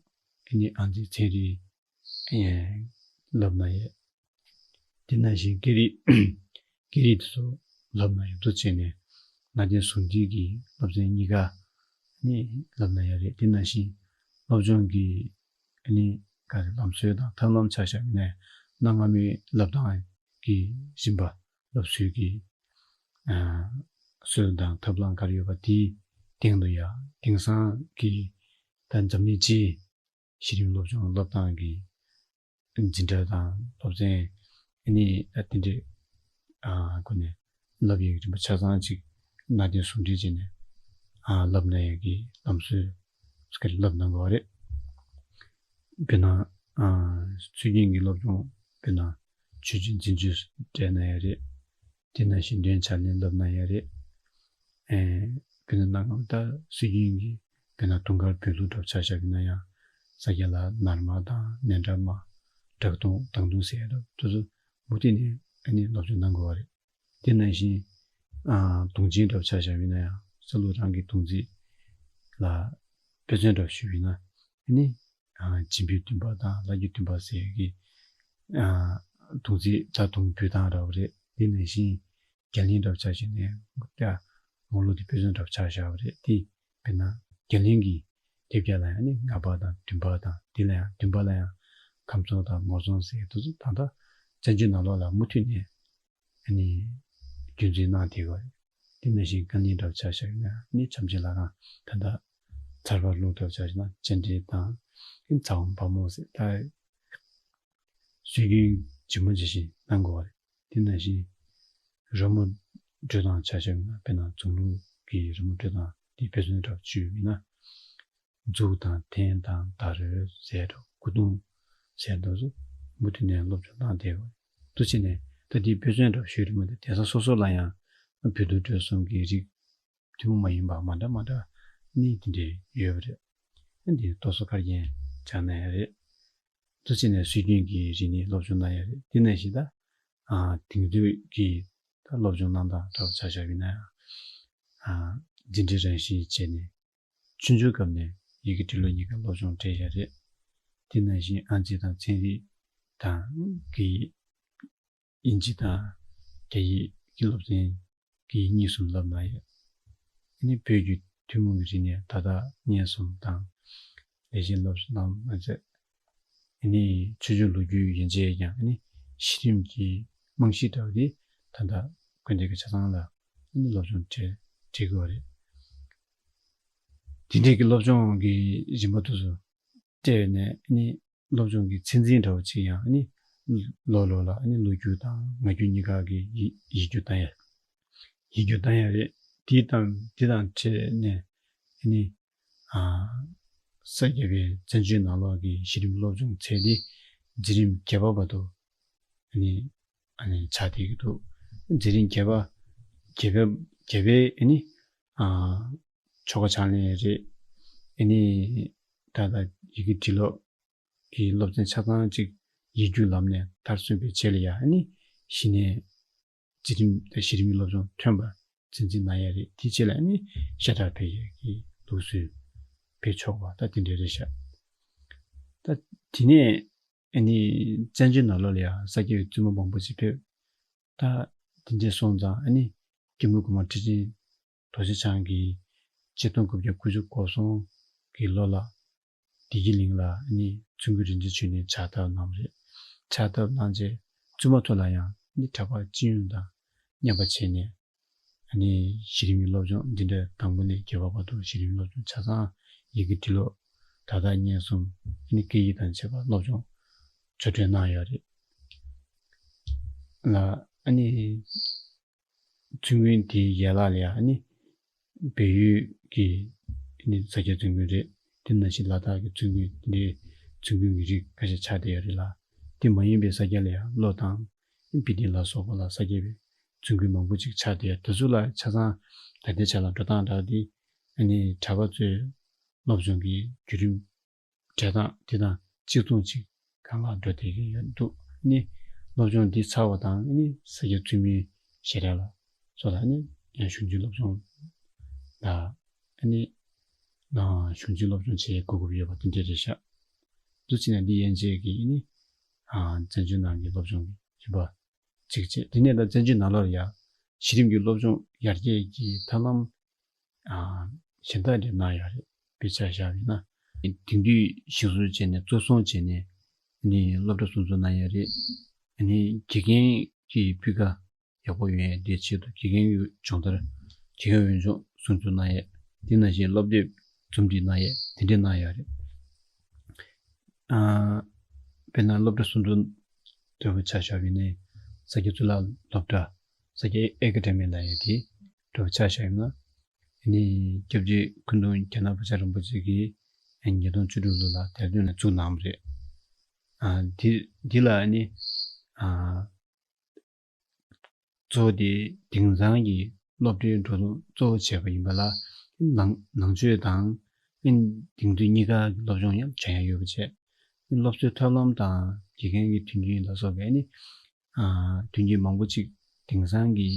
ཨ་ནི་ཨང་རྩིས་ཚན་རིག་ཨེ་བསླབ་གནང་ཡས། དེ་ནང་བཞིན་སྐད་རིགས། སྐད་རིགས་དེ་ཚོ་བསླབ་གནང་ཡོད་དུ་བྱས་ནས་གནའ་དེང་ཟུང་འབྲེལ་གྱི་སློབ་ཚན་གཉིས་ཀ་ནི་བསླབ་གནང་ཡ་རེད། དེ་ནང་བཞིན་སློབ་སྦྱོང་གི་ཨ་ནི་ག་རེ་ལམ་སྲོལ་དང་ཐབས་ལམ་ཆ་བཞག་ནས་གནའ་སྔ་མོའི་བསླབ་སྟངས་ཀྱི་རིམ་པ་སློབ་སྲོལ་གྱི་ཨ་སྲོལ་དང་ཐབས་ལམ་ག་རེ་ཡོད་པ་དེའི་སྟེང་དུ་ཡ་དེང་སང་གི་ད་འཛམ་གླིང་སྤྱིའི་གཞི་རིམ་སློབ་སྦྱོང་སློབ་སྟངས་ཀྱི་འཛིན་གྲྭ་དང་སློབ་ཚན་ཨ་ནི་ད་དེ་འདྲའི་ཨ་སྒོ་ནས་བསླབ་ཡག་གི་རིམ་པ་ཆ་ཚང་ཅིག་གནའ་དེང་ཟུང་འབྲེལ་བྱས་ནས་ཨ་བསླབ་གནང་ཡག་གི་ལམ་སྲོལ་སྐད་བསླབ་གནང་དགོས་པ་རེད། དཔེར་ན་ཨ་སྲོལ་རྒྱུན་གྱི་སློབ་སྦྱོང་དཔེར་ན་ཆོས་སྤྱོད་འཛིན་སྤྱོད་སྤྲད་གནང་ཡག་རེད། དེ་ནང་བཞིན་འདོན་ཆ་ནས་བསླབ་གནང་ཡག་རེད། ཨེ་དཔེར་ན་གནའ་སྔ་མོ་ད་སྲོལ་རྒྱུན་གྱི་དཔེར་ན་དུང་དཀར་བོད་ལུགས་འདྲ་བོ་ཆ་བཞག་པ་ཡིན་ན་ཡང་ས་སྐྱ་ལ་ནར་མ་དང་ནས་འདྲ་མ་སྦྲག་དུང་སྡང་དུང་ཟེར་ཡག་འདྲ་བོ་དེ་ཚོ་མུ་མཐུད་ནས་ཨ་ནི་སློབ་སྦྱོང་གནང་དགོས་པ་རེད། དེ་ནང་བཞིན་ཨ་དུང་ཆེན་འདྲ་བོ་ཆ་བཞག་པ་ཡིན་ན་ཡང་ས་ལུག་རང་གི་དུང་རྩིས་ལ་དཔེ་མཚོན་འདྲ་བོ་ཞུས་པ་ཡིན་ན་ཨ་ནི་ཨ་སྦྱིན་པའི་འདུན་པ་དང་ལྷ་རྒྱུད་འདུན་པ་ཟེར་ཡག་གི་ཨ་དུང་རྩིས་ད་དུང་འབུད་སྟངས་འདྲ་བོ་རེད། དེ་ནང་བཞིན་རྒྱ་གླིང་འདྲ་བོ་ཆ་བཞག་ནས་ཀྱ་མོ་ལུག་དེ་དཔེ་མཚོན་འདྲ་བོ་ཆ་བཞག་པ་རེད། དེ་དཔེར་ན་རྒྱ་གླིང་གི་ཐེབས་རྒྱ་ལ་ཡང་ནི་ལྔ་པ་དང་བདུན་པ་དང་དེ་ལ་ཡང་བདུན་པ་ལ་ཡང་ཁམས་ཚོང་དང་ངོར་ཚོང་ཟེར་དེ་ཚོ་ད་ལྟ་བཙན་བྱོལ་ནང་ལོགས་ལ་མུ་མཐུད་ནས་ཨ་ནི་རྒྱུན་འཛིན་གནང་བསྡད་ཡོད་རེད། དེ་ནང་བཞིན་ཀ་ནི་འདྲ་བོ་ཆ་བཞག་ན་ནི་འཆམ་ཆེན་ལྷ་ཁང་ད་ལྟ་ཚར་པ་ལུག་འདྲ་བོ་ཆ་བཞག་ན་སྤྱན་འདྲེན་དང་ཚ་བ་འབར་མོ་ཟེར་ད་སྲོལ་རྒྱུན་ཇི་མ་ཇི་བཞིན་གནང་དགོས་པ་རེད། དེ་ནང་བཞིན་རོལ་མོ་དཀྲོལ་སྟངས་ཆ་བཞག་ན་དཔེར་ན་རྫོང་ལུགས་ཀྱི་རོལ་མོ་དཀྲོལ་སྟངས་དེ་དཔེ་མཚོན་འདྲ་བོ་བརྗོད་ཡིན་ན། མཛུབ་དང་འཐེན་དང་ཟླ་རོལ་ཟེར་འགྲོ་སྐུ་གདུང་ཟེར་འགྲོ་ཚོ་མུ་མཐུད་ནས་སློབ་སྦྱོང་གནང་བསྡད་ཡོད། དུ་ཕྱིན་ནས་ད་འདི་དཔེ་མཚོན་འདྲ་ཞུ་རིགས་མ་འདི་དེང་སང་སོ་སོ་ལ་ཡང་བོད་དུ་འགྲོ་གསུམ་གྱི་རིགས་ཐུན་མོང་མ་ཡིན་པ་མ་འདྲ་མ་འདྲ་ནི་དེ་འདྲས་ཡོད་པ་རེད། ཨ་འདི་ཏོག་ཙམ་ཁ་རྒྱན་སྦྱར་ན་ཡང་རེད། དུ་ཕྱིན་ནས་སྲོལ་རྒྱུན་གྱི་རིག་གནས་སློབ་སྦྱོང་གནང་ཡང་རེད། དེ་ནང་བཞིན་ད་ཨ་དེང་དུས་ཀྱི་ད་སློབ་སྦྱོང་གནང་སྟངས་འདྲ་བོ་ཆ་བཞག་པ་ཡིན་ན་ཡང་ཨ་འཛིན་གྲྭའི་རང་བཞིན་བྱས་ནས། ཆུང་ཆུང་སྐབས་ནས་ཡི་གེ་འབྲི་ཀློག་གཉིས་ཀ་སློབ་སྦྱོང་སྤྲད་ཡ་རེད། དེ་ནང་བཞིན་ཨང་རྩིས་དང་ཚན་རིག་དང་དགེ་ཡིག་དབྱིན་ཇི་དང་རྒྱ་ཡིག་གི་སློབ་ཚན་དགེ་ཡིག་གཉིས་གསུམ་བསླབ་གནང་ཡོད། ཨ་ནི་བོད་ཀྱི་ཐུན་མོང་གི་རིག་གནས་ད་ལྟ་སྙན་རྩོམ་དང་ལེགས་བཤད་སློབ་གསོ་གནང་མ་ཚད། ཨ་ནི་ཆོས་ཕྱོགས་ལོ་རྒྱུས་ཡན་ཆད་ཀྱང་ཨ་ནི་གཞི་རིམ་གྱི་རྨང་གཞི་འདྲ་བ་དེ་ད་ལྟ་དགོན་སྡེ་གི་ཆ་ཚང་ལ་ཨ་ནི་སློབ་སྦྱོང་སྤྲད་སྤྲད་དགོས་པ་རེད། དེ་འདྲའི་གི་སློབ་སྦྱོང་གི་རིམ་པ་དེ་ཚོ་སྤྲད་ནས་ཨ་ནི་སློབ་སྦྱོང་གི་ཚད་འཛིན་འདྲ་བ་ཅིག་ཡང་ཨ་ནི་ལོ་ལོ་ལ་ཨ་ནི་ལོ་རྒྱུས་དང་ངག་རྒྱུན་གཉིས་ཀ་གི་ཡིག་ཡིག་རྒྱུགས་བཏང་ཡ་ཡིག་རྒྱུགས་བཏང་ཡ་རེད། དེ་དང་དེ་དང་འཕྲད་ནས་ཨ་ནི་ཨ་ས་སྐྱ་པའི་བཙན་བྱོལ་ནང་ལོགས་ཀྱི་གཞི་རིམ་སློབ་སྦྱོང་ཚད་དེ་འཛིན་རིམ་བརྒྱད་པ་བར་དུ་ཨ་ནི་ཨ་ནི་ཆགས་བསྡད་ཀྱི་འདུག་འཛིན་རིམ་བརྒྱད་པ་བརྒྱད་པའི་བརྒྱད་པའི་ཨ་ནི་ཨ་ཆོ་ག་ཕྱག་ལེན་རེད། ཨ་ནི་ད་ལྟ་ཡི་གེ་འབྲི་ཀློག་གི་སློབ་ཚན་ཆ་ཚང་གཅིག་ཡིག་རྒྱུགས་ལམ་ནས་མཐར་སོན་པའི་རྗེས་ལ་ཡང་ཨ་ནི་གཞི་ནས་འཛིན་རིམ་དང་གཞི་རིམ་གྱི་སློབ་སྦྱོང་ཐོན་པ་ཚད་འཛིན་གནང་ཡ་རེད། དེའི་རྗེས་ལ་ཨ་ནི་ཤ་ཁྲག་འཕེལ་ཡས་ཀྱི་ལུགས་སྲོལ་སྤེལ་ཆོག་པ་ད་དེ་འདྲ་རེད་ཤག་ད་དེ་ནས་ཨ་ནི་བཙན་བྱོལ་ནང་ལོགས་ལ་ཡང་ས་སྐྱའི་བཙུན་མ་མང་པོ་ཅིག་ཕེབས། ད་དེ་འདྲས་སོང་ཙང་ཨ་ནི་སྐྱབས་མགོན་གོང་མ་ཁྲི་ཆེན་རྡོ་རྗེ་འཆང་གིས་ཆིག་སྟོང་དགུ་བརྒྱ་དགུ་བཅུ་གོ་གསུམ་གྱི་ལོ་ལ་བདེ་སྐྱིད་གླིང་ལ་ཨ་ནི་བཙུན་དགོན་རིན་ཆེན་ཆོས་གླིང་ཕྱག་བཏབ་གནང་བ་རེད། ཕྱག་བཏབ་གནང་རྗེས་བཙུན་མ་ཚོ་ལ་ཡང་ཨ་ནི་གྲྭ་པ་སྤྱི་ཡོངས་དང་མཉམ་པ་བྱས་ནས། ཨ་ནི་གཞི་རིམ་གྱི་སློབ་སྦྱོང་འཛིན་གྲྭ་དང་པོ་ནས་བརྒྱད་པ་བར་དུ་གཞི་རིམ་སློབ་སྦྱོང་ཆ་ཚང་ཡི་གེ་འབྲི་ཀློག་ད་ལྟ་སྙན་རྩོམ་ཨ་ནི་སྐད་ཡིག་དང་བཅས་པ་སློབ་སྦྱོང་ཆོ་འཕྲུལ་གནང་ཡོད་རེད། ལ་ཨ་ནི་བཙུན་དགོན་དེའི་ཡན་ལག་ལ་ཡང་ཨ་ནི་བལ་ཡུལ་གྱི་ཨ་ནི་ས་སྐྱ་བཙུན་དགོན་རེད། དེ་ནང་བཞིན་ལ་དྭགས་ཀྱི་བཙུན་དགོན་དེ་འདྲའི་བཙུན་དགོན་གྱི་རིགས་ཁ་ཤས་ཆགས་བསྡད་ཡོད་རེད་ལ། དེ་མ་ཡིན་པའི་ས་སྐྱ་ལ་ཡང་གློ་དང་། སྤི་ཏི་ལ་སོགས་པ་ལ་ས་སྐྱ་པའི་བཙུན་དགོན་མང་པོ་ཅིག་ཆགས་བསྡད་ཡོད། དེ་ཚོ་ལ་ཆ་ཚང་ད་ལྟའི་ཆ་ལ་འགྲོ་སྟངས་འདྲ་དེ་ཨ་ནི་གྲྭ་པ་ཚོའི་སློབ་སྦྱོང་གི་བརྒྱུད་རིམ་འབྲེལ་སྟངས་དེ་དང་གཅིག་མཚུངས་ཅིག་ གང་ལ་འགྲོ་བསྡད་ཀྱི་ཡོད་འདུག་ནི་སློབ་སྦྱོང་འདི་ཚར་བ་དང་ནི་ས་སྐྱ་བཙུན་མའི་ཞལ་རས་ལ་སོགས་ལ་ནི་གཞུང་ཆེན་སློབ་སྦྱོང་ལ་ནི་གཞུང་ཆེན་སློབ་སྦྱོང་བྱེད་གོ་སྐབས་ཡོད་པ་དེ་འདྲ་རེད་ཤག་འདུག་བྱས་ན་འདི་ཡན་ཆད་ཀྱི་ནི་བཙན་བྱོལ་ནང་གི་སློབ་སྦྱོང་གི་རིམ་པ་གཅིག་བྱས། དེ་ནས་ད་བཙན་བྱོལ་ནང་ལོགས་ལ་ཡང་གཞི་རིམ་གྱི་སློབ་སྦྱོང་ཡར་རྒྱས་ཀྱི་ཐབས་ལམ་གཞན་དག་འདྲ་གནང་ཡོད་རེད། དཔེར་ཆ་བཞག་པ་ཡིན་ན། དེང་དུས་གཞིར་བཟུང་བྱས་ནས་གཙོ་བཟུང་བྱས་ནས་ནི་སློབ་གྲྭ་སྲུང་བཙུགས་གནང་ཡོད་རེད། ནི་དགེ་རྒན་གྱི་སྤུས་ཀ་ཡག་པོ་ཡོང་ཡས་དེའི་ཆེད་དུ་དགེ་རྒན་གྱི་སྦྱོང་བརྡར་དགེ་རྒན་འོས་སྦྱོང་སྲུང་བཙུགས་གནང་ཡས། དེ་ནང་བཞིན་སློབ་དེབ་རྩོམ་སྒྲིག་གནང་ཡས་དེ་འདྲ་གནང་ཡོད་རེད། ཨ། དཔེར་ན་སློབ་གྲྭ་སྲུང་བཙུགས་འདྲ་པོ་ཆ་བཞག་པ་ཡིན་ན་ས་སྐྱ་གཙུག་ལག་སློབ་གྲྭ། ས་སྐྱ་ཨེ་ཀ་ཌེ་མི་ལབ་ཡས་དེ་འདྲ་པོ་ཆ་བཞག་ཡིན་ན། ཨ་ནི་སྐྱབས་རྗེ་སྐུ་མདུན་རྒྱ་ནག་པ་ལྕགས་རིན་པོ་ཆེ་གིས་ཉིས་སྟོང་བཅུ་དྲུག་ལོ་ལ་དེར་དོན་ནས་བཙུགས་གནང་བ་རེད། ཨ། འདི་འདི་ལ་ཨ་ནི་ཨ། གཙོ་བོ་དེ་དེང་སང་གི་སློབ་གྲྭའི་འགྲོ་སོང་གཙོ་བོ་བྱས་པ་ཡིན་པ་ལ། ནང་ནང་ཆོས་དང་དེང་དུས་གཉིས་ཀ་གི་སློབ་སྦྱོང་ཡང་སྦྱང་ཡ་ཡོད་པ་བྱས། སློབ་གསོའི་ཐབས་ལམ་དང་དགེ་རྒན་གྱི་མཐུན་རྐྱེན་ལ་སོགས་པའི་ནི། ཨ། མཐུན་རྐྱེན་མང་པོ་ཅིག་དེང་སང་གི་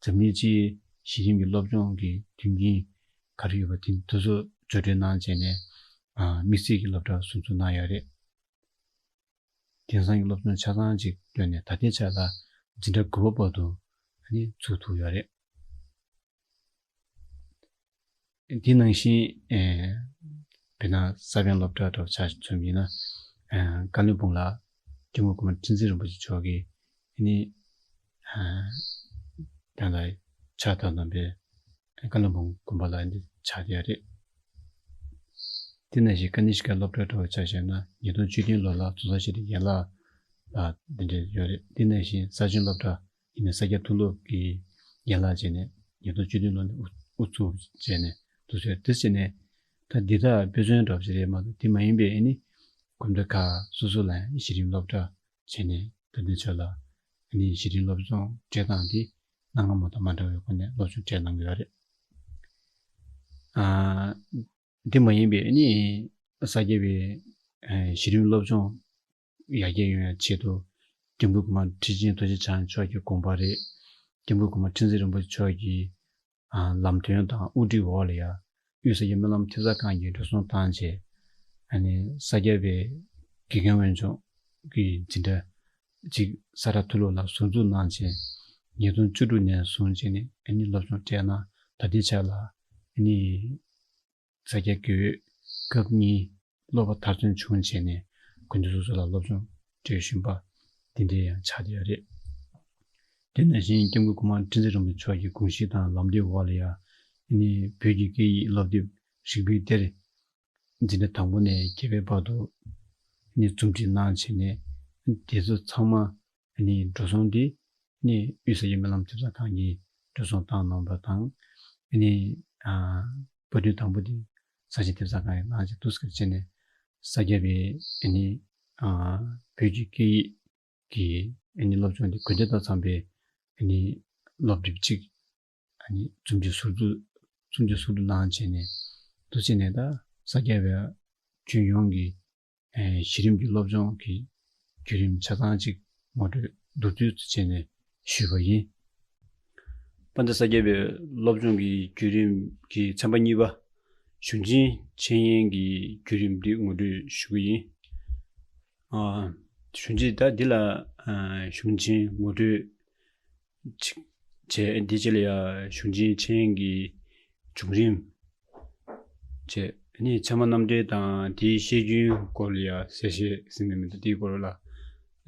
འཛམ་གླིང་སྤྱིའི་གཞི་རིམ་གྱི་སློབ་སྦྱོང་གི་མཐུན་རྐྱེན་ག་རེ་ཡོད་པ་དེ་དེ་ཚོ་བརྗོད་སྒྲིག་གནང་བྱས་ནས། ཨ། དམིགས་བསལ་གྱི་སློབ་གྲྭ་སྲུང་བཙུགས་གནང་ཡོད་རེད། དེང་སང་གི་སློབ་སྦྱོང་ཆ་ཚང་ཅིག་བཏོན་ནས་ད་ལྟའི་ཆ་ལ་འཛིན་གྲྭ་དགུ་པ་བར་དུ་ཨ་ནི་ཚུགས་ཐུབ་ཡོད་རེད། དེ་ནང་བཞིན་ཨེ། དཔེར་ན་ས་པཎ་སློབ་གྲྭ་འདྲ་པོ་ཆ་མཚོན་པ་ཡིན་ན། ཨེ། བཀའ་བློན་སྦུག་ལ་སྐྱབས་མགོན་གོང་མ་ཁྲི་འཛིན་རིན་པོ་ཆེ་མཆོག་གིས་ཨ་ནི་ཨེ། དེ་ལ་ཕྱག་བཏབ་གནང་པའི་བཀའ་བློན་སྦུག་དགོན་པ་ལ་འདི་ཆགས་བསྡད་ཡོད་རེད། དེ་ནང་བཞིན་ཀ་ནི་ཤི་ཀ་སློབ་གྲྭ་འདྲ་པོ་ཆ་བཞག་ན་ཉིས་སྟོང་བཅུ་བདུན་ལོ་ལ་རྫོང་སར་གཞི་རིམ་ཡན་ལག་ལ་འདི་འདྲ་ཡོད་རེད། དེ་ནང་བཞིན་ས་ཆེན་སློབ་གྲྭ་ཡིན་ན་ས་སྐྱ་མཐོ་སློབ་ཀྱི་ཡན་ལག་བྱས་ནས་ཉིས་སྟོང་བཅུ་བདུན་ལོ་ནས་དབུ་དབུ་བཙུགས་བྱས་ནས་འདུག་ཟེར། དེ་བྱས་ནས་ད་འདི་དག་དཔེ་མཚོན་འདྲ་པོ་ཞིག་རེད་མ་གཏོགས་དེ་མ་ཡིན་པའི་ཨ་ནི་གོམ་བགྲོད་ཁག་སོ་སོ་ལ་གཞི་རིམ་སློབ་གྲྭ་བྱས་ནས་ད་ལྟའི་ཆ་ལ་ཨ་ནི་གཞི་རིམ་སློབ་སྦྱོང་སྤྲད་སྟངས་དེ་གནའ་སྔ་མོ་དང་མ་འདྲ་བའི་སྒོ་ནས་སློབ་སྦྱོང་སྤྲད་གནང་གི་ཡོད་རེད། ཨ། དེ་མ་ཡིན་པའི་ཨ་ནི་ས་སྐྱ་པའི་ཨ་གཞི་རིམ་སློབ་སྦྱོང་ཡར་རྒྱས་ཡོང་ཡ་ཆེད་དུ་སྐྱབས་མགོན་གོང་མ་ཁྲི་ཆེན་རྡོ་རྗེ་འཆང་མཆོག་གི་དགོངས་པ་རེད། སྐྱབས་མགོན་གོང་མ་ཁྲི་འཛིན་རིན་པོ་ཆེ་མཆོག་གི་ཨ་ལམ་སྟོན་དང་དབུ་ཁྲིད་འོག་ལ་ཡ་དབུས་ས་སྐྱ་སྨོན་ལམ་ཐེབས་རྩ་ཁང་གིས་འགྲོ་སོང་བཏང་བྱས། ཨ་ནི་ས་སྐྱ་པའི་དགེ་རྒན་འོས་སྦྱོང་གི་འཛིན་གྲྭ་གཅིག་ས་རཱ་མཐོ་སློབ་ལ་ཟུར་འཛུགས་གནང་བྱས། ཉིས་སྟོང་བཅུ་དྲུག་ནས་བཟུང་བྱས་ནས་ཨ་ནི་སློབ་སྦྱོང་སྤྲད་གནང་། ད་ལྟའི་ཆ་ལ་ཨ་ནི་ས་སྐྱ་དགེ་འོས་སྐབས་གཉིས་སློབ་པ་མཐར་སོན་བྱུང་བྱས་ནས་དགོན་སྡེ་སོ་སོ་ལ་སློབ་སྦྱོང་སྤྲད་བཞིན་པ་དེ་འདྲའི་ཡང་ཆགས་བསྡད་ཡོད་རེད། དེ་ནང་བཞིན་སྐྱབས་མགོན་གོང་མ་ཁྲི་འཛིན་རིན་པོ་ཆེ་མཆོག་གི་དགོངས་གཞི་དང་ལམ་སྟོན་འོག་ལ་ཡང་ཨ་ནི་བོད་ཀྱི་སྐད་ཡིག་སློབ་དེབ་རིག་པའི་གཏེར་འཛིན་གྲྭ་དང་པོ་ནས་བརྒྱད་པའི་བར་དུ་ཨ་ནི་རྩོམ་སྒྲིག་གནང་བྱས་ནས་དེ་ཚོ་ཚང་མ་ཨ་ནི་འགྲོ་སོང་དེ་ནི་དབུས་ས་སྐྱ་སྨོན་ལམ་ཐེབས་རྩ་ཁང་གིས་འགྲོ་སོང་བཏང་གནང་བ་དང་། ཨ་ནི་ཨ་བཀའ་དྲིན་དང་པོ་དེ་ས་ཆེན་ཐེབས་རྩ་ཁང་གིས་གནང་བྱས་འདུག་སེ་བྱས་ནས་ས་སྐྱ་པའི་ཨ་ནི་ཨ་བོད་ཀྱི་སྐད་ཡིག་གི་ཨ་ནི་སློབ་སྦྱོང་དེ་དགོན་སྡེ་དང་འཚམ་པའི་ཨ་ནི་སློབ་དེབ་གཅིག་ཨ་ནི་རྩོམ་སྒྲིག་ཟུར་འཛུགས་རྩོམ་སྒྲིག་ཟུར་འཛུགས་གནང་བྱས་ནས་འདུག་བྱས་ནས་ད་ས་སྐྱ་པའི་ཁྱོན་ཡོངས་ཀྱི་ཨེ་གཞི་རིམ་གྱི་སློབ་སྦྱོང་གི་བརྒྱུད་རིམ་ཆ་ཚང་གཅིག་ངོ་སྤྲོད་མདོར་བསྡུས་སུ་བྱས་ནས་ཞུས་པ་ཡིན། དཔལ་ལྡན་ས་སྐྱ་པའི་སློབ་སྦྱོང་གི་བརྒྱུད་རིམ་གྱི་ཚན་པ་གཉིས་པ་གཞུང་ཆེན་འཆད་ཉན་གྱི་བརྒྱུད་རིམ་འདི་ངོ་སྤྲོད་ཞུ་གི་ཡིན། ཨ་གཞུང་ཆེན་ད་འདི་ལ་ཨ་གཞུང་ཆེན་ངོ་སྤྲོད་ཅིག་བྱས། འདི་རྗེས་ལ་ཡང་གཞུང་ཆེན་འཆད་ཉན་གྱི་བྱུང་རིམ་བྱས། ཨ་ནི་ཚད་མ་རྣམ་འགྲེལ་དང་དེའི་བཤད་རྒྱུན་སྐོར་ལ་ཡང་གསལ་བཤད་ཟེར་ནས་མི་འདུག་དེའི་སྐོར་ལ་ཨ་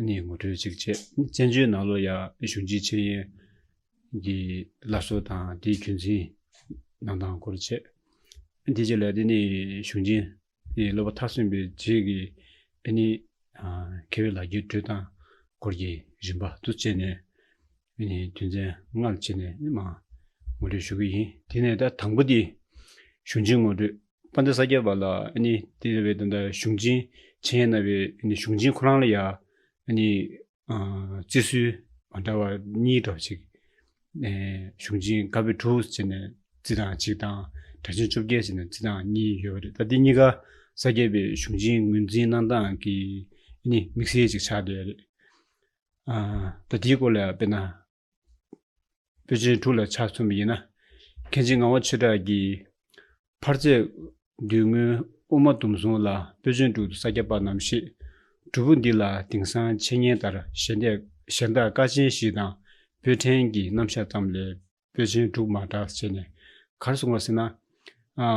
ནི་ངོ་སྤྲོད་ཅིག་བྱས། ཨ་ནི་བཙན་བྱོལ་ནང་ལོགས་ཡང་གཞུང་ཆེན་འཆད་ཉན་གྱི་སླར་གསོ་དང་དེའི་རྒྱུན་འཛིན་གནང་སྟངས་སྐོར་བྱས། ཨ་ནི་དེ་རྗེས་ལ་དེ་ནི་གཞུང་ཆེན་དེ་སློབ་པ་མཐར་སོན་པའི་རྗེས་ཀྱི་ཨ་ནི་ཨ་མཁས་པའི་ལག་འཁྱེར་སྤྲོད་སྟངས་སྐོར་གྱི་རིམ་པ་དུ་བྱས་ནས། ཨ་ནི་དོན་ཚན་ལྔ་ལ་ཕྱེ་ནས་མར་ངོ་སྤྲོད་ཞུ་གི་ཡིན། དེ་ནས་ད་དང་པོ་དེ་གཞུང་ཆེན་ངོ་སྤྲོད། དཔལ་ལྡན་ས་སྐྱ་པ་ལ་ཨ་ནི་དེ་རེད་པས། ད་ལྟ་གཞུང་ཆེན་འཆད་ཉན་གནང་བའི་ཨ་ནི་གཞུང་ཆེན་ཁོ་རང་ལ་ཡ་ཨ་ནི་ཨ་བརྩི་སྲོལ་མ་འདྲ་བ་གཉིས་འདྲ་བ་ཅིག་ཨེ་གཞུང་ཆེན་དགའ་བའི་གྲུ་ཟེར་ནས་བརྩི་སྟངས་གཅིག་དང་། གྲགས་ཆེན་བཅོ་བརྒྱད་ཟེར་ནས་བརྩི་སྟངས་གཉིས་ཡོད་པ་རེད། ད་འདི་གཉིས་ཀ་ས་སྐྱ་པའི་གཞུང་ཆེན་ངོས་འཛིན་གནང་སྟངས་ཀྱི་ ནི་དམིགས་བསལ་ཅིག་ཆགས་བསྡད་ཡོད་རེད། ཨ། ད་དེའི་སྐོར་ལ་དཔེར་ན། དཔེ་ཅན་དྲུག་ལ་ཆ་མཚོན་པ་ཡིན་ན། མཁན་ཆེན་ངག་དབང་ཆོས་གྲགས་ཀྱིས། ཕར་ཚད་དུས་སྔོན་དབུ་མ་དུམ་བཟུང་ལ་དཔེ་ཅན་དྲུག་ཏུ་ས་སྐྱ་པ་རྣམ་བཞི། དྲུག་པོ་འདི་ལ་དེང་སང་འཆད་ཉན་ལྟར་གཞན་སྡེ་གཞན་དག་ཀ་ཆེན་བཞི་དང་བོད་ཕྲན་གྱི་རྣམ་གཞག་ཙམ་ལས་དཔེ་ཅན་དྲུག་མ་གྲགས་བྱས་ནས། ག་རེ་གསུངས་པ་ཟེར་ན། ཨ།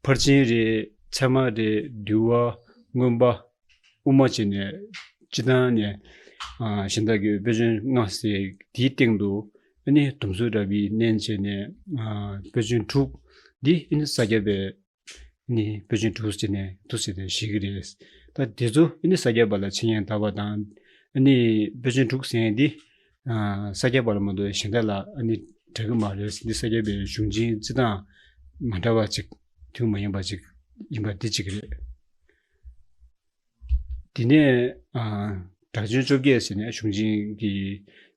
ཕར་ཕྱིན་རེད། ཚད་མ་རེད། འདུལ་བ། མངོན་པ། དབུ་མ་བྱས་ནས་སྤྱི་བཏང་ནས། ཨ། གཞན་དག་གི་དཔེ་ཅན་ལྔ་ཟེར། དེའི་སྟེང་དུ་ཨ་ནི་དུམ་བཟུང་ར་བའི་བསྣན་བྱས་ནས། ཨ། དཔེ་ཅན་དྲུག་འདི་ཨ་ནི་ས་སྐྱ་པས་ཨ་ནི་དཔེ་ཅན་དྲུག་ཟེར་ནས་འདུག་ཟེར་ནས་བཤད་ཀྱི་རེད། ད་དེ་ཚོ་ཨ་ནི་ས་སྐྱ་པ་ལ་འཆད་ཉན་དར་བ་དང་། ཨ་ནི་དཔེ་ཅན་དྲུག་ཟེར་མཁན་འདི། ཨ། ས་སྐྱ་པ་ལ་མ་གཏོགས་གཞན་དག་ལ་ཨ་ནི་འགྲིག་གི་མ་རེད། འདི་ས་སྐྱ་པའི་གཞུང་ཆེན་སྤྱི་དང་མ་འདྲ་བ་ཅིག་མཐུན་མ་ཡིན་པ་ཅིག་ཡིན་པ་འདི་གཅིག་རེད། དེ་ནས། ཨ། གྲགས་ཆེན་བཅོ་བརྒྱད་ཟེར་ནས་གཞུང་ཆེན་གྱི་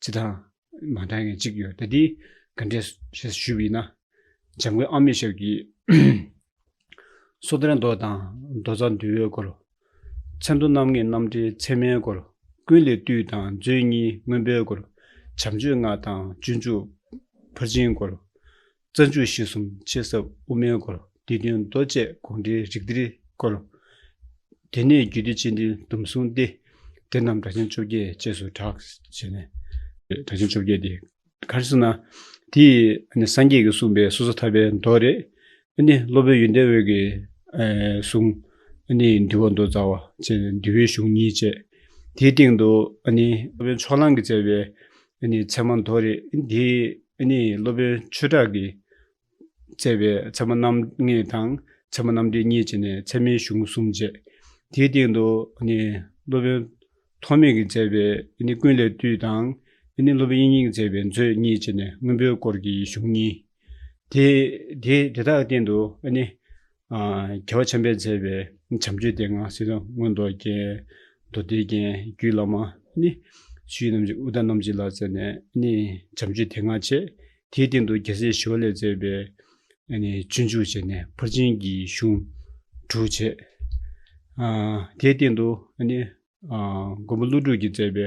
སྤྱི་དང་མ་འདྲ་མཁན་གཅིག་ཡོད། ད་འདི་ག་འདྲས་ཞུས་པ་ཡིན་ན། འཇམ་མགོན་ཨ་མྱེས་ཞབས་ཀྱིས། སོ་ཐར་མདོ་དང་མདོ་རྩ་འདུལ་བའི་སྐོར། ཚད་མཐོ་རྣམ་ངེས་རྣམ་འགྲེལ་ཚད་མའི་སྐོར། ཀུན་ལས་བཏུས་དང་མཛོད་གཉིས་མངོན་པའི་སྐོར། བྱམས་ཆོས་ལྔ་དང་སྤྱོད་འཇུག་ཕར་ཕྱིན་སྐོར། རྩ་འཇུག་གཞི་གསུམ་ཆེས་ཟབ་དབུ་མའི་སྐོར། སྡེ་བདུན་མདོ་བཅས་དགོངས་འགྲེལ་རིགས་གཏེར་སྐོར། དེ་ནས་རྒྱུད་སྡེ་སྤྱི་འགྲེལ་དུམ་གསུམ་སྟེ། དེ་རྣམས་གྲགས་ཆེན་བཅོ་བརྒྱད་ཅེས་སུ་གྲགས་བྱས་ནས། གྲགས་ཆེན་བཅོ་བརྒྱད་དེ། ག་རེ་ཟེར་ན། དེ་ནི་སངས་རྒྱས་ཀྱིས་གསུངས་པའི་སོ་སོར་ཐར་པའི་མདོ་རེད། ཨ་ནི་སློབ་དཔོན་ཡོན་ཏན་འོད་ཀྱིས། ཨ། གསུངས། ཨ་ནི་འདུལ་བ་མདོ་རྩ་བ་བཅས་འདུལ་བའི་གཞུང་གཉིས་བཅས། དེའི་སྟེང་དུ་ཨ་ནི་སློབ་དཔོན་ཕྱོགས་གླང་གིས་མཛད་པའི་ཨ་ནི་ཚད་མ་མདོ་རེད། དེ་ཨ་ནི་སློབ་དཔོན་ཆོས་གྲགས་ཀྱིས་མཛད་པའི་ཚད་མ་རྣམ་ངེས་དང་ཚད་མ་རྣམ་འགྲེལ་གཉིས་བྱས་ནས་ཚད་མའི་གཞུང་གསུམ་བཅས། དེའི་སྟེང་དུ་ཨ་ནི་སློབ་དཔོན་ཐོགས་མེད་ཀྱིས་མཛད་པའི་ཨ་ནི་ཀུན་ལས་བཏུས་དང་། ཨ་ནི་སློབ་དཔོན་དབྱིག་གཉེན་གྱིས་མཛད་པའི་མཛོད་གཉིས་བྱས་ནས་མངོན་པའི་སྐོར་གྱི་གཞུང་གཉིས། དེ་དེ་དེ་དག་སྟེང་དུ་ཨ་ནི། ཨ། རྒྱལ་བ་བྱམས་པས་མཛད་པའི་བྱམས་ཆོས་སྡེ་ལྔ་ཟེར་ན། མངོན་རྟོགས་རྒྱན། མདོ་སྡེ་རྒྱན། རྒྱུད་བླ་མ། ཨ་ནི་ཞུས་རྣམ་གཅིག་ཨུ་ཏ་རྣམ་གཅིག་ལ་མཛད་ནས། ཨ་ནི་བྱམས་ཆོས་སྡེ་ལྔ་བྱས། དེའི་སྟེང་དུ་རྒྱལ་སྲས་ཞི་བ་ལྷས་མཛད་པའི་ཨ་ནི་སྤྱོད་འཇུག་བྱས་ནས་ཕར་ཕྱིན་གྱི་གཞུང་དྲུག་བྱས། ཨ། དེའི་སྟེང་དུ་ཨ་ནི། ཨ། མགོན་པོ་ཀླུ་སྒྲུབ་ཀྱིས་མཛད་པའི་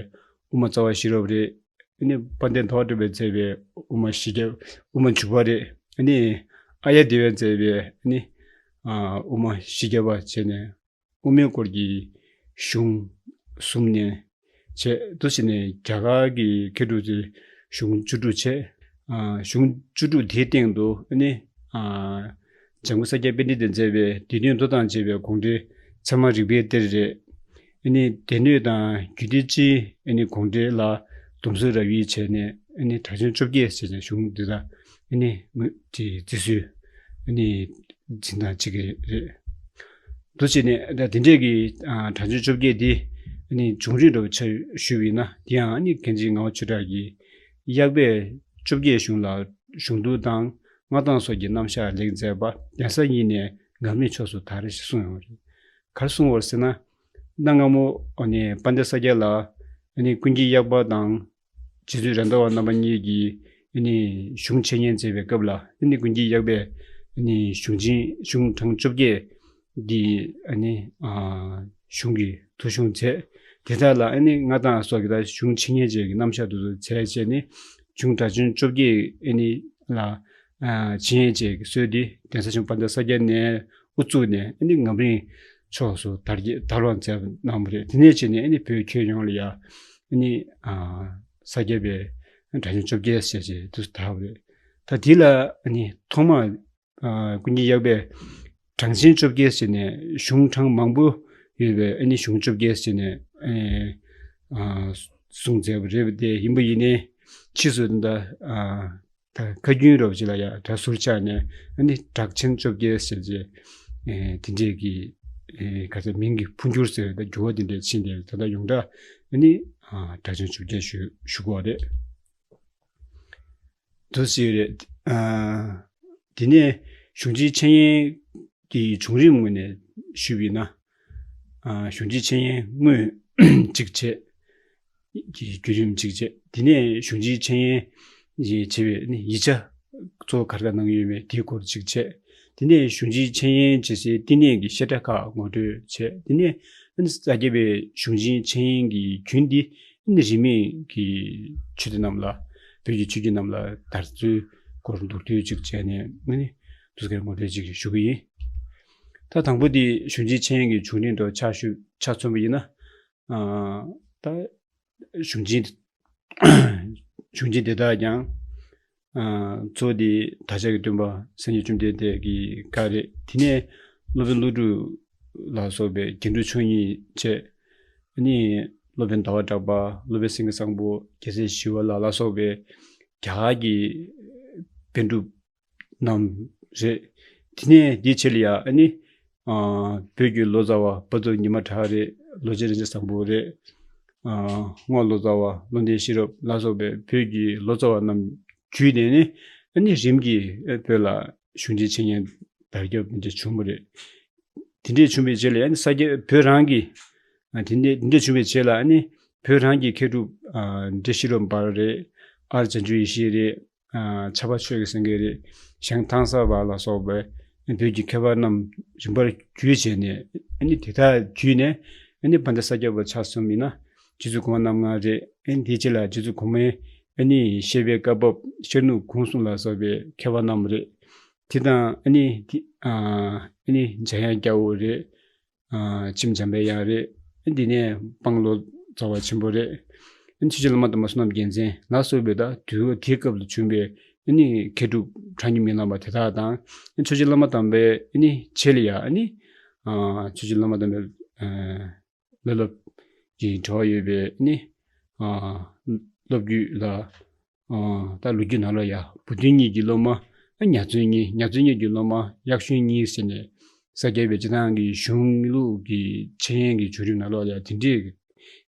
དབུ་མ་རྩ་བ་ཤེས་རབ་རེད། ཨ་ནི་དཔལ་ལྡན་ཟླ་བ་གྲགས་པས་མཛད་པའི་དབུ་མ་བཞི་བརྒྱ། དབུ་མ་འཇུག་པ་རེད། ཨ་ནི་ཨཱརྱ་དེ་བས་མཛད་པའི་ཨ་ནི། ཨ། དབུ་མ་བཞི་བརྒྱ་པ་བྱས་ནས་དབུ་མའི་སྐོར་གྱི་གཞུང་གསུམ་ནས་བྱས། འདུག་བྱས་ནས་རྒྱ་གར་གྱི་མཁས་གྲུབ་ཚོས་གཞུང་བཅུ་དྲུག་བྱས། ཨ། གཞུང་བཅུ་དྲུག་དེའི་སྟེང་དུ་ཨ་ནི། ཨ། འཇམ་མགོན་ས་སྐྱ་པཎྜི་ཏས་མཛད་པའི་སྡེ་བདུན་མདོ་དང་བཅས་པའི་དགོངས་འགྲེལ་ཚད་མ་རིགས་པའི་གཏེར་རེད། ཨ་ནི་སྡེ་སྣོད་དང་རྒྱུད་སྡེ་སྤྱིའི་ཨ་ནི་དགོངས་འགྲེལ་ལ་དུམ་བཟོ་ར་བའི་བྱས་ནས། ཨ་ནི་གྲགས་ཆེན་བཅོ་བརྒྱད་ཟེར་ནས་གཞུང་འདི་དག་ཨ་ནི་དེ་རྩིས་སྲོལ་ཨ་ནི་འཛིན་སྟངས་གཅིག་རེད། འདུག་བྱས་ནས་ད་དེ་འདྲས་ཀྱི། ཨ། གྲགས་ཆེན་བཅོ་བརྒྱད་འདི་ཨ་ནི་བྱུང་རིམ་འདྲ་བོ་ཆ་ཞུས་པ་ཡིན་ན། དེ་ཡང་ཨ་ནི་མཁན་ཆེན་ངག་དབང་ཆོས་གྲགས་ཀྱིས། གཡག་པས་བཅོ་བརྒྱད་གཞུང་ལ་གཞུང་བསྡུར་དང་མངའ་བདག་སོགས་ཀྱི་རྣམ་གཞག་ལེགས་མཛད་པ། གདན་ས་གཉིས་ནས་ངམ་རིང་ཕྱོགས་སུ་དར་ཞེས་གསུངས་ཡོད་པ་རེད། ག་རེ་གསུངས་པ་རེད་ཟེར་ན། གནའ་སྔ་མོ་ཨ་ནི་དཔལ་ལྡན་ས་སྐྱ་ལ་ཨ་ནི་ཀུན་མཁྱེན་གཡག་པ་དང་རྗེ་བཙུན་རེད་མདའ་བ་རྣམ་པ་གཉིས་ཀྱིས་ཨ་ནི་གཞུང་འཆད་ཉན་མཛད་པའི་སྐབས་ལ། ཨ་ནི་ཀུན་མཁྱེན་གཡག་པས་ཨ་ནི་གཞུང་ཆེན། གཞུང་གྲངས་བཅོ་བརྒྱད་འདི་ཨ་ནི། ཨ། གཞུང་གི་ཐོ་གཞུང་མཛད། དེ་དག་ལ་ཨ་ནི་མངའ་བདག་སོགས་ཀྱིས་ད་གཞུང་འཆད་ཉན་བཅས་ཀྱི་རྣམ་གཞག་དེ་ཚོ་མཛད་བྱས་ནས། གཞུང་གྲགས་ཆེན་བཅོ་བརྒྱད་ཨ་ནི་ལ། ཨ། འཆད་ཉན་བཅས་ཀྱི་སྲོལ་འདི་གདན་ས་ཆེན་པོ་དཔལ་ལྡན་ས་སྐྱ་ནས་དབུ་བཙུགས་ནས་ཨ་ནི་ངམ་རིང་ཕྱོགས་སུ་དར་རྒྱས་དར་བར་མཛད་གནང་བ་རེད། དེ་ནས་བྱས་ནས་ཨ་ནི་བོད་ཁྱོན་ཡོངས་ལ་ཡ་ཨ་ནི། ཨ། ས་སྐྱ་པའི་གྲགས་ཆེན་བཅོ་བརྒྱད་ཟེར་བྱས་དུ་དར་བ་རེད། ད་དེ་ལ་ཨ་ནི་ཐོག་མར། ཨ། ཀུན་མཁྱེན་གཡག་པས་གྲངས་ཆེན་བཅོ་བརྒྱད་ཟེར་ནས་གཞུང་གྲངས་མང་པོ་ཡོད་པའི་ཨ་ནི་གཞུང་བཅོ་བརྒྱད་ཟེར་ནས། ཨ། གསུངས་མཛད་པ་རེད་པ། དེ་ཡིན་པ་ཡིན་ནའི་ཕྱིས་སུ་ད། ཨ། ད་ཁ་རྒྱུན་རབ་ཅིག་ལ་ཡ་སྒྲ་ཟུར་ཆག་ནས་ཨ་ནི་གྲགས་ཆེན་བཅོ་བརྒྱད་ཟེར་བྱས། ཨེ། དེ་འདྲས་ཀྱི། ཨེ། ག་ཚོད་མིང་གི་འཕོ་འགྱུར་ཟེར་བའི་ད་འགྱུར་བ་དེ་འདྲས་ཕྱིན་ཏེ། ད་ལྟ་ཡོངས་གྲགས་ཨ་ནི། ཨ། གྲགས་ཆེན་བཅོ་བརྒྱད་ཞུ་ཞུ་དགོས་རེད། དུ་ཟེར་རེད། ཨ། དེ་ནས་གཞུང་ཆེན་འཆད་ཉན་གྱི་བྱུང་རིམ་ངོས་ནས་ཞུས་པ་ཡིན་ན། ཨ། གཞུང་ཆེན་འཆད་ཉན་དངོས་གཅིག་བྱས། ཀྱི་བརྒྱུད་རིམ་གཅིག་བྱས། དེ་ནས་གཞུང་ཆེན་འཆད་ཉན་བྱེད་པའི་ནི་ཡིག་ཆ་གཙོ་བོ་ག་རེ་ག་གནང་ཡོད་མེད་དེའི་སྐོར་གཅིག་བྱས། དེ་ནས་གཞུང་ཆེན་འཆད་ཉན་བྱེད་སའི་བསྟི་གནས་ཀྱི་བཤད་གྲྭ་ཁག་ངོ་སྤྲོད་བྱས། དེ་ནས་ ཨ་ནི་ས་སྐྱ་པའི་གཞུང་ཆེན་འཆད་ཉན་གྱི་རྒྱུན་འདི་ཨ་ནི་རིས་མེད་ཀྱི་ཆོས་སྡེ་རྣམས་ལ། བོད་ཀྱི་ཆོས་བརྒྱུད་རྣམས་ལ་དར་ཚུལ་སྐོར་མདོར་བསྡུས་ཅིག་བྱས་ནས་ཨ་ནི་དུས་འགོ་འདྲ་ཅིག་ཞུ་གི་ཡིན། ད་དང་པོ་འདི་གཞུང་ཆེན་འཆད་ཉན་གྱི་བྱུང་རིམ་འདྲ་ཆ་ཞུ་ཆ་མཚོན་པ་ཡིན་ན། ཨ་ད་གཞུང་ཆེན། གཞུང་ཆེན་དེ་དག་ཀྱང་། ཨ་གཙོ་བོ་དེ་བདག་ཅག་གི་སྟོན་པ་སངས་རྒྱས་བཅོམ་ལྡན་འདས་ཀྱི་བཀའ་རེད། དེ་ནས་སློབ་དཔོན་ཀླུ་སྒྲུབ་ལ་སོགས་པའི་རྒྱན་དྲུག་མཆོག་གཉིས་བཅས། ཨ་ནི་སློབ་དཔོན་ཟླ་བ་གྲགས་པ། སློབ་དཔོན་སེང་གེ་བཟང་པོ། རྒྱལ་སྲས་ཞི་བ་ལྷ་ལ་སོགས་པའི་རྒྱ་གར་གྱི་པཎ་གྲུབ་རྣམས་རེད། དེ་ནས་དེའི་རྗེས་ལ་ཡ་ཨ་ནི། ཨ་བོད་ཀྱི་ལོ་ཙཱ་བ་དཔའ་ཐུབ་ཉི་མ་གྲགས་རེད། ལོ་ཆེན་རིན་ཆེན་བཟང་པོ་རེད། ཨ་རྔོག་ལོ་ཙཱ་བ་བློ་ལྡན་ཤེས་རབ་ལ་སོགས་པའི་བོད་ཀྱི་ལོ་ཙཱ་བ་རྣམས་བརྒྱུད་དེ་ནས་ཨ་ནི་རིམ་གྱིས་བོད་ལ་གཞུང་ཆེན་འཆད་ཉན་དར་ཁྱབ་དེ་འདྲ་བྱུང་བ་རེད། དེ་འདྲ་བྱུང་བའི་རྗེས་ལ་ཡ་ཨ་ནི་ས་སྐྱ་བོད་རང་གི། ཨ་དེ་འདྲ་དེ་འདྲ་བྱུང་བའི་རྗེས་ལ་ཨ་ནི་བོད་རང་གི་མཁས་གྲུབ། ཨ་འགྲེ་ཤེས་རབ་འབར་རེད། ཨར་བྱང་ཆུབ་ཡེ་ཤེས་རེད། ཨ་ཕྱྭ་པ་ཆོས་ཀྱི་སེང་གེ་རེད། ཞང་ཐང་གསར་པ་ལ་སོགས་པའི་བོད་ཀྱི་མཁས་པ་རྣམས་རིམ་པར་བརྒྱུད་བྱས་ནས་ཨ་ནི་དེ་དག་བརྒྱུད་ནས་ཨ་ནི་བན་དེ་ས་སྐྱ་པ་ཆ་གསུམ་ཡིན་ན་རྗེ་བཙུན་གོང་མ་རྣམ་ལྔ་རེད། ཨ་ནི་དེའི་རྗེས་ལ་རྗེ་བཙུན་གོང་མའི་ཨ་ནི་བཤད་པའི་བཀའ་བབས་ཤར་ནུབ་གུང་གསུམ་ལ་སོགས་པའི་མཁས་པ་རྣམས་རེད། དེ་དང་ཨ་ནི་དེ་ཨ་ཨ་ནི་འཇམ་དབྱངས་སྐྱ་བོ་རེད། ཨ་མཆིམས་འཇམ་དཔལ་དབྱངས་རེད། འདི་ནས་དཔང་ལོ་ཙཱ་བ་ཆེན་པོ་རེད། ཆོས་རྗེ་བླ་མ་དམ་པ་བསོད་ནམས་རྒྱལ་མཚན་ལ་སོགས་པའི་ད་དུས་དེའི་སྐབས་ལ་བྱུང་བའི་ཨ་ནི་མཁས་གྲུབ་གྲངས་ཀྱིས་མི་ལངས་པ་དེ་དག་དང་། ཆོས་རྗེ་བླ་མ་དམ་པའི་ཨ་ནི་རྗེས་ལ་ཡ་ཨ་ནི། ཨ་ཆོས་རྗེ་བླ་མ་དམ་པའི་ཨ་བླ་སློབ་ཀྱི་འབྲེལ་བ་ཡོད་པའི་ཨ་ནི། ཨ་སློབ་བརྒྱུད་ལ། ཨ་ད་ལོ་རྒྱུས་ནང་ལ་ཡ་བུ་སྟོན་གཉིས་ཀྱི་སློབ་མ། ཨ་ཉ་བཙུན་གཉིས། ཉ་བཙུན་གཉིས་ཀྱི་སློབ་མ་གཡག་ཞོན་གཉིས་ཟེར་ནས་ས་སྐྱ་པའི་སྤྱིར་བཏང་གི་གཞུང་ལུགས་ཀྱི་འཆད་ཉན་གྱི་བྱུང་རིམ་ནང་ལོགས་ལ་ཡ་དེ་འདྲས་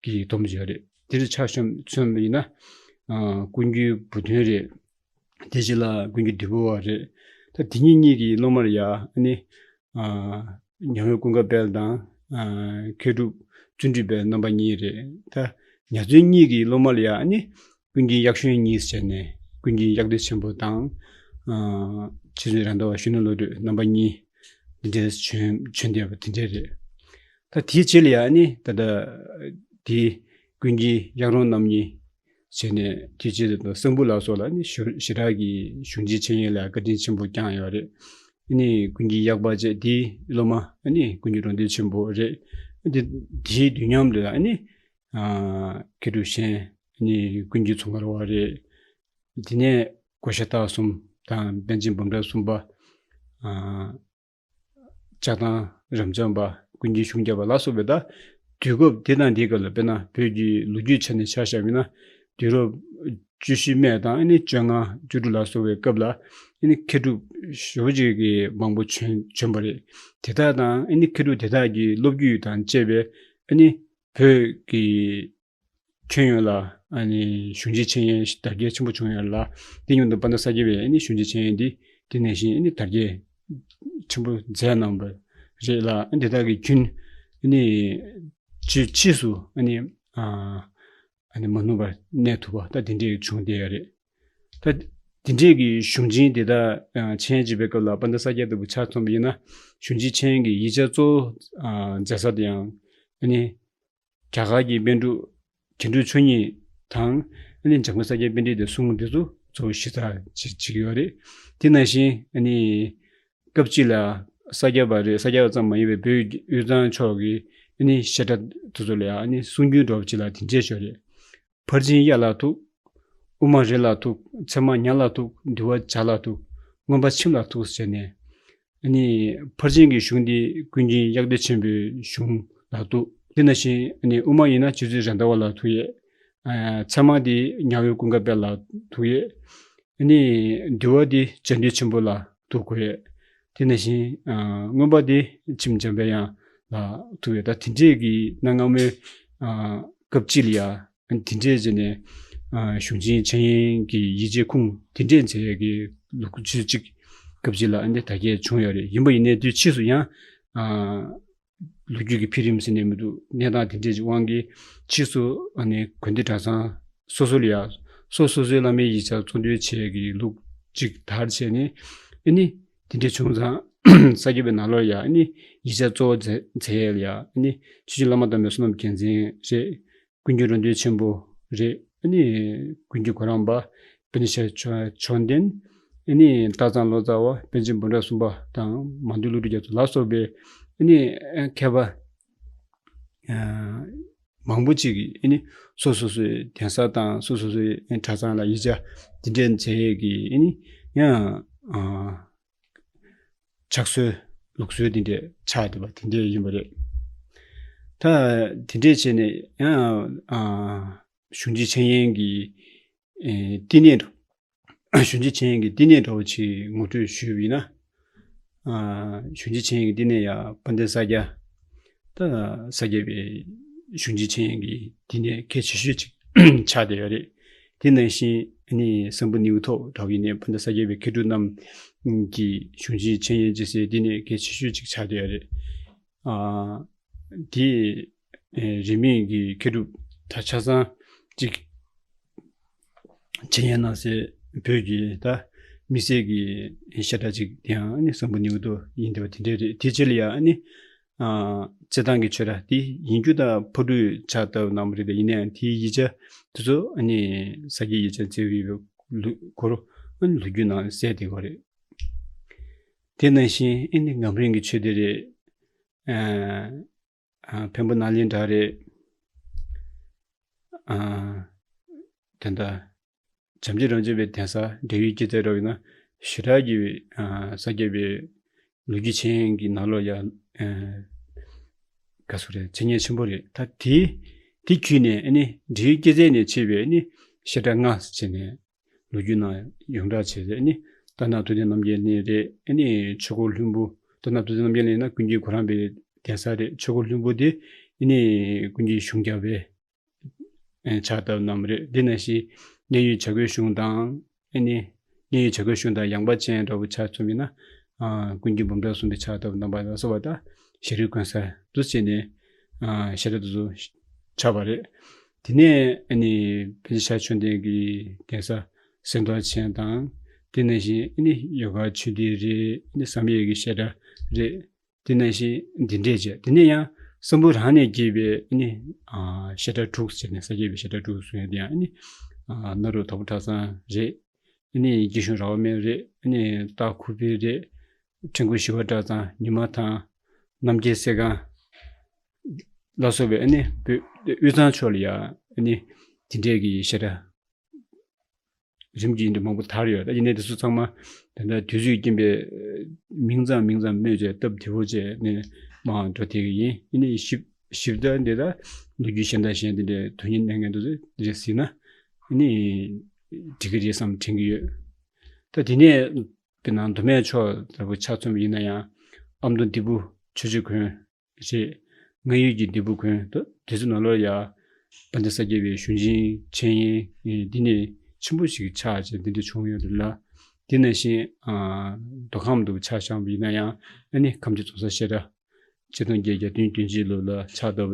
ཀྱི་སྡོམ་བརྒྱབ་རེད། དེ་འདྲ་ཆ་བཞག་མཚོན་པ་ཡིན་ན། ཨ་ཀུན་མཁྱེན་བུ་སྟོན་རེད། དེ་རྗེས་ལ་ཀུན་མཁྱེན་བདུད་པོ་བ་རེད། ད་དེ་གཉིས་གཉིས་ཀྱི་སློབ་མར་ཡ་ཨ་ནི། ཨ་ཉ་དབོན་ཀུན་དགའ་དཔལ་དང་། ཨ་མཁས་གྲུབ་བརྩོན་འགྲུས་དཔལ་རྣམ་པ་གཉིས་རེད། ད་ཉ་བཙུན་གཉིས་ཀྱི་སློབ་མ་ལ་ཡ་ཨ་ནི་ཀུན་མཁྱེན་གཡག་ཞོན་གཉིས་བྱས་ནས་ཀུན་མཁྱེན་གཡག་སྡེ་ཆེན་པོ་དང་། ཨ་རྗེ་བཙུན་ར་ཟླ་བ་གཞོན་ནུ་བློ་གྲོས་རྣམ་པ་གཉིས་འདི་འདྲས་བྱོན་བྱོན་བསྡད་པ་དེ་འདྲས་རེད། ད་དེའི་རྗེས་ལ་ཡ་ཨ་ནི་ད་ལྟ་དེ་ཀུན་མཁྱེན་གཡག་རོང་རྣམ་གཉིས། བྱས་ནས་དེ་རྗེས་སུ་གསང་ཕུ་ལ་སོགས་ལ་ནི་ཞུ་ཞེ་དྲག་གི་གཞུང་ཆེན་འཆད་ཉན་ལ་བཀའ་དྲིན་ཆེན་པོ་བསྐྱངས་ཡོད་རེད། ཨ་ནི་ཀུན་མཁྱེན་གཡག་པ་བཅས་དེའི་སློབ་མ་ཨ་ནི་ཀུན་མཁྱེན་རོང་སྟོན་ཆེན་པོ་རེད། དེ་དེའི་དུས་མཉམ་དུ་ལ་ཨ་ནི་ཨ་མཁས་གྲུབ་གཞན་ཨ་ནི་ཀུན་མཁྱེན་ཚོང་མཁར་བ་རེད། དེ་ནས་གོ་ཤ་སྟག་གསུམ་དང་པཎ་ཆེན་འབུམ་ཕྲག་གསུམ་པ། ཨ་ལྕགས་ཐང་རབ་འབྱམས་པ། ཀུན་མཁྱེན་གཞུང་བརྒྱ་པ་ལ་སོགས་པའི་ད་དུས་སྐབས་དེ་དང་དེའི་སྐབས་ལ་དཔེར་ན་བོད་ཀྱི་ལོ་རྒྱུས་ཆ་ནས་ཆ་བཞག་པ་ཡིན་ན་དུས་རབས་བཅུ་བཞི་སྨད་དང་ཨ་ནི་བཅོ་ལྔ་བཅུ་དྲུག་ལ་སོགས་པའི་སྐབས་ལ་ཨ་ནི་མཁས་གྲུབ་ཞེ་པོ་ཅིག་གི་མང་པོ་བྱོན་བྱོན་པ་རེད། དེ་དག་དང་ཨ་ནི་མཁས་གྲུབ་དེ་དག་གི་སློབ་བརྒྱུད་དང་བཅས་པའི་ཨ་ནི་བོད་ཀྱི་ཁྱོན་ཡོངས་ལ་ཨ་ནི་གཞུང་ཆེན་འཆད་ཉན་དར་རྒྱས་ཆེན་པོ་བྱུང་ཡོད་ལ། དེ་མཉམ་དུ་དཔལ་ལྡན་ས་སྐྱ་པའི་ཨ་ནི་གཞུང་ཆེན་འཆད་ཉན་འདི་དེ་ནང་བཞིན་ཨ་ནི་དར་རྒྱས་ཆེན་པོ་མཛད་གནང་བ་རེད་ལ། ཨ་ནི་དེ་དག་གི་རྒྱུན་ཨ་ནི་ཕྱིས་ཕྱིས་སུ་ཨ་ནི་ཨ་ཨ་ནི་མ་ནུབ་པར་གནས་ཐུབ་པ་ད་དེ་འདྲའི་བྱུང་བསྡད་ཡོད་རེད། ད་དེ་འདྲའི་གི་གཞུང་ཆེན་དེ་དག་ཨ་འཆད་ཉན་བྱེད་པའི་སྐབས་ལ་དཔལ་ལྡན་ས་སྐྱ་ལྟ་བུ་ཆ་མཚོན་པ་ཡིན་ན་གཞུང་ཆེན་འཆད་ཉན་གྱི་ཡིག་ཆ་གཙོ་བོ་ཨ་མཛད་ས་དེ་ཡང་ཨ་ནི། རྒྱ་གར་གྱི་པཎ་གྲུབ་རྒྱན་དྲུག་མཆོག་གཉིས་དང་། ཨ་ནི་འཇམ་མགོན་ས་སྐྱ་པཎྜི་ཏའི་གསུང་འདི་ཚོ་གཙོ་བོ་གཞི་རྩ་བྱེད་བྱེད་ཀྱི་ཡོད་རེད། དེ་ནང་བཞིན་ཨ་ནི་སྐབས་གཅིག་ལ་ས་སྐྱ་པ་རེད། ས་སྐྱ་པ་ཙམ་མ་ཡིན་པའི་བོད་དབུས་གཙང་ཕྱོགས་ཀྱི་ཨ་ནི་བཤད་གྲྭ་དེ་ཚོ་ལ་ཡང་ཨ་ནི་གསུང་རྒྱུན་འདྲ་པོ་ཅིག་ལ་དེ་འདྲས་ཤོད་རེད། ཕར་ཕྱིན་གཡའ་ལ་ཐུག། དབུ་མ་རི་ལ་ཐུག། ཚད་མ་ཉ་ལ་ཐུག། འདུལ་བ་བྱ་ལ་ཐུག། མངོན་པ་མཆིམས་ལ་ཐུག་ཟེར་ནས། ཨ་ནི་ཕར་ཕྱིན་གྱི་གཞུང་འདི་ཀུན་མཁྱེན་གཡག་སྡེ་ཆེན་པོའི་གཞུང་ལ་ཐུག། དེ་ནང་བཞིན་ཨ་ནི་དབུ་མ་ཡིན་ན་རྗེ་བཙུན་ར་ཟླ་བ་ལ་ཐུག་ཡས། ཨ་ཚད་མ་འདི་ཉ་དབོན་ཀུན་དགའ་དཔལ་ལ་ཐུག་ཡས། ཨ་ནི་འདུལ་བ་འདི་འཇམ་མགོན་ཆེན་པོ་ལ་ཐུག་དགོས་ཡས། དེ་ནང་བཞིན་ཨ་མངོན་པ་འདི་མཆིམས་འཇམ་དཔལ་དབྱངས་ལ་ཐུག་ཡས། ད་དེ་འདྲས་ཀྱི་གནའ་སྔ་མོའི་ཨ་སྐབས་གཅིག་ལ་ཡ། དེ་འདྲས་བྱས་ནས་ཨ་གཞུང་ཆེན་འཆད་ཉན་གྱི་ཡིག་ཆའི་ཁུངས་དེ་འདྲས་མཛད་ཡས་ཀྱི་ལོ་རྒྱུས་ཅིག་སྐབས་གཅིག་ལ་ཨ་ནི་དར་རྒྱས་བྱུང་ཡོད་རེད། ཡིན་པ་ཡིན་ནའི་དུས་ཕྱིས་སུ་ཡང་ཨ་ལོ་རྒྱུས་ཀྱི་འཕེལ་རིམ་ཟེར་ནས་མི་འདུག། གནས་སྟངས་དེ་འདྲས་ཀྱི་དབང་གིས་ཕྱིས་སུ་ཨ་ནི་དགོན་སྡེ་གྲྭ་ཚང་སོ་སོ་ལ་ཡ་སོ་སོ་སོའི་བླ་མའི་ཡིག་ཆ་གཙོ་འདོན་བྱེད་ཡས་ཀྱི་ལུགས་ཅིག་དར་བྱས་ནས་ཨ་ནི་དེ་འདྲས་བྱུང་ཙང་ ས་སྐྱ་པའི་ནང་ལོགས་ཡ་ཨ་ནི་ཡིག་ཆ་གཙོ་བོ་མཛད་མཛད་ཡས་ལ་ཡ་ཨ་ནི་ཆོས་རྗེ་བླ་མ་དམ་པའི་བསོད་ནམས་རྒྱལ་མཚན་རེད། ཀུན་མཁྱེན་རོ་འདོད་ཆེན་པོ་རེད། ཨ་ནི་ཀུན་མཁྱེན་གོ་རམས་པ། པཎ་ཆེན་ཕྱག་མཆོག་ལྡན། ཨ་ནི་སྟག་ཚང་ལོ་ཙཱ་བ། པཎ་ཆེན་འབུམ་ཕྲག་གསུམ་པ་དང་མང་ཐོས་ཀླུ་སྒྲུབ་རྒྱ་མཚོ་ལ་སོགས་པའི་ཨ་ནི་མཁས་པ་མང་པོ་ཅིག་གིས་ཨ་ནི་སོ་སོ་སོའི་གདན་ས་དང་སོ་སོ་སོའི་གྲྭ་ཚང་ལ་ཡིག་ཆ་འདི་འདྲ་མཛད་ཡས་ཀྱི་ཨ་ནི་ཡང་ཕྱག་སྲོལ་ལུགས་སྲོལ་འདི་འདྲ་ཆགས་བསྡད་པ་དེ་འདྲ་ཡིན་པ་རེད། ད་དེ་འདྲ་བྱས་ནས་ཡང་གཞུང་ཆེན་འཆད་ཉན་གྱི་བསྟི་གནས་འདྲ། གཞུང་ཆེན་འཆད་ཉན་གྱི་བསྟི་གནས་འདྲ་བོ་ཅིག་ངོ་སྤྲོད་ཞུས་པ་ཡིན་ན། གཞུང་ཆེན་འཆད་ཉན་གྱི་བསྟི་གནས་ཡང་དཔལ་ལྡན་ས་སྐྱ། ད་ས་སྐྱ་པའི་གཞུང་ཆེན་འཆད་ཉན་གྱི་བསྟི་གནས་གལ་ཆེ་ཤོས་ཅིག་ཆགས་བསྡད་ཡོད་རེད། དེ་ནང་བཞིན་ཨ་ནི་སམ་བྷོ་ཊ་ནེའུ་ཐོག་འདྲ་བོ་ཡིན་ནའི་དཔལ་ལྡན་ས་སྐྱ་པའི་མཁས་གྲུབ་རྣམས་ཀྱི་གཞུང་ཆེན་འཆད་ཉན་བྱེད་སའི་བསྟི་གནས་གལ་ཆེ་ཤོས་ཅིག་ཆགས་བསྡད་ཡོད་རེད། དེ་རིས་མེད་ཀྱི་མཁས་གྲུབ་ད་ཆ་ཚང་ཅིག་འཆད་ཉན་གནང་སའི་བོད་ཀྱི་ད་དམིགས་བསལ་གྱི་བཤད་གྲྭ་ཅིག་དེའང་ཨ་ནི་སམ་བྷོ་ཊ་ནེའུ་ཐོག་ཡིན་བསྡད་པ་དེ་འདྲ་རེད། དེ་རྗེས་ལ་ཡང་ཨ་ནི་རྩེད་ཐང་གི་ཆོས་གྲྭ་དེ་ཡིན་རྒྱུ་ད་ཕ་སྤྲུལ་ཕྱག་བཏབ་གནང་བ་རེད། ད་ཡིན་ནའང་དེའི་ཡིག་ཆ་དེ་ཚོ་ཨ་ནི་ས་སྐྱའི་ཡིག་ཆ་འཛིན་པའི་ལོ་འཁོར་ཨ་ནི་ལོ་རྒྱུས་ནང་གསལ་བསྡད་ཡོད་རེད། དེ་ནང་བཞིན་ཨ་ནི་ངམ་རིང་གི་ཆོས་སྡེ་རེད། ཨ་ཨ་འཕན་པོ་ནཱ་ལེནྡྲ་རེད། ཨ་དེ་འདྲ་བྱམས་ཆེན་རབ་འབྱམས་པའི་གདན་ས་འབྲེལ་ཡོད་སྐྱེས་ཚལ་རོགས་ཡིན་ན་ཞེ་དྲག་གི་ས་སྐྱ་པའི་ལོ་རྒྱུས་ཆེན་གྱི་ནང་ལོགས་ཡ་ག་ཟེར་རེད། མཚན་སྙན་ཆེན་པོ་རེད། ད་དེ་དེ་བརྒྱུད་ནས་ཨ་ནི་འབྲེལ་ཡོད་སྐྱེས་ཚལ་ནས་མཆེད་པའི་ཨ་ནི་བཤད་གྲྭ་ལྔ་ཟེར་ནས་ལོ་རྒྱུས་ནང་ཡོངས་གྲགས་བྱས་ཏེ་ཨ་ནི་རྟ་ནག་ཐུབ་བསྟན་རྣམ་རྒྱལ་གླིང་རེད། ཨ་ནི་ཆོས་འཁོར་ལྷུན་པོ། རྟ་ནག་ཐུབ་བསྟན་རྣམ་རྒྱལ་གླིང་ན་ཀུན་མཁྱེན་གོ་རམས་པའི་གདན་ས་རེད། ཆོས་འཁོར་ལྷུན་པོ་དེ་ཨ་ནི་ཀུན་མཁྱེན་གཞུང་བརྒྱ་པའི་ཕྱག་བཏབ་གནང་བ་རེད། དེ་ནང་བཞིན་གནས་ཡུལ་བྱ་རྒོད་གཞུང་དང་ཨ་ནི་གནས་ཡུལ་བྱ་རྒོད་གཞུང་དང་ཡངས་པ་ཅན་འདྲ་བོ་ཆ་མཚོན་པ་ཡིན་ན་ཀུན་མཁྱེན་འབུམ་ཕྲག་གསུམ་པའི་ཕྱག་བཏབ་གནང་བ་ལ་སོགས་པ་དང་ཞལ་རས་མགོན་གསར་དུ་བྱས་ནས་ཞལ་རས་དེ་ཚོ་ཆགས་པ་རེད། དེ་ནས་ཨ་ནི་པཎ་ཆེན་ཤཱཀྱ་མཆོག་ལྡན་གྱི་གདན་ས་གཟེངས་རྟགས་ཅན་དང་། དེ་ནང་བཞིན་ཨ་ནི་ཡོ་ག་ཆོས་སྡེ་རེད། ཨ་ནི་བསམ་ཡས་ཀྱི་བཤད་གྲྭ་རེད། དེ་ནང་བཞིན་འདི་འདྲས་བྱས། དེ་ནས་ཡང་སམ་བྷོ་རང་ནས་སྐྱེས་པའི་ཨ་ནི་བཤད་གྲྭ་དྲུག་ཟེར་ནས་ས་སྐྱ་པའི་བཤད་གྲྭ་དྲུག་གསུང་ཡས་དེ་ཡང་ཨ་ནི་ནཱ་རོ་དྭགས་པོ་གྲྭ་ཚང་རེད། ཨ་ནི་སྐྱིད་གཤོངས་ར་བ་སྨན་རེད། ཨ་ནི་སྟག་ཁུ་བེ་རེད། ཁྲེང་ཀོན་ཞི་བ་གྲྭ་ཚང་། ཉི་མ་ཐང་། རྣམ་རྒྱལ་གསས་ཁང་ལ་སོགས་པའི་ཨ་ནི་བོད་དབུས་གཙང་ཕྱོགས་ལ་ཡང་ཨ་ནི་དེ་འདྲས་ཀྱི་བཤད་གྲྭ་རིམ་གྱིས་འདི་མང་པོ་དར་ཡོད། ད་ཡིན་ནའི་དེ་ཚོ་ཚང་མ་ད་ལྟ་དུས་ཚོད་རྐྱེན་པས་མིང་ཙམ་མིང་ཙམ་སྨོས་བྱས་སྟབས་བདེ་བོ་བྱས་ནས་མར་འགྲོ་བསྡད་ཀྱི་ཡིན། ཡིན་ནའི་ཞིབ་ཞིབ་ལྟ་འདི་ལ་ལོ་རྒྱུས་གཞན་དང་གཞན་དེ་འདྲའི་དོན་སྙིང་ལྡན་མཁན་དེ་ཚོ་འདི་འདྲས་གཟིགས་ན་ཨ་ནི་འགྲིག་གི་རེད་བསམ་དྲན་གྱི་ཡོད། ད་དེ་ནས་དཔེར་ན་མདོ་སྨད་ཕྱོགས་ལྟ་བུ་ཆ་མཚོན་པ་ཡིན་ན་ཡང་ཨ་མདོ་ལྡེ་པོ་ཆོས་སྤྱོད་དགོན་རེད། སྔ་ཡུལ་གྱི་ལྡེ་པོ་དགོན། ད་དེ་ཚོ་ནང་ལོགས་ཡ་དཔལ་ལྡན་ས་སྐྱ་པའི་གཞུང་ཆེན་འཆད་ཉན་འདི་ནས་ཆེན་པོ་ཞིག་ཆགས་བྱས་འདི་འདྲ་བྱུང་ཡོད་རེད་ལ། དེ་ནང་བཞིན་མདོ་ཁམས་དུ་ཆ་བཞག་པ་ཡིན་ན་ཡང་ཨ་ནི་ཁམས་ཀྱི་རྫོང་སར་བཤད་གྲྭ་ཆིག་སྟོང་བརྒྱད་བརྒྱ་བདུན་བདུན་ཅུ་ལོ་ལ་ཆགས་སྟབས་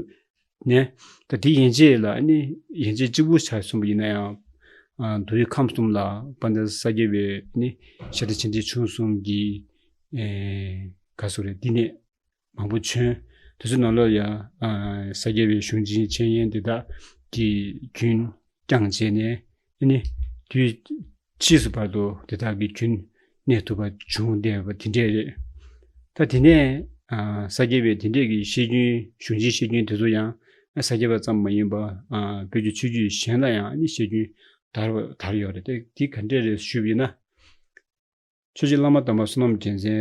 ནས། ད་དེ་ཡན་ཆད་ལ་ཨ་ནི་ཡན་ཆད་གཅིག་པུ་ཆ་མཚོན་པ་ཡིན་ན་ཡང་མདོ་དབུས་ཁམས་གསུམ་ལ་དཔལ་ལྡན་ས་སྐྱ་པའི་ཨ་ནི་བཤད་གྲྭ་ཆེ་འབྲིང་ཆུང་གསུམ་གྱི་ག་ཟེར་རེད། འདི་ནས་མང་པོ་བྱོན། དེ་ཚོའི་ནང་ལོགས་ཡང་ས་སྐྱ་པའི་གཞུང་ཆེན་འཆད་ཉན་དེ་དག་གི་རྒྱུན་བསྐྱངས་བྱས་ནས་ཨ་ནི་དུས་ཕྱིས་སུ་བར་དུ་དེ་དག་གི་རྒྱུན་གནས་ཐུབ་པ་བྱུང་བསྡད་པ་དེ་འདྲས་རེད། ད་དེ་ནས་ས་སྐྱ་པའི་དེ་འདྲས་ཀྱི་བཤད་རྒྱུན་གཞུང་ཆེན་བཤད་རྒྱུན་དེ་ཚོ་ཡང་ས་སྐྱ་པ་ཙམ་མ་ཡིན་པ་བོད་ཀྱི་ཆོས་བརྒྱུད་གཞན་ལ་ཡང་ཨ་ནི་བཤད་རྒྱུན་དར་བ་དར་ཡོད་རེད། དེ་དེ་ག་འདྲས་རེད་ཞུས་པ་ཡིན་ན། ཆོས་རྗེ་བླ་མ་དམ་པ་བསོད་ནམས་རྒྱལ་མཚན་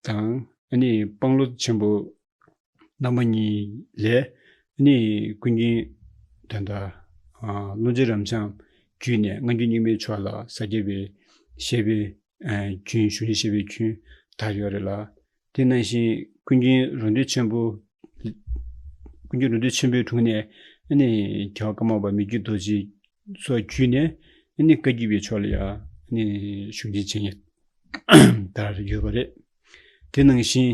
དང་ཨ་ནི་དཔང་ལོ་ཆེན་པོ་རྣམ་པ་གཉིས་ལས་ཨ་ནི་ཀུན་མཁྱེན་ད་ལྟ་ཀློང་ཆེན་རབ་འབྱམས་བརྒྱུད་ནས་སྔ་འགྱུར་རྙིང་མའི་ཕྱོགས་ལ་ས་སྐྱ་པའི་བཤད་པའི་རྒྱུན་གཞུང་ཆེན་བཤད་པའི་རྒྱུན་དར་ཡོད་རེད་ལ། དེ་ནང་བཞིན་ཀུན་མཁྱེན་རོ་འདོད་ཆེན་པོ། ཀུན་མཁྱེན་རོ་འདོད་ཆེན་པོའི་དྲུང་ནས་ཨ་ནི་རྒྱལ་བ་ཀརྨ་པ་མི་བསྐྱོད་རྡོ་རྗེ་སོགས་བརྒྱུད་ནས་ཨ་ནི་བཀའ་བརྒྱུད་པའི་ཕྱོགས་ལ་ཡང་ཨ་ནི་གཞུང་ཆེན་འཆད་ཉན་དར་ཡོད་པ་རེད། དེ་ནང་བཞིན་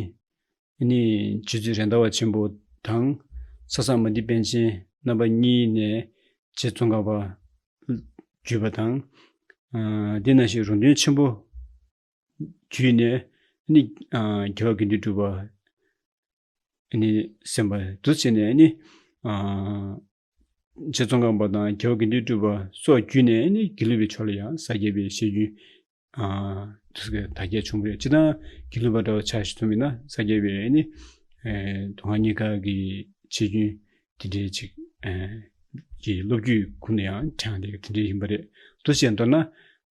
ཨ་ནི་རྗེ་བཙུན་རེད་མདའ་བ་ཆེན་པོ་དང་ས་སྐྱ་མ་ཎི་པཎ་ཆེན་རྣམ་པ་གཉིས་ནས་རྗེ་ཙོང་ཁ་པ་བརྒྱུད་པ་དང་། ཨ་དེ་ནང་བཞིན་རོ་འདོད་ཆེན་པོ་བརྒྱུད་ནས་ ནི་ཨ་རྒྱལ་བ་དགེ་འདུན་གྲུབ་པ་ནི་གསན་པ་འདུག་བྱས་ནས་ནི་ཨ་རྗེ་ཙོང་ཁ་པ་དང་རྒྱལ་བ་དགེ་འདུན་གྲུབ་པ་སོགས་བརྒྱུད་ནས་ནི་དགེ་ལུགས་པའི་ཕྱོགས་ལ་ཡང་ས་སྐྱ་པའི་བཤད་རྒྱུན་ཨ་དུས་ཀྱི་དར་རྒྱས་བྱུང་བ་རེད། སྤྱིར་བཏང་དགེ་ལུགས་པ་འདྲ་བ་ཆ་ཞིག་མཚོན་པ་ཡིན་ན་ས་སྐྱ་པའི་ནི་ཨེ་མདོ་སྔགས་གཉིས་ཀ་གི་བཤད་རྒྱུན་དེ་འདྲའི་ཅིག་ཨེ་གི་སློབ་བརྒྱུད་ཁུངས་ནས་ཡང་དྲངས་ཏེ་དེ་འདྲའི་ཡིན་པ་རེད། འདུག་བྱས་མདོར་ན་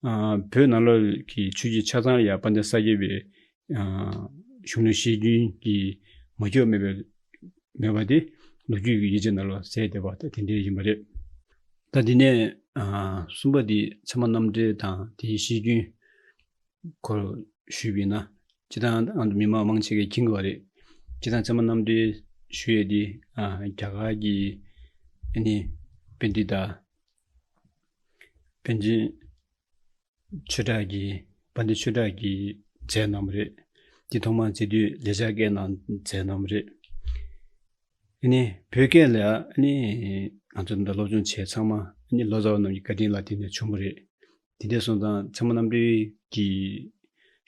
ཨ་བོད་ནང་ལོགས་ཀྱི་ཆོས་བརྒྱུད་ཆ་ཚང་ལ་ཡང་དཔལ་ལྡན་ས་སྐྱ་པའི་ཨ་གཞུང་ལུགས་བཤད་རྒྱུན་གྱི་མ་འཇོག་མེད་པའི་མེད་པ་དེ་ལོ་རྒྱུས་ཀྱི་ཡིག་ཆ་ནང་ལ་གསལ་བསྡད་པ་དང་དེ་འདྲའི་ཡིན་པ་རེད། ད་དེ་ནས་ཨ་གསུམ་པ་དེ་ཚད་མ་རྣམ་འགྲེལ་དང་དེའི་བཤད་རྒྱུན་སྐོར་ཞུས་པ་ཡིན་ན། སྤྱིར་བཏང་ང་ཚོ་མི་མང་མང་ཆེ་གས་མཁྱེན་གྱི་ཡོད་རེད། སྤྱིར་བཏང་ཚད་མ་རྣམ་འགྲེལ་ཞུ་ཡས་དེ་ཨ་རྒྱ་གར་གྱི་ཨ་ནི་པཎྜི་ཏ་པཎ་ཆེན་ཆོས་གྲགས་ཀྱིས་དཔལ་ལྡན་ཆོས་གྲགས་ཀྱིས་མཛད་གནང་བ་རེད། འདི་ཐོག་མར་མཛད་དུས་ལེགས་སྦྱར་སྐད་ནང་མཛད་གནང་བ་རེད། ཨ་ནི་བོད་སྐད་ལ་ཨ་ནི་ང་ཚོ་འདི་སློབ་སྦྱོང་བྱས་ཚང་མ་ཨ་ནི་ལོ་ཙཱ་བ་རྣམས་ཀྱི་བཀའ་དྲིན་ལ་བརྟེན་ནས་བྱུང་བ་རེད། དེ་འདྲ་སོང་ཙང་ཚད་མ་རྣམ་འགྲེལ་གྱི་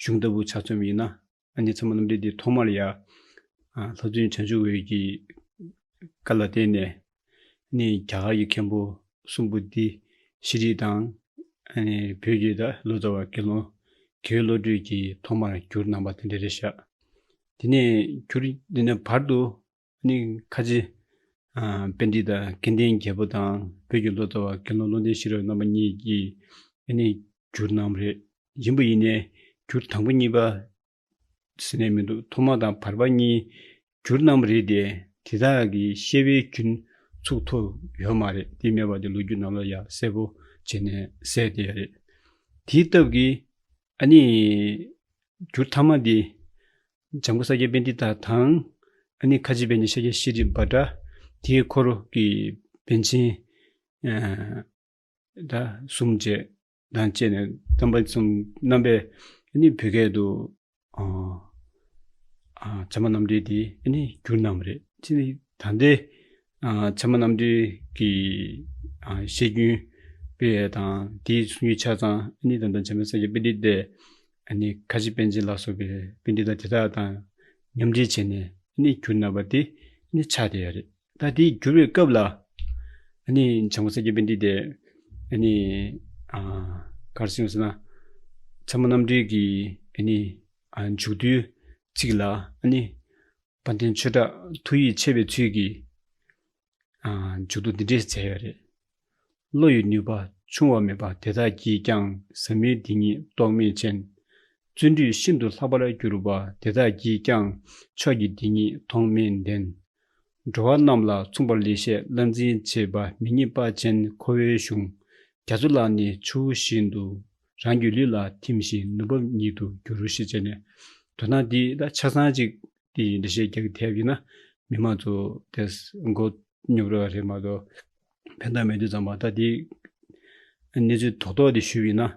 གཞུང་ལྟ་བུ་ཆ་མཚོན་པ་ཡིན་ན། ཨ་ནི་ཚད་མ་རྣམ་འགྲེལ་འདི་ཐོག་མར་ཡ། ཨ་ལྷ་བཙུན་བྱང་ཆུབ་འོད་ཀྱི་བཀའ་ལ་བརྟེན་ནས། ཨ་ནི་རྒྱ་གར་གྱི་མཁན་པོ་གསུམ་པོ་འདི་ཤེས་རིག་དང་། ཨ་ནི་བོད་ཀྱི་ད་ལོ་ཙཱ་བ་དགེ་སློང་དགེ་བའི་བློ་གྲོས་ཀྱིས་ཐོག་མར་བསྒྱུར་གནང་པ་དེ་འདྲ་རེད་ཤག་དེ་ནས་བསྒྱུར་དེ་ནས་བར་དུ་ཨ་ནི་ཁ་ཆེ་ཨ་པཎྜི་ཏ་སྐལ་ལྡན་རྒྱལ་པོ་དང་བོད་ཀྱི་ལོ་ཙཱ་བ་དགེ་སློང་བློ་ལྡན་ཤེས་རབ་རྣམ་པ་གཉིས་ཀྱིས་ཨ་ནི་བསྒྱུར་གནང་བ་རེད། ཡིན་པ་ཡིན་ནའི་འགྱུར་དང་པོ་གཉིས་པ་ཟེར་ནས་མི་འདུག་ཐོག་མ་དང་བར་པ་གཉིས་བསྒྱུར་གནང་བ་རེད་དེ། དེ་དག་གི་བཤད་པའི་རྒྱུན་ཚུགས་ཐུབ་ཡོད་མ་རེད། དེ་མེད་པ་དེ་ལོ་རྒྱུས་ནང་ལ་ཡང་གསལ་པོ་བྱས་ནས་གསལ་བསྡད་ཡོད་རེད། དེའི་སྟབས་ཀྱིས་ཨ་ནི་འགྱུར་ཐ་མ་འདི་འཇམ་མགོན་ས་སྐྱ་པཎྜི་ཏ་དང་། ཨ་ནི་ཁ་ཆེ་པཎ་ཆེན་ཤཱཀྱ་ཤྲཱི་བྷ་དྲ། དེའི་འཁོར་གྱི་པཎ་ཆེན་ཨ་ད་གསུམ་བཅས་དང་བཅས་ནས་རྣམ་པ་གསུམ་རྣམ་པས་ཨ་ནི་བོད་སྐད་དུ་ཨ་ཨ་ཚད་མ་རྣམ་འགྲེལ་དེ་ཨ་ནི་བསྒྱུར་གནང་བ་རེད། ཅི་ནི་ད་ལྟའི་ཨ་ཚད་མ་རྣམ་འགྲེལ་གྱི་ཨ་བཤད་རྒྱུན་སྤེལ་ཡས་དང་དེའི་གསུང་རྒྱུན་ཆ་ཚང་ཨ་ནི་ད་ལྟ་འཇམ་དཔལ་ས་སྐྱ་པཎྜི་ཏས་ཨ་ནི་ཁ་ཆེ་པཎ་ཆེན་ལ་སོགས་པའི་པཎྜི་ཏ་དེ་དག་དང་མཉམ་འབྲེལ་བྱས་ནས་ཨ་ནི་བསྒྱུར་གནང་བ་དེ་ཨ་ནི་ཆགས་བསྡད་ཡོད་རེད། ད་དེ་བསྒྱུར་བའི་སྐབས་ལ་ཨ་ནི་འཇམ་མགོན་ས་སྐྱ་པཎྜི་ཏས་ཨ་ནི་ཨ་ག་རེ་ཟེར་ན། ཚད་མ་རྣམ་འགྲེལ་གྱི་ཨ་ནི་ཨ་མཇུག་བསྡུའི་ཚིག་ལ་ཨ་ནི་དཔལ་ལྡན་ཆོས་གྲགས་ཐུགས་ཡིད་ཆེས་པའི་ཚུལ་གྱིས་ཨ་མཇུག་བསྡུ་འདི་འདྲས་མཛད་ཡོད་རེད། བློ་ཡི་ནུས་པ་ཆུང་བ་མེད་པ་དེ་དག་གིས་ཀྱང་ཟབ་མོའི་སྡེ་ཉིད་རྟོགས་མིན་ཅན། བརྩོན་འགྲུས་ཤིན་ཏུ་ལྷག་པར་གྱུར་པ་དེ་དག་གིས་ཀྱང་མཆོག་གི་སྡེ་ཉིད་མཐོང་མིན་བདེན། འགྲོ་བ་རྣམས་ལ་མཚུངས་པར་ལེགས་བཤད་བསླབ་འཛིན་བྱེད་པ་མི་ཉིད་པ་ཅན་ཁོ་བོའི་གཞུང་རྒྱ་མཚོ་ལ་ནི་ཆུ་བོ་བཞིན་དུ་རང་གི་ལུས་ལ་ཐིམ་ཞིང་ནུས་པ་ཉིད་དུ་འགྱུར་ཞེས་བྱས་ནས། མདོར་ན་འདི་ད་ཆ་ཚང་ཅིག་དེ་འགྲེལ་བཤད་རྒྱག་ཐེབས་ཡིན་ན་མི་མང་ཚོ་དེ་མགོ་རྙོག་ར་རེད་མ་གཏོགས་ཕན་ཐོགས་མེད་དུས་ཙམ་པ། ད་དེ་གནས་ཚུལ་རྡོག་རྡོག་དེ་ཞུས་ཡིན་ན།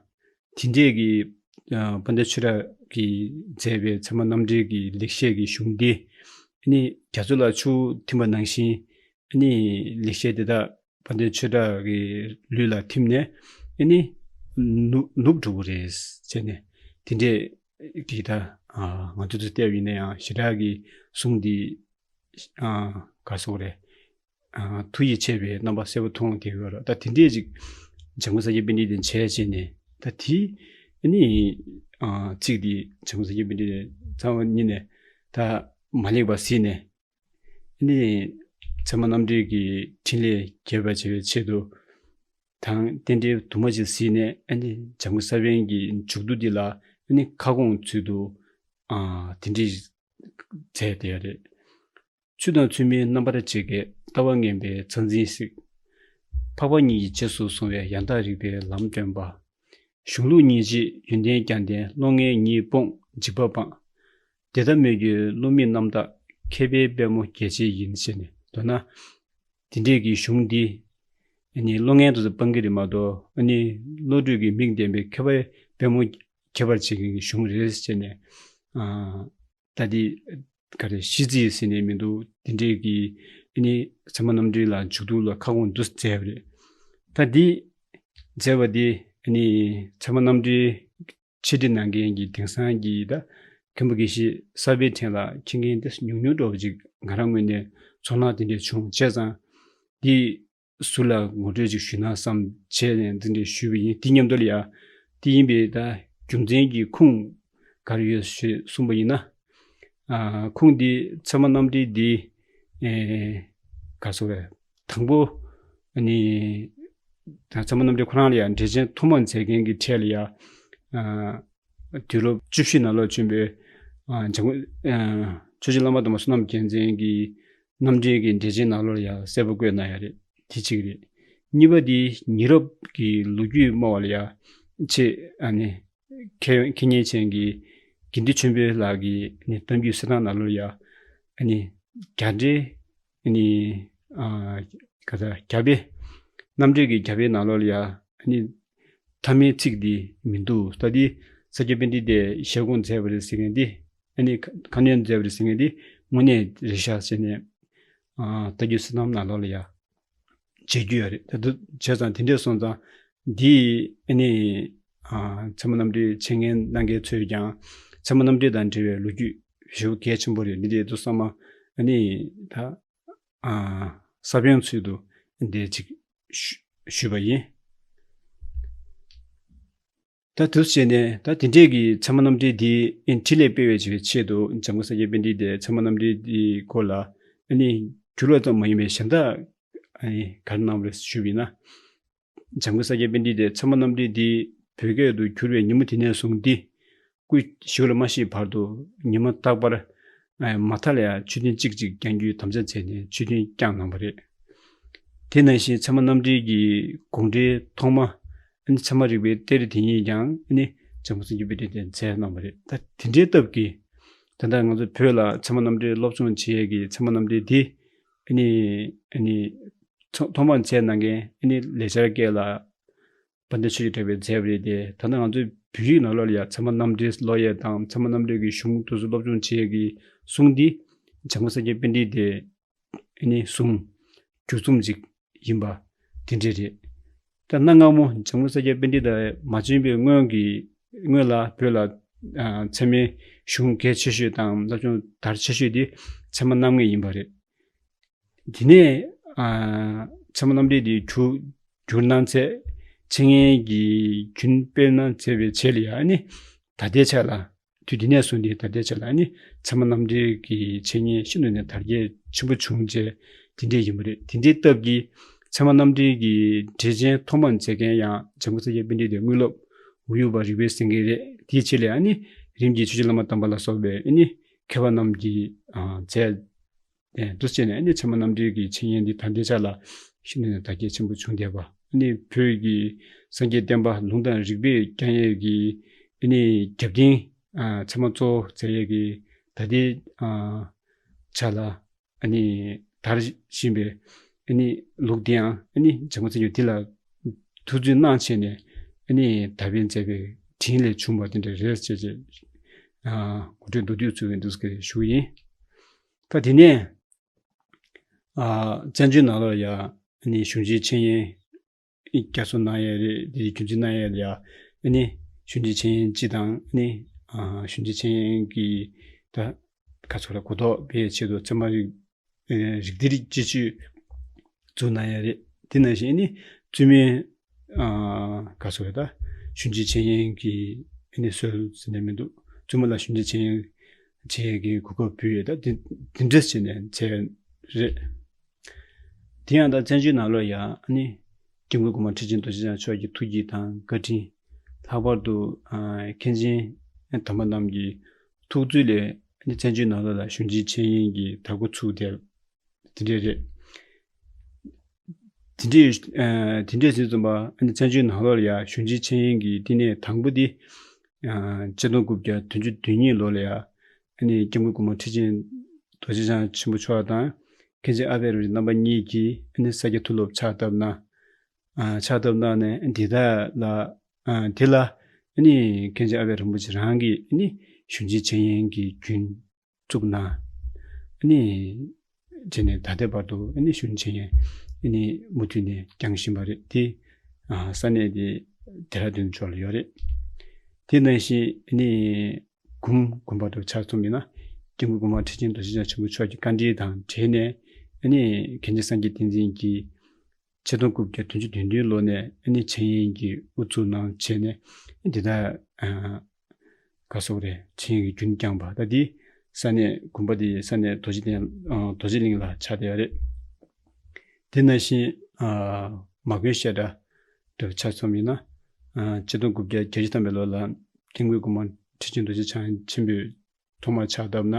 དེ་འདྲས་ཀྱི་ཨ་དཔལ་ལྡན་ཆོས་གྲགས་ཀྱིས་མཛད་པའི་ཚད་མ་རྣམ་འགྲེལ་གྱི་ལེགས་བཤད་ཀྱི་གཞུང་འདི་ནི་རྒྱ་མཚོ་ལ་ཆུ་ཐིམ་པ་ནང་བཞིན་ནི་ལེགས་བཤད་དེ་དག་དཔལ་ལྡན་ཆོས་གྲགས་ཀྱི་ལུས་ལ་ཐིམ་ནས་ནི་ནུབ་ནུབ་འགྲོ་གི་རེད་ཟེར་ནས། དེ་འདྲས་ཀྱི་ད་ང་ཚོ་ཚོ་བལྟས་པ་ཡིན་ན་ཡང་ཞེ་དྲག་གི་གསུང་འདི་ག་སོགས་རེད། ཐུགས་ཡིད་ཆེས་པའི་རྣམ་པ་གསལ་པོ་མཐོང་དེ་ཡོད་ར། ད་དེ་འདྲས་ཅིག་འཇམ་མགོན་ས་སྐྱ་པཎྜི་ཏས་བྱས་བྱས་ནས། ད་དེ་ནི་ཚིག་འདི་འཇམ་མགོན་ས་སྐྱ་པཎྜི་ཏས་རྩ་བ་ཉིད་ནས་ད་མ་ལེགས་པ་གཟིགས་ནས། ནི་ཚད་མ་རྣམ་འགྲེལ་གྱི་ཕྲིན་ལས་རྒྱས་པར་བྱེད་པའི་ཆེད་དུ་དང་རྟེན་འབྲེལ་དུ་མ་ཅིག་གཟིགས་ནས། ཨ་ནི་འཇམ་མགོན་ས་པཎ་གྱི་མཇུག་བསྡུ་འདི་ལ་ཨ་ནི་ཁ་སྐོང་ཚུལ་དུ་ཨ་དེ་འདྲའི་མཛད་དེ་ཡོད་རེད། ཚུལ་དང་ཚུལ་མིན་རྣམ་པར་འབྱེད་མཁས། ལྟ་བ་ངན་པའི་མཚན་འཛིན་བསྲེགས། འཕགས་པ་གཉིས་ཀྱི་རྗེས་སུ་བཟུང་བའི་ཡང་དག་རིག་པའི་ལམ་སྟོན་པ། གཞུང་ལུགས་གཉིས་གཅིག་ཡོན་ཏན་རྒྱན་ལྡན། བློ་ངན་གཉིས་སྤོང་འཇིགས་པ་སྤངས། དེ་ལྟ་མོད་ཀྱི་བློ་མིག་རྣམ་དག་མཁས་པའི་པད་མོ་རྒྱས་བྱེད་ཡིན་ཟེར་ནས། མདོར་ན་དེ་འདྲས་ཀྱི་གཞུང་འདི་ཨ་ནི་བློ་ངན་དུ་སྤང་གི་རེད་མ་གཏོགས། ཨ་ནི་བློ་གྲོས་ཀྱི་མིག་ལྡན་པའི་མཁས་པའི་པད་མོ་ཁྱད་པར་ཅན་གྱི་གཞུང་རེད་ཟེར་ནས། ཨ་ད་འདི་ག་རེ་ཤིས་ཚིག་ཟེར་ནས་མི་འདུག་དེ་འདྲས་ཀྱི་ཨ་ནི་ཚད་མ་རྣམ་འགྲེལ་ལ་མཇུག་བསྡུ་ལ་ཁ་སྐོང་འདི་མཛད་པ་རེད། ད་འདི་མཛད་པ་འདི་ཨ་ནི་ཚད་མ་རྣམ་འགྲེལ་ཆེད་སྒྲིག་གནང་མཁན་གྱི་དེང་སང་གི་ད་ མཁན་པོ་དགེ་བཤེས་གསར་པའི་འཕྲིན་ལ་མཁྱེན་མཁན་དེ་ཉུང་ཉུང་འདྲ་བོ་ཅིག་ང་རང་ངོས་ནས་ཚོར་སྣང་དེ་འདྲ་བྱུང་། བྱས་ཙང་འདི་ཟུར་ལ་ངོ་སྤྲོད་ཅིག་ཞུས་ན་བསམ་བྱས་ནས་འདི་འདྲ་ཞུས་པ་ཡིན། དེ་མཉམ་དུ་ལ་ཡ་དེ་ཡིན་པའི་ད་རྒྱུ་མཚན་གྱི་ཁུངས་ག་རེ་ཡོད་ཞེས་གསུངས་པ་ཡིན་ན། ཨ། ཁུངས་འདི་ཚད་མ་རྣམ་འགྲེལ་འདི་ཨེ་ག་རེ་ཟེར་བས། དང་པོ་ཨ་ནི་ད་ཚད་མ་རྣམ་འགྲེལ་ཁོ་རང་ལ་ཡང་འགྲེལ་ཆེན་ཐོག་མ་མཛད་མཁན་གྱི་གྲས་ལ་ཡང་། ཨ། དུས་རབས་བཅུ་བཞི་ནང་ལོགས་བྱོན་པའི། ཨ། འཇམ་མགོན། ཨ། ཆོས་རྗེ་བླ་མ་དམ་པ་བསོད་ནམས་རྒྱལ་མཚན་གྱི་རྣམ་འགྲེལ་གྱི་འགྲེལ་ཆེན་ནང་ལོགས་ལ་ཡང་གསལ་པོ་བཀོད་གནང་ཡ་རེད། དེ་གཅིག་རེད། གཉིས་པ་འདི་ཉེ་རབས་ཀྱི་ལོ་རྒྱུས་སྨྲ་བ་ལ་ཡང་ཆེས་ཨ་ནི་མཁས་མཁས་སྙན་ཅན་གྱི་དགེ་འདུན་ཆོས་འཕེལ་ལགས་ཀྱི་ཨ་ནི་གཏམ་རྒྱུད་གསེར་ཐང་ནང་ལོགས་ལ་ཡང་ཨ་ནི་རྒྱ་འགྲེལ། ཨ་ནི། ཨ། ག་ད་རྒྱ་དཔེ། རྣམ་འགྲེལ་གྱི་རྒྱ་དཔེ་ནང་ལོགས་ལ་ཡ། ཨ་ནི། མཐའ་མའི་ཚིག་འདི་མི་འདུག་ད་འདི་ས་སྐྱ་པཎྜི་ཏས་ཞལ་སྐོང་མཛད་པ་རེད་ཟེར་མཁན་འདི། ཨ་ནི་ཁ་ཁ་སྣོན་མཛད་པ་རེད་ཟེར་མཁན་འདི་དངོས་གནས་རེད་ཤག་ཟེར་ནས། ཨ། ལྟ་རྒྱུ་བསོད་ནམས་ནང་ལོགས་ལ་ཡ། མཇལ་རྒྱུ་ཡོད་རེད། ད་དུ་བྱས་ཙང་དེ་འདྲས་སོང་ཙང་འདི་ཨ་ནི། ཨ། ཚད་མ་རྣམ་འགྲེལ་འཆད་ཉན་གནང་མཁན་ཚོས་ཀྱང་ཚད་མ་རྣམ་འགྲེལ་དང་འབྲེལ་བའི་ལོ་རྒྱུས་ཞེ་པོ་གལ་ཆེན་པོ་རེད། འདི་འདྲས་དུ་བསམ་མ་ཨ་ནི་ད། ཨ། ས་བོན་ཚུལ་དུ་འདི་ཅིག་ཞུ་ཞུས་པ་ཡིན། ད་དུ་བྱས་ནས་ད་དེ་འདྲས་ཀྱི་ཚད་མ་རྣམ་འགྲེལ་འདི་ཨིན་འཕྲིན་ལས་སྤེལ་བའི་ཆེད་དུ་འཇམ་མགོན་ས་སྐྱ་པཎྜི་ཏས་ཚད་མ་རྣམ་འགྲེལ་འདིའི་སྐོར་ལ་ཨ་ནི་བསྒྱུར་བ་ཙམ་མ་ཡིན་པའི་གཞན་དག་ཨ་ནི་ག་རེ་གནང་བ་རེད་ཞུས་པ་ཡིན་ན། འཇམ་མགོན་ས་སྐྱ་པཎྜི་ཏས་ཚད་མ་རྣམ་འགྲེལ་འདི་བོད་སྐད་དུ་བསྒྱུར་བའི་ཉིན་མོ་དེ་ནས་བཟུང་སྟེ། སྐུ་ཞབས་ལ་མ་ཤི་བར་དུ་ཉི་མ་རྟག་པར་མ་མཐའ་ལ་ཡང་མཆོད་རྟེན་གཅིག་གཅིག་བརྐྱང་རྒྱུའི་དམ་བཅའ་བྱས་ནས་མཆོད་རྟེན་བརྐྱངས་གནང་བ་རེད། དེ་ནང་བཞིན་ཚད་མ་རྣམ་འགྲེལ་གྱི་དགོངས་འགྲེལ་ཐོག་མ་ཨ་ནི་ཚད་མ་རིག་པའི་གཏེར་དེ་ཉིད་ཀྱང་ཨ་ནི་འཇམ་མགོན་སངས་རྒྱས་པཎྜི་ཏས་མཛད་གནང་བ་རེད། ད་དེ་འདྲའི་སྟབས་ཀྱིས་ད་ལྟ་ང་ཚོ་བོད་ལ་ཚད་མ་རྣམ་འགྲེལ་སློབ་སྦྱོང་བྱེད་ཡས་ཀྱི་ཚད་མ་རྣམ་འགྲེལ་འདི་ཨ་ནི་ཨ་ནི་ཐོག་ཐོག་མར་མཛད་གནང་མཁན་ཨ་ནི་ལེགས་སྦྱར་སྐད་ལ་དཔལ་ལྡན་ཆོས་ཀྱི་གྲགས་པས་མཛད་པ་རེད་དེ། ད་ལྟ་ང་ཚོའི་བོད་ཡིག་ནང་ལོགས་ལ་ཡང་ཚད་མ་རྣམ་འགྲེལ་ཀློག་ཡས་དང་ཚད་མ་རྣམ་འགྲེལ་གྱི་གཞུང་དེ་ཚོ་སློབ་སྦྱོང་བྱེད་ཡས་ཀྱི་གཞུང་འདི་འཇམ་མགོན་སངས་རྒྱས་པཎྜི་ཏས་ཨ་ནི་གསུངས་བསྒྱུར་རྩོམ་ཅིག་ཡིན་པ་དེ་འདྲས་རེད། ད་གནའ་སྔ་མོ་འཇམ་མགོན་སངས་རྒྱས་པཎྜི་ཏ་མ་བྱོན་པའི་སྔོན་གྱི་སྔོན་ལ་བོད་ལ་ཨ་ཚད་མའི་གཞུང་གལ་ཆེ་ཤོས་དང་སློབ་སྦྱོང་དར་ཆེ་ཤོས་དེ་ཚད་མ་རྣམ་ངེས་ཡིན་པ་རེད། དེ་ནས་ཨ་ཚད་མ་རྣམ་འགྲེལ་འདི་བསྒྱུར་བསྒྱུར་གནང་ཚད་འཆད་ཉན་གྱི་རྒྱུན་སྤེལ་གནང་མཛད་པའི་རྗེས་ལ་ཡང་ནི་ད་ལྟའི་ཆ་ལ་དུས་དེ་ནས་བཟུང་སྟེ་ད་ལྟའི་ཆ་ལ་ནི་ཚད་མ་རྣམ་འགྲེལ་གྱི་འཆད་ཉན་ཤིན་ཏུ་ནས་དར་རྒྱས་ཆེན་པོ་བྱུང་རྗེས་དེ་འདྲས་ཡིན་པ་རེད། དེ་འདྲའི་སྟབས་ཀྱིས་ཚད་མ་རྣམ་འགྲེལ་གྱི་འགྲེལ་ཆེན་ཐོག་མར་མཛད་མཁན་ཡང་འཇམ་མགོན་སངས་རྒྱས་པཎྜི་ཏའི་དངོས་སློབ་འོད་ཡུག་པ་རིག་པའི་སེང་གེ་རེད། དེའི་རྗེས་ལ་ཡང་ནི་རིམ་གྱིས་ཆོས་རྗེ་བླ་མ་དམ་པ་ལ་སོགས་པའི་ནི་མཁས་པ་རྣམས་ཀྱིས་ཨ་མཛད། ཨེ་འདུག་སེ་བྱས་ནས་ཨ་ནི་ཚད་མ་རྣམ་འགྲེལ་གྱི་འཆད་ཉན་འདི་ད་ལྟའི་ཆ་ལ་ཤིན་ཏུ་ནས་དར་རྒྱས་ཆེན་པོ་བྱུང་བསྡད་པ། ཨ་ནི་བོད་ཀྱི་སངས་རྒྱས་བསྟན་པ་ལུང་དང་རིགས་པས་བསྐྱངས་ཡས་ཀྱི་ཨ་ནི་རྒྱབ་རྟེན་ཨ་ཚད་མ་གཙོ་བོ་མཛད་ཡས་ཀྱི་ད་ལྟའི་ཨ་ཆ་ལ་ཨ་ནི་དར་བཞིན་པའི་ཨ་ནི་ལུགས་འདིའང་ཨ་ནི་འཇམ་མགོན་ཚེ་མཆོག་འདི་ལ་ཐུགས་བརྩོན་གནང་བྱས་ནས་ཨ་ནི་དར་སྤེལ་མཛད་པའི་དྲིན་ལས་བྱུང་བ་དེ་འདྲ་རེད་ཅེས་ཅེས་ཨ་གོ་སྒྲིག་མདོར་བསྡུས་ཚུལ་གྱིས་འདུག་སེ་ཞུ་གི་ཡིན། ད་དེ་ནས་ཨ་བཙན་བྱོལ་ནང་ལོགས་ཡ་ཨ་ནི་གཞུང་ཆེན་འཆད་ཉན་བསྐྱར་གསོ་གནང་ཡས་རེད། དེ་རྒྱུན་འཛིན་གནང་ཡས་ལ་ཡ་ཨ་ནི་གཞུང་ཆེན་འཆད་ཉན་སྤྱི་དང་ཨ་ནི་ཨ་གཞུང་ཆེན་འཆད་ཉན་གྱི་ད་ག་ཚོད་རེད་གོ་རྟོགས་སྤེལ་ཡས་ཆེད་དུ་ཚད་མ་རིག་ཨ་རིགས་གཏེར་སྤྱི་སྤྱོད་བཙུགས་གནང་ཡས་རེད། དེ་ནང་བཞིན་ཨ་ནི་བཙུན་མའི་ཨ་ག་ཚོད་རེད་ད་གཞུང་ཆེན་འཆད་ཉན་གྱི་ཨ་ནི་སྲོལ་ཟེར་ནས་མི་འདུག་བཙུན་མ་ལ་གཞུང་ཆེན་འཆད་ཉན་བྱེད་ཡས་ཀྱི་གོ་སྐབས་ཕུལ་ཡས་ད་དེ་དེ་འདྲས་བྱས་ནས་མཛད་རེད། དེ་ཡང་ད་བཙན་བྱོལ་ནང་ལོགས་ཡ་ཨ་ནི་སྐྱབས་མགོན་གོང་མ་ཁྲི་ཆེན་རྡོ་རྗེ་འཆང་མཆོག་གི་ཐུགས་བསྐྱེད་དང་བཀའ་དྲིན། ལྷག་པར་དུ་ཨ་མཁན་ཆེན་དམ་པ་རྣམས་ཀྱི་ཐུགས་བརྩེ་ལས་ཨ་ནི་བཙན་བྱོལ་ནང་ལོགས་ལ་གཞུང་ཆེན་འཆད་ཉན་གྱི་དར་འགོ་ཚུགས་ཏེ་དེ་འདྲས་རེད། དེ་འདྲས་ཨ་དེ་འདྲས་ཟིན་ཙམ་པ་ཨ་ནི་བཙན་བྱོལ་ནང་ལོགས་ལ་ཡ་གཞུང་ཆེན་འཆད་ཉན་གྱི་བསྟི་གནས་དང་པོ་འདི་ཨ་ཆིག་སྟོང་དགུ་བརྒྱ་བདུན་ཅུ་དོན་གཉིས་ལོ་ལ་ཡ་ཨ་ནི་སྐྱབས་མགོན་གོང་མ་ཁྲི་ཆེན་རྡོ་རྗེ་འཆང་ཆེན་པོ་མཆོག་དང་། མཁན་ཆེན་ཨ་པད་རིན་པོ་ཆེ་རྣམ་པ་གཉིས་ཀྱིས་ཨ་ནི་ས་སྐྱ་མཐོ་སློབ་ཕྱག་བཏབ་གནང་། ཨ་ཕྱག་བཏབ་གནང་ནས་འདི་དག་ལ་ཨ་དེ་ལ་ཨ་ནི་མཁན་ཆེན་ཨ་པད་རིན་པོ་ཆེ་རང་གིས་ཨ་ནི་གཞུང་ཆེན་འཆད་ཉན་གྱི་རྒྱུན་བཙུགས་གནང་། ཨ་ནི་དེ་ནས་ད་ལྟའི་བར་དུ་ཨ་ནི་གཞུང་འཆད་ཉན་ཨ་ནི་མུ་མཐུད་ནས་བསྐྱངས་བཞིན་པ་རེད་དེ། ཨ་ས་གནས་དེ་ལྡེ་ར་ལྡུན་ཕྱོགས་ལ་ཡོད་རེད། དེ་ནང་བཞིན་ཨ་ནི། གུམ་གུམ་པ་དུ་ཆ་མཚོན་ཡིན་ན། སྐྱབས་མགོན་གོང་མ་ཁྲི་ཆེན་རྡོ་རྗེ་འཆང་ཆེན་པོ་མཆོག་གི་བཀའ་འདྲི་དང་འབྲེལ་ནས། ཨ་ནི་མཁན་ཆེན་སངས་རྒྱས་བསྟན་འཛིན་གྱིས་ཆིག་སྟོང་དགུ་བརྒྱ་བདུན་ཅུ་དོན་བདུན་ལོ་ནས་ཨ་ནི་འཆད་ཉན་གྱི་དབུ་འཛུགས་གནང་བྱས་ནས། ཨ་འདི་ལྟར་ཨ་ག་སོགས་རེད། འཆད་ཉན་གྱི་རྒྱུན་བསྐྱངས་པ། ད་འདི་ས་གནས་གུམ་པ་འདི་ས་གནས་རྡོ་རྗེ་གདན། ཨ་རྡོ་རྗེ་གླིང་ལ་ཆགས་བསྡད་ཡོད་རེད། དེ་ནང་བཞིན་ཨ་མ་དགོན་བཤད་གྲྭ་འདྲ་བོ་ཆ་མཚོན་ཡིན་ན། ཨ་ཆིག་སྟོང་དགུ་བརྒྱ་བརྒྱད་ཅུ་ཐམ་པའི་ལོ་ལ་སྐྱབས་མགོན་གོང་མ་ཁྲི་ཆེན་རྡོ་རྗེ་འཆང་ཆེན་པོས་ཐོག་མར་ཕྱག་བཏབ་ན།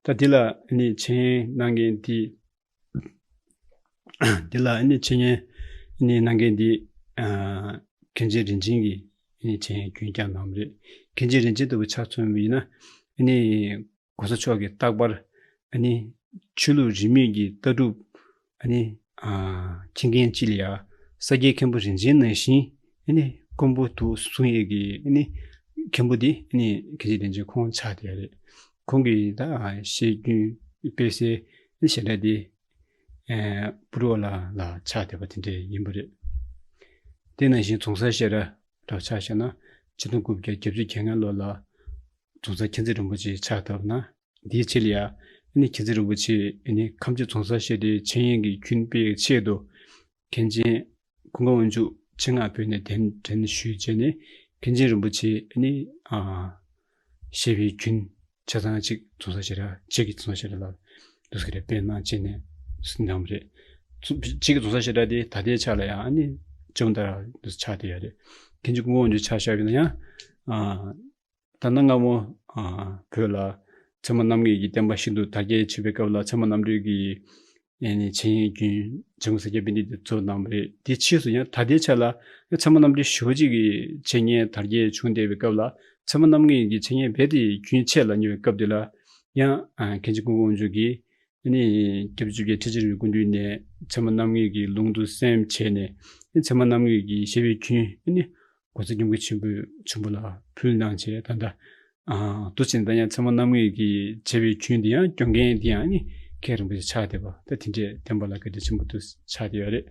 ད་འདི་ལ་ཨ་ནི་འཆད་ཉན་གནང་མཁན་འདི། འདི་ལ་ཨ་ནི་འཆད་ཉན་ཨ་ནི་གནང་མཁན་འདི། ཨ་མཁན་ཆེན་རིན་ཆེན་གྱིས་ཨ་ནི་འཆད་ཉན་རྒྱུན་བསྐྱངས་གནང་བ་རེད། མཁན་ཆེན་རིན་ཆེན་ལྟ་བུ་ཆ་མཚོན་པ་ཡིན་ན། ཨ་ནི་གོང་ས་མཆོག་གིས་རྟག་པར་ཨ་ནི་ཆོས་ལུགས་རིས་མེད་ཀྱི་ལྟ་གྲུབ་ཨ་ནི་ཨ་མཁྱེན་མཁན་གཅིག་ལ་ཡ། ས་སྐྱའི་མཁན་པོ་རིན་ཆེན་ནང་བཞིན་ཨ་ནི་དཀོན་པོ་དུ་བཟུང་ཡས་ཀྱི་ཨ་ནི་མཁན་པོ་འདི་ཨ་ནི་མཁན་ཆེན་རིན་ཆེན་ཁོང་ཆགས་བསྡད་ཡོད་རེད། ཁོང་གིས་ད་བཤད་རྒྱུན་སྤེལ་སའི་ཨ་ནི་བཤད་གྲྭ་འདི་ཨ་པུ་རུ་ཝ་ལ་ལ་ཆགས་བསྡད་པ་དེ་འདྲ་ཡིན་པ་རེད། དེ་ནང་བཞིན་རྫོང་སར་བཤད་གྲྭ་འདྲ་བོ་ཆ་བཞག་ན། ཆིག་སྟོང་དགུ་བརྒྱ་བརྒྱད་ཅུ་གྱ་ལྔ་ལོ་ལ་རྫོང་སར་མཁྱེན་བརྩེ་རིན་པོ་ཆེ་ཕྱག་བཏབ་ན། དེའི་རྗེས་ལ་ཡ་ཨ་ནི་མཁྱེན་བརྩེ་རིན་པོ་ཆེ་ཨ་ནི་ཁམས་སྤྱི་རྫོང་སར་བཤད་གྲྭའི་འཆད་ཉན་གྱི་རྒྱུན་སྤེལ་ཆེད་དུ། མཁན་ཆེན་ཀུན་དགའ་དབང་ཕྱུག་ཆེད་མངགས་བོད་ནས་གདན་འདྲེན་ཞུས་བྱས་ནས། མཁན་ཆེན་རིན་པོ་ཆེ་ཨ་ནི་ཨ་བཤད་པའི་རྒྱུན་ཆ་ཚང་གཅིག་རྫོང་སར་བཤད་གྲྭ། གཅིག་གི་རྫོང་སར་བཤད་གྲྭ་ལ་འདུག་སེ་རེ་སྤེལ་གནང་བྱས་ནས་གནང་བ་རེད། ཚུ་གཅིག་གི་རྫོང་སར་བཤད་གྲྭ་དེ་ད་ལྟའི་ཆ་ལ་ཡང་ཨ་ནི་ཅུང་ལྟར་འདུག་སེ་ཆགས་བསྡད་ཡོད་རེད། མཁན་ཆེན་ཀུན་དགའ་དབང་ཕྱུག་ཆ་བཞག་པ་ཡིན་ན་ཡང་། ཨ་ད་གནའ་སྔ་མོ་ཨ་བོད་ལ་ཚད་མ་རྣམ་ངེས་ཀྱི་བསྟན་པ་ཤིན་ཏུ་དར་རྒྱས་ཕྱིན་པའི་སྐབས་ལ། ཚད་མ་རྣམ་འགྲེལ་གྱི་ཨ་ནི་འཆད་ཉན་རྒྱུན་ཇོ་མོ་ས་སྐྱ་པཎྜི་ཏས་བཙུགས་གནང་བ་རེད། དེ་ཕྱིས་སུ་ཡང་ད་ལྟའི་ཆ་ལ་ཚད་མ་རྣམ་འགྲེལ་ཞེ་པོ་ཅིག་གི་འཆད་ཉན་དར་རྒྱས་བྱུང་བསྡད་པའི་སྐབས་ལ། ཚད་མ་རྣམ་ངེས་ཀྱི་འཆད་ཉན་རྦད་དེ་རྒྱུན་ཆད་ལ་ཉེ་བའི་སྐབས་དེ་ལ་ཡང་། ཨ་མཁན་ཆེན་ཀུན་དགའ་དབང་ཕྱུག་གིས་ཨ་ནི་སྐྱབས་རྗེ་ཆོས་རྒྱལ་ཁྲི་ཆེན་རིན་པོ་ཆེའི་སྐུ་མདུན་ནས་ཚད་མ་རྣམ་ངེས་ཀྱི་ལུང་དུ་གསན་བྱས་ནས། ཨ་ནི་ཚད་མ་རྣམ་ངེས་ཀྱི་བཤད་པའི་རྒྱུན་ཨ་ནི་༸གོང་ས་༸སྐྱབས་མགོན་ཆེན་པོ་ཆེན་པོ་ལ་ཕུལ་གནང་བྱས། ད་ལྟ་ཨ་འདུག་སེ་ད་ཡང་ཚད་མ་རྣམ་ངེས་ཀྱི་བྱ་བའི་རྒྱུན་འདི་ཡང་སྐྱོང་མཁན་འདི་ཡང་ནི་མཁན་རིན་པོ་ཆེ་ཆགས་བསྡད་པ། ད་དེ་འདྲའི་བསྟན་པ་ལ་དགའ་སྡིག་ཆེན་པོ་འདུག་ཆགས་བསྡད་ཡོད་རེད།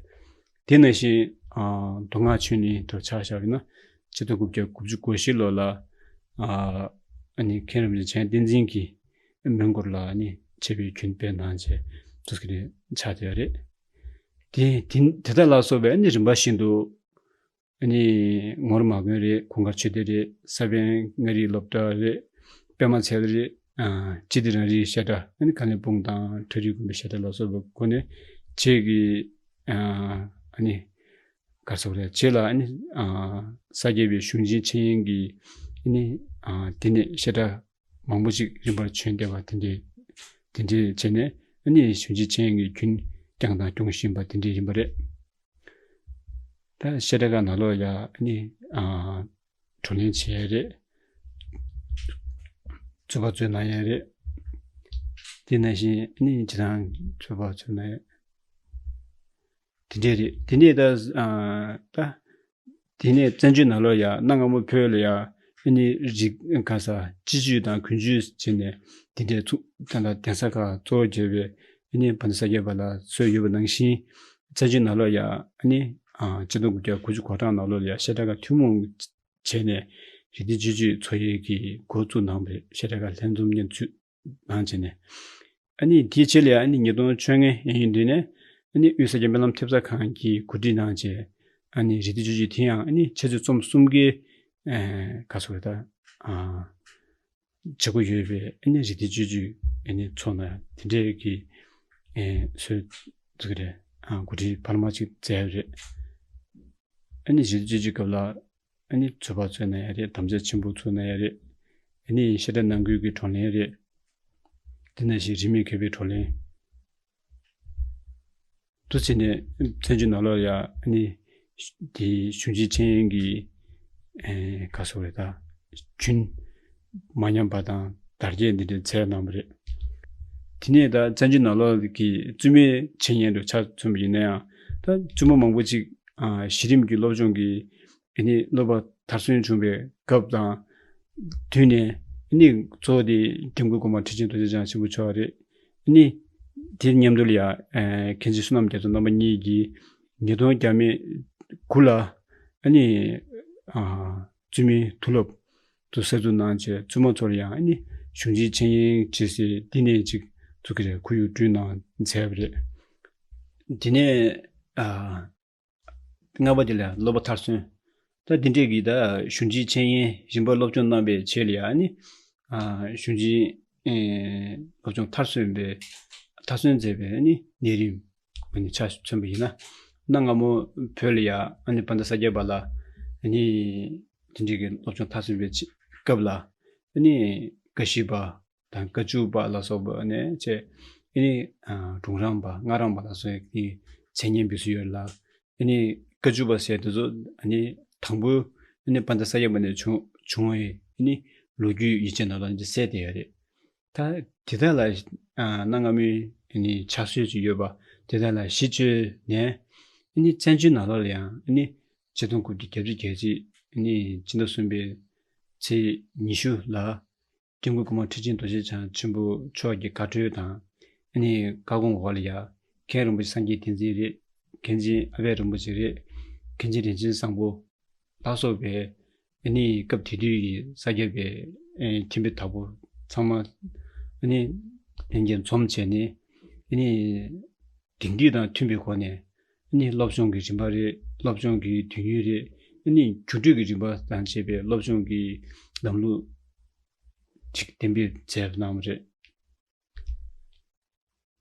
དེ་ནང་བཞིན་ཨ་མདོ་སྔགས་ཆོས་གླིང་དུ་ཆ་བཞག་པ་ཡིན་ན། ཆིག་སྟོང་དགུ་བརྒྱ་དགུ་བཅུ་གོ་བཞི་ལོ་ལ་ཨ་ཨ་ནི་མཁན་རིན་པོ་ཆེ་བྱང་བསྟན་འཛིན་གྱིས་མོན་གྷོ་ལ་ཨ་ནི་བྱ་བའི་རྒྱུན་སྤེལ་གནང་བྱས་འདུག་སེ་ཆགས་བསྡད་ཡོད་རེད། དེ་དེ་དེ་དག་ལ་སོགས་པའི་ཨ་ནི་རིམ་པ་བཞིན་དུ། ཨ་ནི་ངོར་མ་དགོན་རེད། གུང་དཀར་ཆོས་སྡེ་རེད། ས་པཎ་མངའ་རིས་སློབ་གྲྭ་རེད། པད་མ་ཚལ་རེད། ཨ་སྤྱི་བདེ་རང་རིགས་བཤད་གྲྭ། ཨ་ནི་ཀ་ལིམ་པོང་དང་ཁྲ་རིག་དགོན་པའི་བཤད་གྲྭ་ལ་སོགས་པའི་སྒོ་ནས་བྱས་ཀྱི། ཨ་ཨ་ནི་ག་རེ་ཟེར་དགོས་རེད། བྱས་ལ་ཨ་ནི་ཨ་ས་སྐྱའི་གཞུང་ཆེན་འཆད་ཉན་གྱི་ཨ་ནི་ཨ་དེ་ནས་བཤད་གྲྭ་མང་པོ་ཅིག་རིམ་པར་བྱོན་བསྡད་པ་དེ་འདྲའི་དེ་འདྲའི་བྱས་ནས། ཨ་ནི་གཞུང་ཆེན་འཆད་ཉན་གྱི་རྒྱུན་བསྐྱངས་དང་སྐྱོང་བཞིན་པ་དེ་འདྲའི་ཡིན་པ་རེད། ད་བཤད་གྲྭ་ཁག་ནང་ལོགས་ཡ་ཨ་ནི་ཨ་བགྲོ་གླེང་བྱེད་ཡ་རེད། ཚོད་དཔག་ཚོད་གནང་ཡ་རེད། དེ་ནང་བཞིན་ཨ་ནི་སྤྱིར་བཏང་ཚོད་དཔག་ཚོད་གནང་ཡ་དེ་འདྲས་རེད། དེ་ནས་ད་ཨ་ད་དེ་ནས་བཙན་བྱོལ་ནང་ལོགས་ཡ་གནའ་སྔ་མོ་བོད་ལ་ཡ་ཨ་ནི་རིག་ག་ས་སྤྱི་སྤྱོད་དང་ཀུན་སྤྱོད་བྱས་ནས་དེ་འདྲས་ཚུགས། ད་ལྟ་གདན་ས་ཁག་གཙོ་བོ་བརྒྱབ་པའི་ཨ་ནི་བན་དེ་ས་སྐྱ་པ་ལ་སྲོལ་ཡོད་པ་ནང་བཞིན། བཙན་བྱོལ་ནང་ལོགས་ཡ་ཨ་ནི་ཨ་ཆིག་སྟོང་དགུ་བརྒྱ་དགུ་བཅུ་གོ་གྲངས་ནང་ལོགས་ལ་ཡ་བཤད་གྲྭ་ཁག་ཐུན་མོང་བྱས་ནས་རིགས་གཏེར་སྤྱོད་བརྒྱུད་འཚོགས་ཡས་ཀྱི་འགོ་བཙུགས་གནང་བ་རེད། བཤད་གྲྭ་ཁག་ལྷན་འཛོམས་ཉིན་ཚུད་གནང་བྱས་ནས། ཨ་ནི་དེའི་རྗེས་ལ་ཡ་ཨ་ནི་ཉིས་སྟོང་བཅོ་ལྔའི་གཡས་གཡོན་དུས་ནས་ཨ་ནི་དབུས་ས་སྐྱ་སྨོན་ལམ་ཐེབས་རྩ་ཁང་གིས་གོ་སྒྲིག་གནང་བྱས། ཨ་ནི་རིགས་གཏེར་སྤྱོད་བརྒྱུད་དེ་ཡང་ཨ་ནི་འཆད་རྩོད་རྩོམ་གསུམ་ཀའི་ཨེ་ག་རེ་ཟེར་དགོས་རེད། ད་ཨ་བྱེད་སྒོ་ཡོད་པའི་ཨ་ནི་རིགས་གཏེར་སྤྱོད་བརྒྱུད་ཨ་ནི་ཚོགས་གནང་དེ་འདྲའི་གི་ཨེ་སྲོལ་བཙུགས་རེད། ཨ་གོ་སྒྲིག་བར་མ་ཅིག་མཛད་ཡོད་རེད། ཨ་ནི་རིགས་གཏེར་སྤྱོད་བརྒྱུད་སྐབས་ལ་ཨ་ནི་ཚོད་དཔག་ཚོད་གནང་ཡ་རེད། དམ་བཅའ་ཆེན་པོ་ཚོགས་གནང་ཡ་རེད། ཨ་ནི་བཤད་གྲྭ་ནང་ཁུལ་གྱི་བགྲོ་གླེང་རེད། དེ་ནང་བཞིན་རིས་མེད་མཁས་པའི་བགྲོ་གླེང་དུ་བྱས་ནས། བཙན་བྱོལ་ནང་ལོགས་ཡ་ཨ་ནི་དེ་གཞུང་ཆེན་འཆད་ཉན་གྱི་ཨེ་ག་རེ་ཟེར་དགོས་རེད། ད་རྒྱུན་མ་ཉམས་པ་དང་དར་རྒྱས་འདི་འདྲའི་མཛད་གནང་བ་རེད། དེ་ནས་ད་བཙན་བྱོལ་ནང་ལོགས་ཀྱི་བཙུན་མའི་འཆད་ཉན་དུ་ཆ་མཚོན་པ་ཡིན་ན་ཡང་། ད་བཙུན་མ་མང་པོ་ཅིག་ཨ་གཞི་རིམ་གྱི་སློབ་སྦྱོང་གི་ཨ་ནི་སློབ་པ་མཐར་སོན་བྱུང་བའི་སྐབས་དང་དུས་ནས། ཨ་ནི་གཙོ་བོ་དེ་སྐྱབས་མགོན་གོང་མ་ཁྲི་ཆེན་རྡོ་རྗེ་འཆང་ཆེན་པོ་མཆོག་རེད། ཨ་ནི་དེ་མཉམ་དུ་ལ་ཡ་ཨེ་མཁན་ཆེན་བསོད་ནམས་རྒྱ་མཚོ་རྣམ་པ་གཉིས་ཀྱིས་ཉིས་སྟོང་བརྒྱ་མེད་དགུ་ལ་ཨ་ནི་ཨ་བཙུན་མའི་མཐུ་སློབ་ ཚོ་གསར་འཛུགས་གནང་བྱས་བཙུན་མ་ཚོར་ཡང་ཨ་ནི་གཞུང་ཆེན་འཆད་ཉན་བྱེད་སའི་འདི་ནས་ཅིག་བཙུགས་ཀྱི་རེད། ཁོར་ཡུག་བསྐྲུན་གནང་མཛད་པ་རེད། དེ་ནས་ཨ། ལྔ་པ་དེ་ལ་སློབ་པ་མཐར་སོན། ད་འདི་འདྲས་ཀྱི་ད་གཞུང་ཆེན་འཆད་ཉན་རིམ་པ་སློབ་སྦྱོང་གནང་བའི་ཆེད་ལ་ཡང་ནི། ཨ། གཞུང་ཆེན་ཨེ་སློབ་སྦྱོང་མཐར་སོན་པའི་མཐར་སོན་མཛད་པའི་ནི་གནས་རིམ་ནི་ཆ་མཚོན་པ་ཡིན་ན། གནའ་སྔ་མོ་བོད་ལ་ཡང་ཨ་ནི་བན་དྷ་ས་སྐྱ་པ་ལ་ནི་འདི་འདྲས་ཀྱི་སློབ་སྦྱོང་མཐར་སོན་པའི་ཆེད་སྐབས་ལ་ནི་ཀ་ཤི་པ་དང་ཀ་ཅུ་པ་ལ་སོགས་པ་ནས་བྱས། ཨ་ནི་ཨ་སྒྲུང་རམས་པ་སྔགས་རམས་པ་ལ་སོགས་ཀྱི་འཆད་ཉན་འབུལ་སྲོལ་ཡོད་ལ། ཨ་ནི་ཀ་ཅུ་པ་ཟེར་དེ་ཚོ་ཨ་ནི་དང་པོ་ཨ་ནི་བན་དྷ་ས་སྐྱ་པ་ནས་བྱུང་བྱུང་བའི་ཨ་ནི་ལོ་རྒྱུས་ཡིག་ཆ་ནང་ལ་ཨ་ནི་གསལ་བསྡད་ཡོད་རེད། ད་དེ་དག་ལ་ཨ་གནའ་སྔ་མོའི་ཨ་ནི་ཕྱག་སྲོལ་ཅིག་ཡོད་པ་དེ་དག་ལ་གཞི་བཅོལ་ནས། ཨ་ནི་བཙན་བྱོལ་ནང་ལོགས་ལ་ཡང་ཨ་ནི་ཆིག་སྟོང་དགུ་བརྒྱ་བརྒྱད་ཅུ་གྱ་གཅིག་ཨ་ནི་ཕྱི་ཟླ་གསུམ་པའི་ཚེས་ཉི་ཤུ་ལ་སྐྱབས་མགོན་ཀརྨ་ཁྲི་ཆེན་རྡོ་རྗེ་འཆང་ཆེན་པོ་མཆོག་གི་བཀའ་འཁྲོལ་དང་། ཨ་ནི་བཀའ་དགོངས་འོག་ལ་ཡ་མཁན་རིན་པོ་ཆེ་སངས་རྒྱས་བསྟན་འཛིན་རེད། མཁན་ཆེན་ཨ་པད་རིན་པོ་ཆེ་རེད། མཁན་ཆེན་རིན་ཆེན་བཟང་པོ་ལ་སོགས་པའི་ཨ་ནི་སྐབས་དེ་དུས་ཀྱི་ས་སྐྱ་པའི་ཨེ་མཁྱེན་པའི་བདག་པོ་ཚང་མ་ཨ་ནི་ལྷན་རྒྱས་འཛོམས་བྱས་ནས། ཨ་ནི་དེང་དུས་དང་མཐུན་པའི་སྒོ་ནས་ཨ་ནི་སློབ་སྦྱོང་གི་རིམ་པ་རེད། སློབ་སྦྱོང་གི་དུས་ཡུན་རེད། ཨ་ནི་རྒྱུགས་སྤྲོད་ཀྱི་རིམ་པ་དང་བཅས་པའི་སློབ་སྦྱོང་གི་ལམ་ལུགས་ཅིག་གཏན་འབེབས་མཛད་གནང་བ་རེད།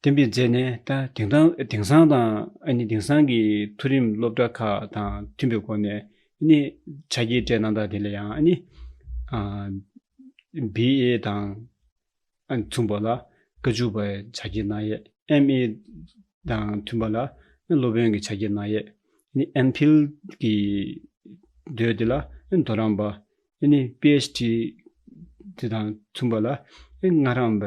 གཏན་འབེབས་མཛད་ནས་ད་དེང་དང་དེང་སང་དང་ཨ་ནི་དེང་སང་གི་མཐོ་རིམ་སློབ་གྲྭ་ཁག་དང་མཐུན་པའི་སྒོ་ནས་ཨ་ནི་ཕྱག་འཁྱེར་སྤྲད་གནང་སྟངས་དེ་ལ་ཡང་ཨ་ནི་ཨ་བི་ཨེ་དང་ཨ་ནི་མཚུངས་པ་ལ་ཀ་ཅུ་པའི་ཕྱག་འཁྱེར་གནང་ཡས། ཨེམ་ཨེ་དང་མཐུན་པ་ལ་ཨ་ནི་སློབ་དཔོན་གྱི་ཕྱག་འཁྱེར་གནང་ཡས། ཨ་ནི་ཨེམ་ཕིལ་གྱི་འདོད་དེ་ལ་ཨ་ནི་དོ་རམས་པ། ཨ་ནི་པི་ཨེཆ་ཌི་དེ་དང་མཚུངས་པ་ལ་ཨ་ནི་སྔགས་རམས་པ་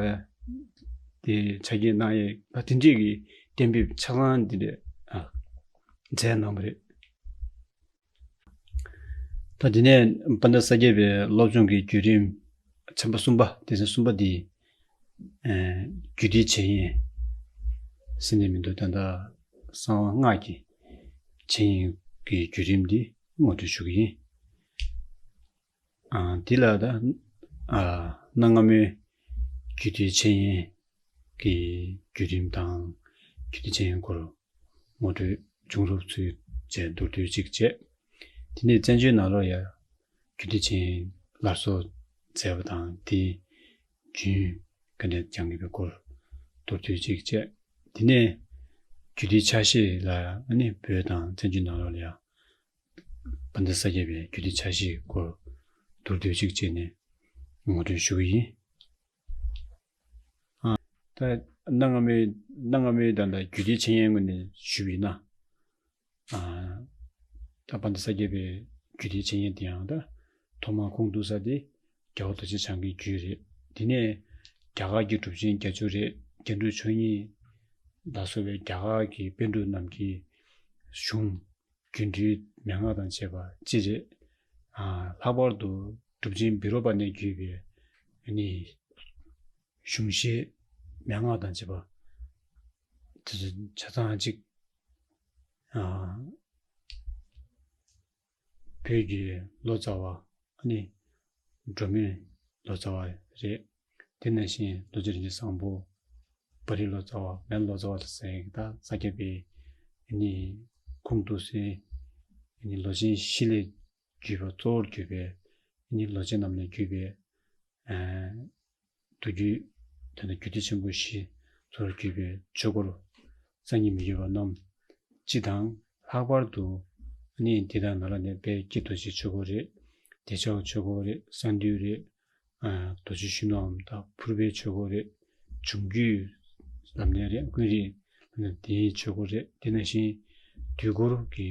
དེ་ཕྱག་འཁྱེར་གནང་ཡས། ད་དེ་འདྲས་ཀྱི་གཏན་འབེབས་ཆ་ཚང་འདི་འདྲས་ཨ་མཛད་གནང་བ་རེད། ད་དེ་ནས་བན་དྷ་ས་སྐྱ་པའི་སློབ་སྦྱོང་གི་བརྒྱུད་རིམ་ཚན་པ་གསུམ་པ། སྡེ་ཚན་གསུམ་པ་འདི་ཨ་རྒྱུད་སྡེའི་འཆད་ཉན་ཟེར་ནས་མི་འདུག་ད་ལྟ་གསང་བ་སྔགས་ཀྱི་འཆད་ཉན་གྱི་བརྒྱུད་རིམ་འདི་ངོ་སྤྲོད་ཞུ་གི་ཡིན། ཨ་འདི་ལ་ད་ཨ་གནའ་སྔ་མོའི་རྒྱུད་སྡེའི་འཆད་ཉན་གྱི་བརྒྱུད་རིམ་དང་། རྒྱུད་སྡེའི་འཆད་ཉན་སྐོར་ངོ་སྤྲོད་བྱུང་རབས་ཚུལ་བཅས་མདོར་བསྡུས་གཅིག་བྱས། དེ་ནས་བཙན་བྱོལ་ནང་ལོགས་ཡ་རྒྱུད་སྡེའི་འཆད་ཉན་སླར་གསོ་མཛད་པ་དང་། དེའི་རྒྱུན་ག་འདྲས་བསྐྱངས་ཡོད་པའི་སྐོར་མདོར་བསྡུས་གཅིག་བྱས། དེ་ནས་རྒྱུད་སྡེའི་ཆ་ཤས་ལ་ཨ་ནི་བོད་དང་བཙན་བྱོལ་ནང་ལོགས་ལ་ཡ་བན་དྷ་ས་སྐྱ་པའི་རྒྱུད་སྡེའི་ཆ་ཤས་སྐོར་མདོར་བསྡུས་གཅིག་བྱས་ནས་ངོ་སྤྲོད་ཞུ་གི་ཡིན། ཨ་ད་གནའ་སྔ་མོའི་གནའ་སྔ་མོའི་ད་ལྟ་རྒྱུད་སྡེའི་འཆད་ཉན་ངོས་ནས་ཞུས་པ་ཡིན་ན། ཨ་ད་བན་དྷ་ས་སྐྱ་པའི་རྒྱུད་སྡེའི་འཆད་ཉན་དེ་ཡང་ད་ཐོག་མར་ཁུངས་གཏུགས་ས་དེ་རྒྱལ་བ་རྡོ་རྗེ་འཆང་གི་རྒྱུད་རེད། དེ་ནས་རྒྱ་གར་གྱི་གྲུབ་ཆེན་བརྒྱད་ཅུ་རེད། རྒྱན་དྲུག་མཆོག་གཉིས་ལ་སོགས་པའི་རྒྱ་གར་གྱི་པཎ་གྲུབ་རྣམས་ཀྱི་གཞུང་སྒྱུ་འཕྲུལ་མན་ངག་དང་བཅས་པ་གཅིག་རེད། ཨ་ལྷག་པར་དུ་གྲུབ་ཆེན་བཻ་རོ་པ་ནས་བརྒྱུད་པའི་ཨ་ནི་གཞུང་བཤད་མན་ངག་དང་བཅས་པ་དེ་ཚོ་ཆ་ཚང་གཅིག་ཨ་བོད་ཀྱི་ལོ་ཙཱ་བ་ཨ་ནི་འབྲུག་མོའི་ལོ་ཙཱ་བ་རེད། དེ་ནང་བཞིན་རྡོ་རྗེ་རིན་ཆེན་བཟང་པོ། བ་རི་ལོ་ཙཱ་བ། མེ་ལོ་ཙཱ་བ་ལ་ཟེར་ཡག་གི་ད་ས་སྐྱ་པའི་ཨ་ནི་ཁུངས་གཏུགས་སའི་ཨ་ནི་ལོ་ཆེན་བཞི་ལས་བརྒྱུད་པ། གཙོ་བོར་གྱུར་པའི་ཨ་ནི་ལོ་ཆེན་རྣམས་ལས་བརྒྱུད་པའི་ཨ་མདོ་རྒྱུད་དེ་ནས་རྒྱུད་སྡེ་ཆེན་པོ་བཞི་གཙོ་བོར་གྱུར་པའི་ཆོས་སྐོར་གསར་རྙིང་མི་བསྐྱོད་པ་རྣམས་སྤྱི་དང་། ལྷག་པར་དུ་ཨ་ནི་འདི་དག་ནང་ལ་ནི་དཔལ་དགྱེས་རྡོ་རྗེའི་ཆོས་སྐོར་རེད། བདེ་མཆོག་ཆོས་སྐོར་རེད། གསང་འདུས་རེད། ཨ་རྡོ་རྗེ་གཞོན་ནུའམ་ད་ཕུར་པའི་ཆོས་སྐོར་རེད། འབྱུང་རྒྱུད་ལམ་གནས་རེད། ཀུན་རིག་ལམ་གནས་དེའི་ཆོས་སྐོར་རེད། དེ་ནང་བཞིན་དུས་འཁོར་གྱི་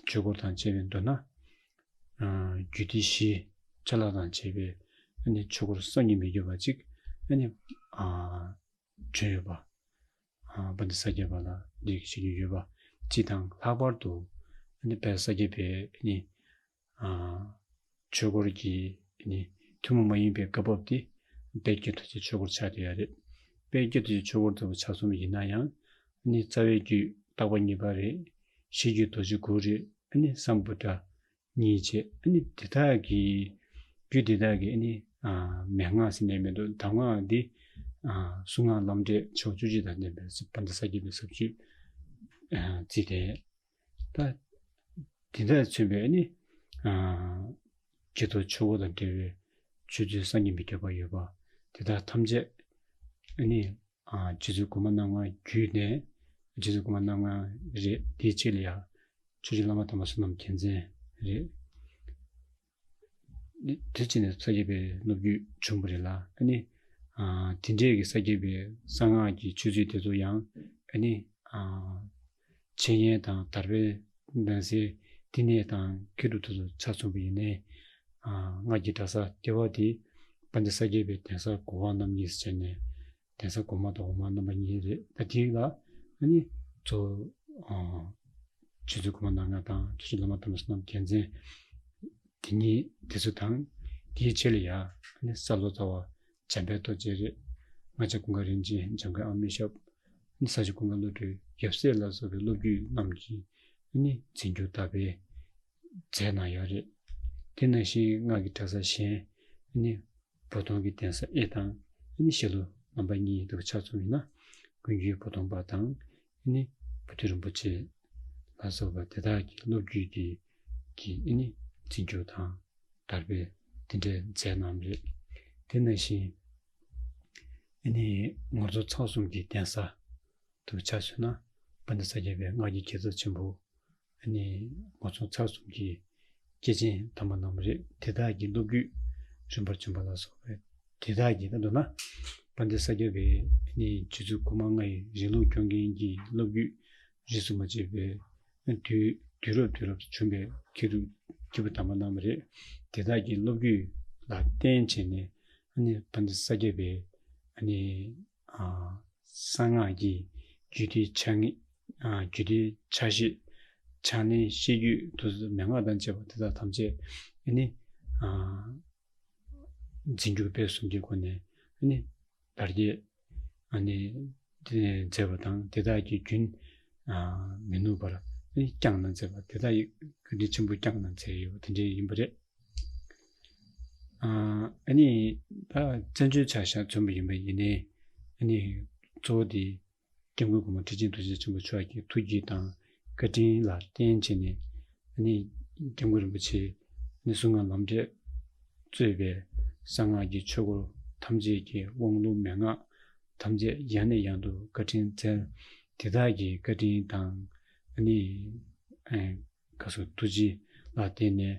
ཆོས་སྐོར་དང་བཅས་པའི་མདོར་ན། ཨ་རྒྱུད་སྡེ་བཞི་ཆ་ལག་དང་བཅས་པའི་ཨ་ནི་ཆོས་སྐོར་གསར་རྙིང་མི་བསྐྱོད་པ་ཅིག་ཨ་ནི་ཨ་བྱོན་ཡོད་པ། ཨ་བན་དྷ་ས་སྐྱ་པ་ལ་འདི་བྱེད་ཀྱི་ཡོད་པ་སྤྱི་དང་། ལྷག་པར་དུ་ཨ་ནི་བན་དྷ་ས་སྐྱ་པའི་ཨ་ནི་ཨ་ཆོས་སྐོར་གྱི་ཨ་ནི་ཐུན་མོང་མ་ཡིན་པའི་བཀའ་བབས་དེ་དཔལ་དགྱེས་རྡོ་རྗེའི་ཆོས་སྐོར་ཆགས་བསྡད་ཡོད་རེད། དཔལ་དགྱེས་རྡོ་རྗེའི་ཆོས་སྐོར་ལྟ་བུ་ཆ་མཚོན་པ་ཡིན་ན་ཡང་། ཨ་ནི་རྩ་བའི་རྒྱུད་བརྟག་པ་གཉིས་པ་རེད། གཞི་རྒྱུད་རྡོ་རྗེ་དགུ་རེད། ཨ་ནི་སམ་བྷོ་ཊ་གཉིས་བྱས། ཨ་ནི་དེ་དག་གི་ རྒྱུད་དེ་དག་གི་ཨ་ནི་ཨ་མན་ངག་ཟེར་ནས་མི་འདུག་གདམས་ངག་འདི་ཨ་གསུང་ངག་ལམ་འབྲས་ཕྱོགས་བཅུ་གཅིག་དང་ལྡན་པའི་དཔལ་ལྡན་ས་སྐྱ་པའི་ཟབ་ཆོས་ཨ་བརྩིས་ཏེ། ད་དེ་དག་མཚོན་པའི་ཨ་ནི་ཨ་རྒྱུད་དང་ཆོས་སྐོར་དང་འབྲེལ་བའི་ཆོས་ཚུལ་བསམ་གྱིས་མི་ཁྱབ་པ་ཡོད་པ་དེ་དག་ཐམས་ཅད་ཨ་ནི་ཨ་རྗེ་བཙུན་གོང་མ་རྣམ་ལྔ་བརྒྱུད་ནས་རྗེ་བཙུན་གོང་མ་རྣམ་ལྔ་རེད། དེའི་རྗེས་ལ་ཡང་ཆོས་རྗེ་བླ་མ་དམ་པ་བསོད་ནམས་རྒྱལ་མཚན་རེད། དེ་བྱས་ནས་ས་སྐྱ་པའི་སློབ་བརྒྱུད་བྱུང་བ་རེད་ལ། ཨ་ནི་ཨ་དེ་འདྲའི་གི་ས་སྐྱ་པའི་གསང་སྔགས་ཀྱི་ཆོས་ཚུལ་དེ་ཚོ་ཡང་ཨ་ནི་ཨ་འཆད་ཉན་དང་དར་སྤེལ་གནང་སའི་བསྟི་གནས་དང་མཁས་གྲུབ་དེ་ཚོ་ཆ་མཚུངས་པ་ཡིན་ནའི། ཨ་སྔགས་ཀྱི་གྲྭ་ས་ལྟེ་བ་དེ་དཔལ་ལྡན་ས་སྐྱ་པའི་གདན་ས་གོ་འཕང་རྣམ་གཉིས་ཟེར་ནས། གདན་ས་གོང་མ་དང་འོག་མ་རྣམ་པ་གཉིས་རེད། ད་དེ་ལ་ཨ་ནི་གཙོ་བོ་ཨ་རྗེ་བཙུན་གོང་མ་རྣམ་ལྔ་དང་རྗེ་བཙུན་བླ་མ་དམ་པ་བསོད་ནམས་རྒྱལ་མཚན་དེ་གཉིས་དེ་ཚོ་དང་། དེའི་རྗེས་ལ་ཡང་ཨ་ནི་ས་ལོ་ཙཱ་བ་འཇམ་དཔལ་རྡོ་རྗེ་རེད། ལྔ་བྱ་ཀུན་དགའ་རིན་ཆེན། འཇམ་མགོན་ཨ་མྱེས་ཞབས། ཨ་ནི་ས་སྐྱ་ཀུན་དགའ་བློ་གྲོས། ཡབ་སྲས་ལ་སོགས་པའི་སློབ་བརྒྱུད་རྣམས་ཀྱིས་ཨ་ནི་འཛིན་སྐྱོང་དར་སྤེལ་མཛད་གནང་ཡོད་རེད། དེ་ནང་བཞིན་སྔགས་ཀྱི་གྲྭ་ས་གཞན་ཨ་ནི་བོ་དོང་གི་གདན་ས་ཨེ་དང་ཨ་ནི་ཞྭ་ལུ་རྣམ་པ་གཉིས་དུ་ཆ་མཚོན་ཡིན་ན། ཀུན་མཁྱེན་བོ་དོང་པ་དང་ཨ་ནི་བུ་སྟོན་རིན་པོ་ཆེ་ལ་སོགས་པ་དེ་དག་གི་སློབ་བརྒྱུད་ཀྱི་ཀྱི་ཨ་ནི་འཛིན་སྐྱོང་དང་དར་སྤེལ་དེ་འདྲའི་མཛད་གནང་རེད། དེ་ནང་བཞིན་ཨ་ནི་ངོར་ཚོགས་ཚང་གསུམ་གྱི་གདན་ས་དུ་ཆ་མཚོན་ན། དཔལ་ལྡན་ས་སྐྱ་པའི་སྔགས་ཀྱི་རྒྱལ་ཚབ་ཆེན་པོ་ཨ་ནི་ངོར་ཚོགས་ཚང་གསུམ་གྱི་སྐྱེས་ཆེན་དམ་པ་རྣམས་རེད། དེ་དག་གི་སློབ་བརྒྱུད་རིམ་པར་བྱོན་པ་ལ་སོགས་པའི་དེ་དག་གི་ད་མདོར་ན་དཔལ་ལྡན་ས་སྐྱ་པའི་ཨ་ནི་རྗེ་བཙུན་གོང་མ་ལྔ་ཡི་རིང་ལུགས་སྐྱོང་མཁན་གྱི་སློབ་བརྒྱུད་རིས་སུ་མ་ཆད་པའི་དུས་དུས་རབས་དུས་རབས་བྱོན་པའི་མཁས་གྲུབ་སྐྱེས་བུ་དམ་པ་རྣམས་རེད། དེ་དག་གི་སློབ་བརྒྱུད་ལ་བརྟེན་བྱས་ནས་ཨ་ནི་དཔལ་ལྡན་ས་སྐྱ་པའི་ཨ་ནི་ཨ་གསང་སྔགས་ཀྱི་རྒྱུད་སྡེའི་ཕྱག་ངེས། ཨ་རྒྱུད་སྡེའི་ཕྱག་བཞེས་ཕྱག་ལེན་བཤད་རྒྱུད་དུ་མན་ངག་དང་བཅས་པ་དེ་དག་ཐམས་ཅད་ཨ་ནི་ཨ་འཛིན་སྐྱོང་སྤེལ་གསུམ་གྱི་སྒོ་ནས་ཨ་ནི་དར་རྒྱས་ཨ་ནི་དེ་མཛད་པ་དང་། དེ་དག་གི་རྒྱུན་ཨ་མི་ནུབ་པར་ཨ་ནི་བསྐྱངས་གནང་མཛད་པ། དེ་དག་ཡི་རྒྱུན་ཆེན་པོ་བསྐྱངས་གནང་མཛད་ཡོད་པ་དེ་འདྲ་ཡིན་པ་རེད། ཨ་ནི་ད་བཙན་བྱོལ་ཆ་བཞག་མཚོན་པ་ཡིན་པ་ཡིན་ནའི། ཨ་ནི་གཙོ་བོ་དེ་སྐྱབས་མགོན་གོང་མ་ཁྲི་ཆེན་རྡོ་རྗེ་འཆང་ཆེན་པོ་མཆོག་གི་ཐུགས་རྗེ་དང་བཀའ་དྲིན་ལ་བརྟེན་བྱས་ནས། ཨ་ནི་སྐྱབས་མགོན་རིན་པོ་ཆེ་ཨ་ནི་གསུང་ངག་ལམ་འབྲས་གཙོས་པའི་གསང་སྔགས་ཀྱི་ཆོས་སྐོར་ཐམས་ཅད་ཀྱི་དབང་ལུང་མན་ངག་ཐམས་ཅད་ཡང་ནས་ཡང་དུ་བཀའ་དྲིན་སྩལ། དེ་དག་གི་བཀའ་དྲིན་དང་། ཨ་ནི་ཨ་ག་སོ་ཐུགས་རྗེ་ལ་བརྟེན་ནས།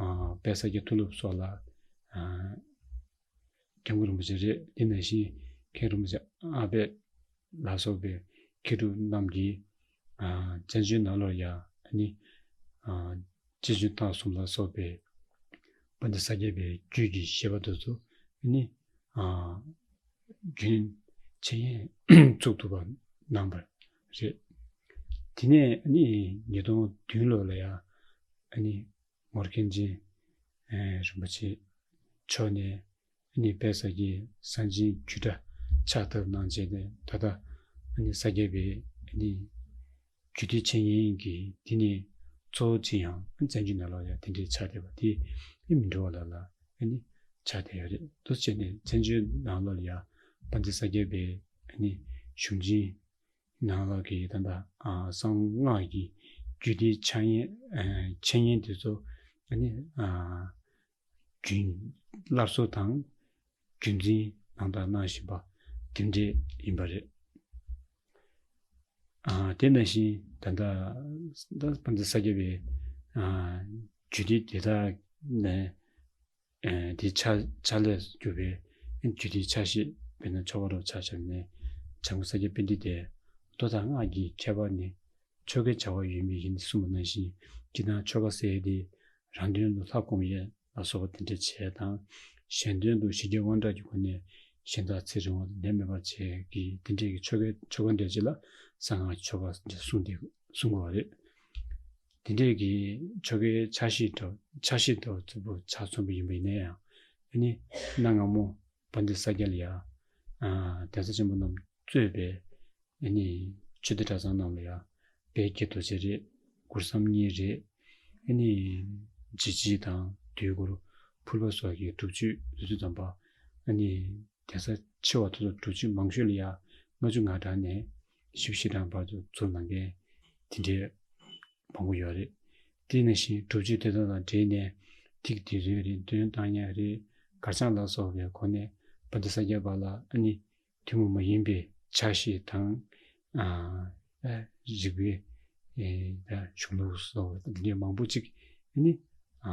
ཨ་དཔལ་ས་སྐྱ་མཐོ་སློབ་སོགས་ལ་ཨ་སྐྱབས་མགོན་རིན་པོ་ཆེ་རེད། དེ་ནང་བཞིན་མཁན་རིན་པོ་ཆེ་ཨ་པད་ལ་སོགས་པའི་མཁས་གྲུབ་རྣམས་ཀྱིས་ཨ་བཙན་བྱོལ་ནང་ལོགས་ཡང་ཨ་ནི་ཨ་སྤྱི་ཆིངས་རྟགས་གསུམ་ལ་སོགས་པའི་དཔལ་ལྡན་ས་སྐྱ་པའི་རྒྱུད་ཀྱི་བཞེད་པ་དེ་ཚོ་ཨ་ནི་ཨ་རྒྱུན་ཆད་ཡན་བཙུགས་ཐུབ་པ་གནང་བ་རེད། དེ་ནས་ཨ་ནི་ཉིས་སྟོང་བདུན་ལོ་ལ་ཡང་ཨ་ནི་ངོར་མཁན་ཆེན་ཨ་རིན་པོ་ཆེ་མཆོག་ནས་ཨ་ནི་དཔལ་ས་སྐྱའི་གསང་ཆེན་རྒྱུད་གྲྭ་ཕྱག་བཏབ་གནང་བྱས་ནས། ད་ལྟ་ཨ་ནི་ས་སྐྱ་པའི་ཨ་ནི་རྒྱུད་སྡེ་འཆད་ཉན་གྱི་འདི་ནས་གཙོ་བོ་ཅི་ཡང་བཙན་བྱོལ་ནང་ལོགས་ཡང་དེ་འདྲའི་ཆགས་བསྡད་པ་དེ་ཨ་མི་འགྲོ་བ་ལ་ལ་ཨ་ནི་ཆགས་བསྡད་ཡོད་རེད། འདུག་བྱས་ནས་བཙན་བྱོལ་ནང་ལོགས་ལ་ཡང་དཔལ་ལྡན་ས་སྐྱ་པའི་ཨ་ནི་གཞུང་ཆེན་ནང་ལོགས་ཀྱི་ད་ལྟ་ཨ་གསང་སྔགས་ཀྱི་རྒྱུད་སྡེའི་འཆད་ཉན་ཨ་འཆད་ཉན་དེ་ཚོ་ཨ་ནི་ཨ་རྒྱུན་སླར་གསོ་དང་རྒྱུན་འཛིན་གནང་དང་གནང་བཞིན་པ་དེ་འདྲས་ཡིན་པ་རེད། ཨ་དེ་ནང་བཞིན་ད་ལྟ་ད་དཔལ་ལྡན་ས་སྐྱ་པའི་ཨ་རྒྱུད་སྡེ་དེ་དག་ནས། ཨེ་དེའི་ཕྱག་ཕྱག་ལས་སུ་གྱུར་པའི་རྒྱུད་སྡེའི་ཕྱག་བཞེས་དཔེར་ན་ཆོ་ག་རབ་ཕྱག་བྱ་བ་ནས་བྱམས་མགོན་ས་སྐྱ་པཎྜི་ཏས། མདོ་དང་སྔགས་ཀྱི་ཁྱད་པར་ནི། ཆོ་གའི་བྱ་བ་ཡོད་མེད་ཡིན་གསུངས་པ་ནང་བཞིན། སྤྱིར་ན་ཆོ་ག་ཟེར་ཡས་དེ་རང་དོན་དུ་ལྷ་སྒོམ་ཡས་ལ་སོགས་པ་དེ་འདྲ་བྱས་དང་། གཞན་དོན་དུ་ཞི་རྒྱས་དབང་དྲག་གི་སྒོ་ནས་གཞན་དག་ཚེ་རིང་བ་དང་ནད་མེད་པར་བྱེད་ཀྱི་དེ་འདྲས་ཀྱི་ཆོ་གའི་ཆོ་ག་འདྲ་ཅིག་ལ་གསང་སྔགས་ཀྱི་ཆོ་ག་འདྲ་གསུངས་ཏེ་གསུང་དགོས་པ་རེད། དེ་འདྲས་ཀྱི་ཆོ་གའི་ཕྱག་བཞེས་འདྲ་ཕྱག་བཞེས་འདྲ་ཚུལ་པོ་ཆ་མཚོན་པ་ཡིན་པ་ཡིན་ན་ཡང་། ཨ་ནི་གནའ་སྔ་མོ་དཔལ་ལྡན་ས་སྐྱ་ལ་ཡང་གདན་ས་ཆེན་པོ་རྣམས་གཙོས་པའི་ཨ་ནི་ཆོས་སྡེ་གྲྭ་ཚང་རྣམས་ལ་ཡང་དཔལ་དགྱེས་རྡོ་རྗེ་རེད། གུར་ཟམ་གཉིས་རེད། ཨ་ནི་འཇིགས་བྱེད་དང་དུས་འཁོར་ ཕུར་པ་སོགས་ཀྱི་སྒྲུབ་མཆོད་དུས་ཚོད་ཙམ་པ། ཨ་ནི་གདན་ས་ཆེ་བ་དེ་ཚོ་སྒྲུབ་མཆོད་མང་ཤོས་ལ་ཡ་ལྔ་བཅུ་ང་གྲངས་ནས་བཞི་བཅུ་ཞེ་གྲངས་བར་དུ་ཚུར་གནང་མཁན་དེ་འདྲའི་མང་པོ་ཡོད་རེད། དེ་ནང་བཞིན་སྒྲུབ་མཆོད་དེ་དག་དང་འབྲེལ་ནས་ཐིག་འདོན་རེད། འདོན་བཏང་ཡ་རེད། གར་སྦྱང་ལ་སོགས་པའི་སྒོ་ནས་བན་དེ་ས་སྐྱ་པ་ལ་ཨ་ནི་ཐུན་མོང་མ་ཡིན་པའི་ཕྱག་བཞེས་དང་། ཨ། ཨ། རིག་པའི་ཨེ་ད་གཞུང་ལུགས་སོགས་འདི་འདྲའི་མང་པོ་ཅིག་ཨ་ནི་ཨ་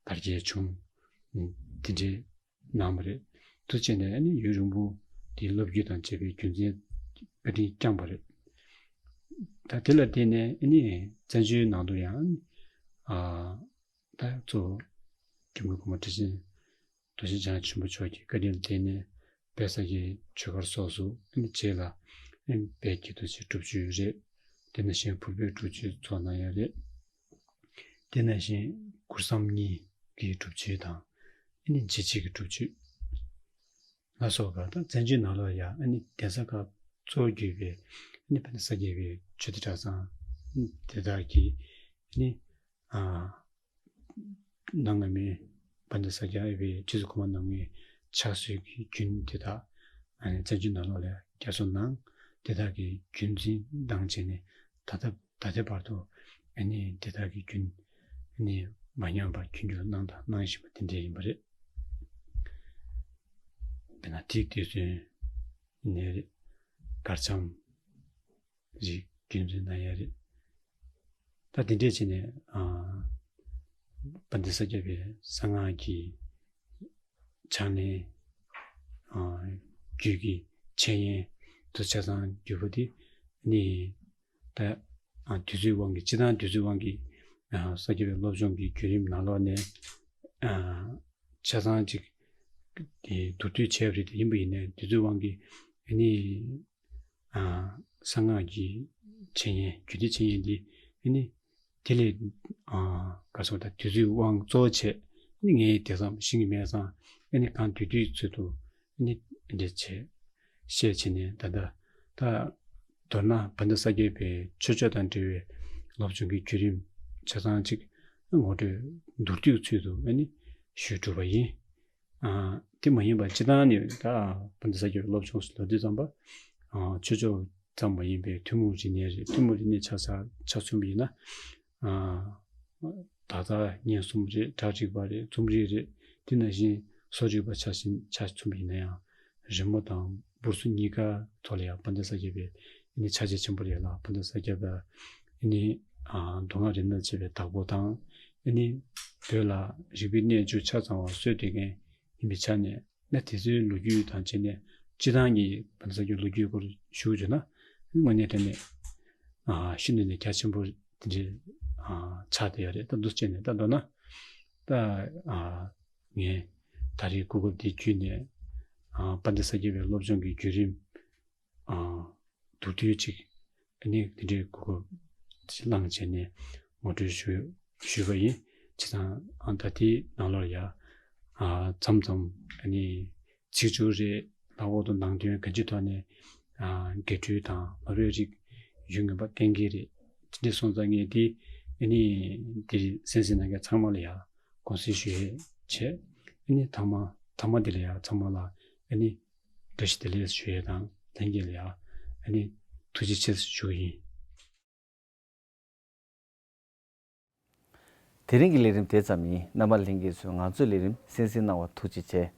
དར་རྒྱས་བྱུང་། ཨ་འདི་འདྲའི་གནང་བ་རེད། དུ་བྱས་ནས་ཨ་ནི་ཡུན་རིང་པོ་དེ་སློབ་བརྒྱུད་དང་བཅས་པའི་རྒྱུན་འཛིན་བཀའ་དྲིན་བསྐྱངས་པ་རེད། ད་དེ་ལ་བརྟེན་ནས་ཨ་ནི་བཙན་བྱོལ་ནང་དུ་ཡང་ཨ་ད་གཙོ་བོ་སྐྱབས་མགོན་གོང་མ་ཁྲི་ཆེན་རྡོ་རྗེ་འཆང་ཆེན་པོ་མཆོག་གི་བཀའ་དྲིན་ལ་བརྟེན་ནས་དཔལ་ས་སྐྱའི་ཆོས་སྒར་སོགས་སུ་ཨ་ནི་རྗེས་ལ་ཨ་ནི་དཔལ་དགྱེས་རྡོ་རྗེའི་སྒྲུབ་མཆོད་རེད། དེ་ནང་བཞིན་ཕུར་པའི་སྒྲུབ་མཆོད་ཚོགས་གནང་ཡ་རེད། དེ་ནང་བཞིན་གུར་ཟམ་གཉིས་ཀྱི་སྒྲུབ་མཆོད་དང་། ཨ་ནི་འཇིགས་བྱེད་ཀྱི་སྒྲུབ་མཆོད་ལ་སོགས་པ་དང་། བཙན་བྱོལ་ནང་ལོགས་ཡ་ཨ་ནི་གདན་ས་ཁག་གཙོ་བོ་གྱུར་པའི་ཨ་ནི་བན་དེ་ས་སྐྱ་པའི་ཆོས་སྡེ་གྲྭ་ཚང་དེ་དག་གིས་ཨ་ནི་ཨ་གནང་མཁན་བན་དེ་ས་སྐྱ་པའི་རྗེ་བཙུན་གོང་མ་རྣམ་ལྔའི་ཕྱག་སྲོལ་གྱི་རྒྱུན་དེ་དག་ཨ་ནི་བཙན་བྱོལ་ནང་ལོགས་ལ་བསྐྱར་གསོ་གནང་། དེ་དག་གི་རྒྱུན་འཛིན་དང་བྱས་ནས་ད་ལྟ་ད་ལྟའི་བར་དུ་ཨ་ནི་དེ་དག་གི་རྒྱུན་ཨ་ནི་མ་ཉམས་པར་རྒྱུན་འཁྱོངས་གནང་དང་གནང་བཞིན་པ་དེ་འདྲ་ཡིན་པ་རེད། དཔེར་ན་ཐིག་འདོན་ཡ་ནས་རེད། གར་འཆམ་རིགས་རྒྱུན་འཛིན་གནང་ཡ་རེད། ད་དེ་འདྲས་བྱས་ནས་ཨ་བན་དེ་ས་སྐྱ་པའི་གསང་སྔགས་ཀྱི་ཕྱག་ལེན། ཨ་རྒྱུད་ཀྱི་འཆད་ཉན་དུ་ཆ་ཚང་བརྒྱུད་པ་དེ་ནི་ད་ཨ་དུས་ཚོད་དབང་གིས། སྤྱིར་བཏང་དུས་ཚོད་དབང་གིས་ཨ་ས་སྐྱ་པའི་སློབ་སྦྱོང་གི་བརྒྱུད་རིམ་ནང་ལོགས་ནས་ཨ་ཆ་ཚང་ཅིག་དེ་མདོར་བསྡུས་བྱས་པ་རེད། དེ་ཡིན་པ་ཡིན་ནའི་དུས་ཚོད་དབང་གིས་ཨ་ནི་ཨ་གསང་སྔགས་ཀྱི་འཆད་ཉན། རྒྱུད་སྡེ་འཆད་ཉན་འདི་ཨ་ནི་དེ་ལས་ཨ་ག་སོགས་དང་དུས་ཚོད་དབང་གཙོ་བོ་བྱས་ཨ་ནི་ངས་དེང་སང་ཤེས་ཀྱི་མེད་ཙང་ཨ་ནི་གང་འདོད་འདོད་ཚུལ་དུ་ཨ་ནི་འདི་བྱས་བཤད་བྱས་ནས། ད་ལྟ་ད་མདོར་ན་བན་དེ་ས་སྐྱ་པའི་ཆོས་ཕྱོགས་དང་འབྲེལ་བའི་སློབ་སྦྱོང་གི་བརྒྱུད་རིམ་ཆ་ཚང་ཅིག་ངོ་སྤྲོད་མདོར་བསྡུས་ཚུལ་དུ་ཨ་ནི་ཞུས་གྲུབ་པ་ཡིན། ཨ་དེ་མ་ཡིན་པ་སྤྱིར་བཏང་ནས་ད་བན་དེ་ས་སྐྱ་པའི་སློབ་སྦྱོང་ཟེར་ལབ་དུས་ཙམ་པ་ཨ་ཆོས་ཕྱོགས་ཙམ་མ་ཡིན་པའི་ཐུན་མོང་རིག་གནས་རེད། ཐུན་མོང་རིག་གནས་ཆ་ཚང་ཆ་མཚོན་པ་ཡིན་ན། ཨ་བརྡ་དང་བརྙན་གསུམ་རེད། སྒྲ་རིག་པ་རེད། རྩོམ་རིག་རེད། དེ་ནང་བཞིན་བཟོ་རིག་པ་ཆ་བཞིན་ཆ་མཚོན་པ་ཡིན་ན་ཡང་། རི་མོ་དང་འབུར་སོ་གཉིས་ཀ་ཐོག་ལ་ཡང་བན་དེ་ས་སྐྱ་པའི་ཨ་ནི་ཕྱག་རྗེས་ཆེན་པོ་རེད་ལ། བན་དེ་ས་སྐྱ་པའི་ཨ་ནི་ཨ་མདོ་སྔགས་རིག་གནས་བྱེད་པའི་བདག་པོ་དང་། ཨ་ནི་བོད་ལ་རིག་པའི་གནས་འགྱུར་ཆ་ཚང་བ་སྲོལ་གཏོད་མཁན་ཡིན་པའི་ཆ་ནས། ན་དེ་ཚོའི་ལོ་རྒྱུས་དང་བཅས་ནས་སྤྱིར་བཏང་གི་བན་དེ་ས་སྐྱའི་ལོ་རྒྱུས་སྐོར་ཞུ་རྒྱུ་ན། དངོས་གནས་དྲང་གནས་ཨ་ཤིན་ཏུ་ནས་རྒྱ་ཆེན་པོ་དེ་འདྲའི་ཨ་ཆགས་བསྡད་ཡོད་རེད། ད་འདུག་སེ་བྱས་ནས་ད་མདོར་ན་ད་ཨ་ངས་ད་རེས་གོ་སྐབས་འདི་བརྒྱུད་ནས་ཨ་བན་དེ་ས་སྐྱ་པའི་སློབ་སྦྱོང་གི་བརྒྱུད་རིམ་ཨ་མདོར་བསྡུས་ཅིག་ཨ་ནི་དེ་འདྲའི་གོ་སྐབས་ཅིག་བླངས་བྱས་ནས་ངོ་སྤྲོད་ཞུ་ཞུས་པ་ཡིན། བྱས་ཙང་ཨ་ད་ལྟའི་ནང་ལོགས་ཡ་ཨ་མཚམས་མཚམས་ཨ་ནི་ཚིག་སྦྱོར་རེད། ལྷག་པར་དུ་ནང་དོན་གང་ཅིའི་ཐོག་ནས་ཨ་འགལ་འཁྲུལ་དང་མ་འོས་རིགས་ཡོང་ངེས་པ་གཏན་འཁེལ་རེད། དེ་འདྲ་སོང་ཙང་ངས་འདི་ཨ་ནི་འདིར་གསན་གཟིགས་གནང་མཁན་ཚང་མ་ལ་ཡ་དགོངས་སེལ་ཞུ་ཡས་བྱས། ཨ་ནི་ཐ་མ་ཐ་མ་འདི་ལ་ཡ་ཚང་མ་ལ་ཨ་ནི་བཀྲ་ཤིས་བདེ་ལེགས་ཞུ་ཡས་དང་། ལྷན་རྒྱས་ལ་ཡ་ཨ་ནི་ཐུགས་རྗེ་ཆེ་ཞུ་གི་ཡིན། དེ་རིང་གི་ལས་རིམ་དེ་ཙམ་ཡིན། རྣམ་པ་ལྷན་རྒྱས་ཚོས་ང་ཚོའི་ལས་རིམ་གསན་གཟིགས་གནང་བར་ཐུགས་རྗེ་ཆེ།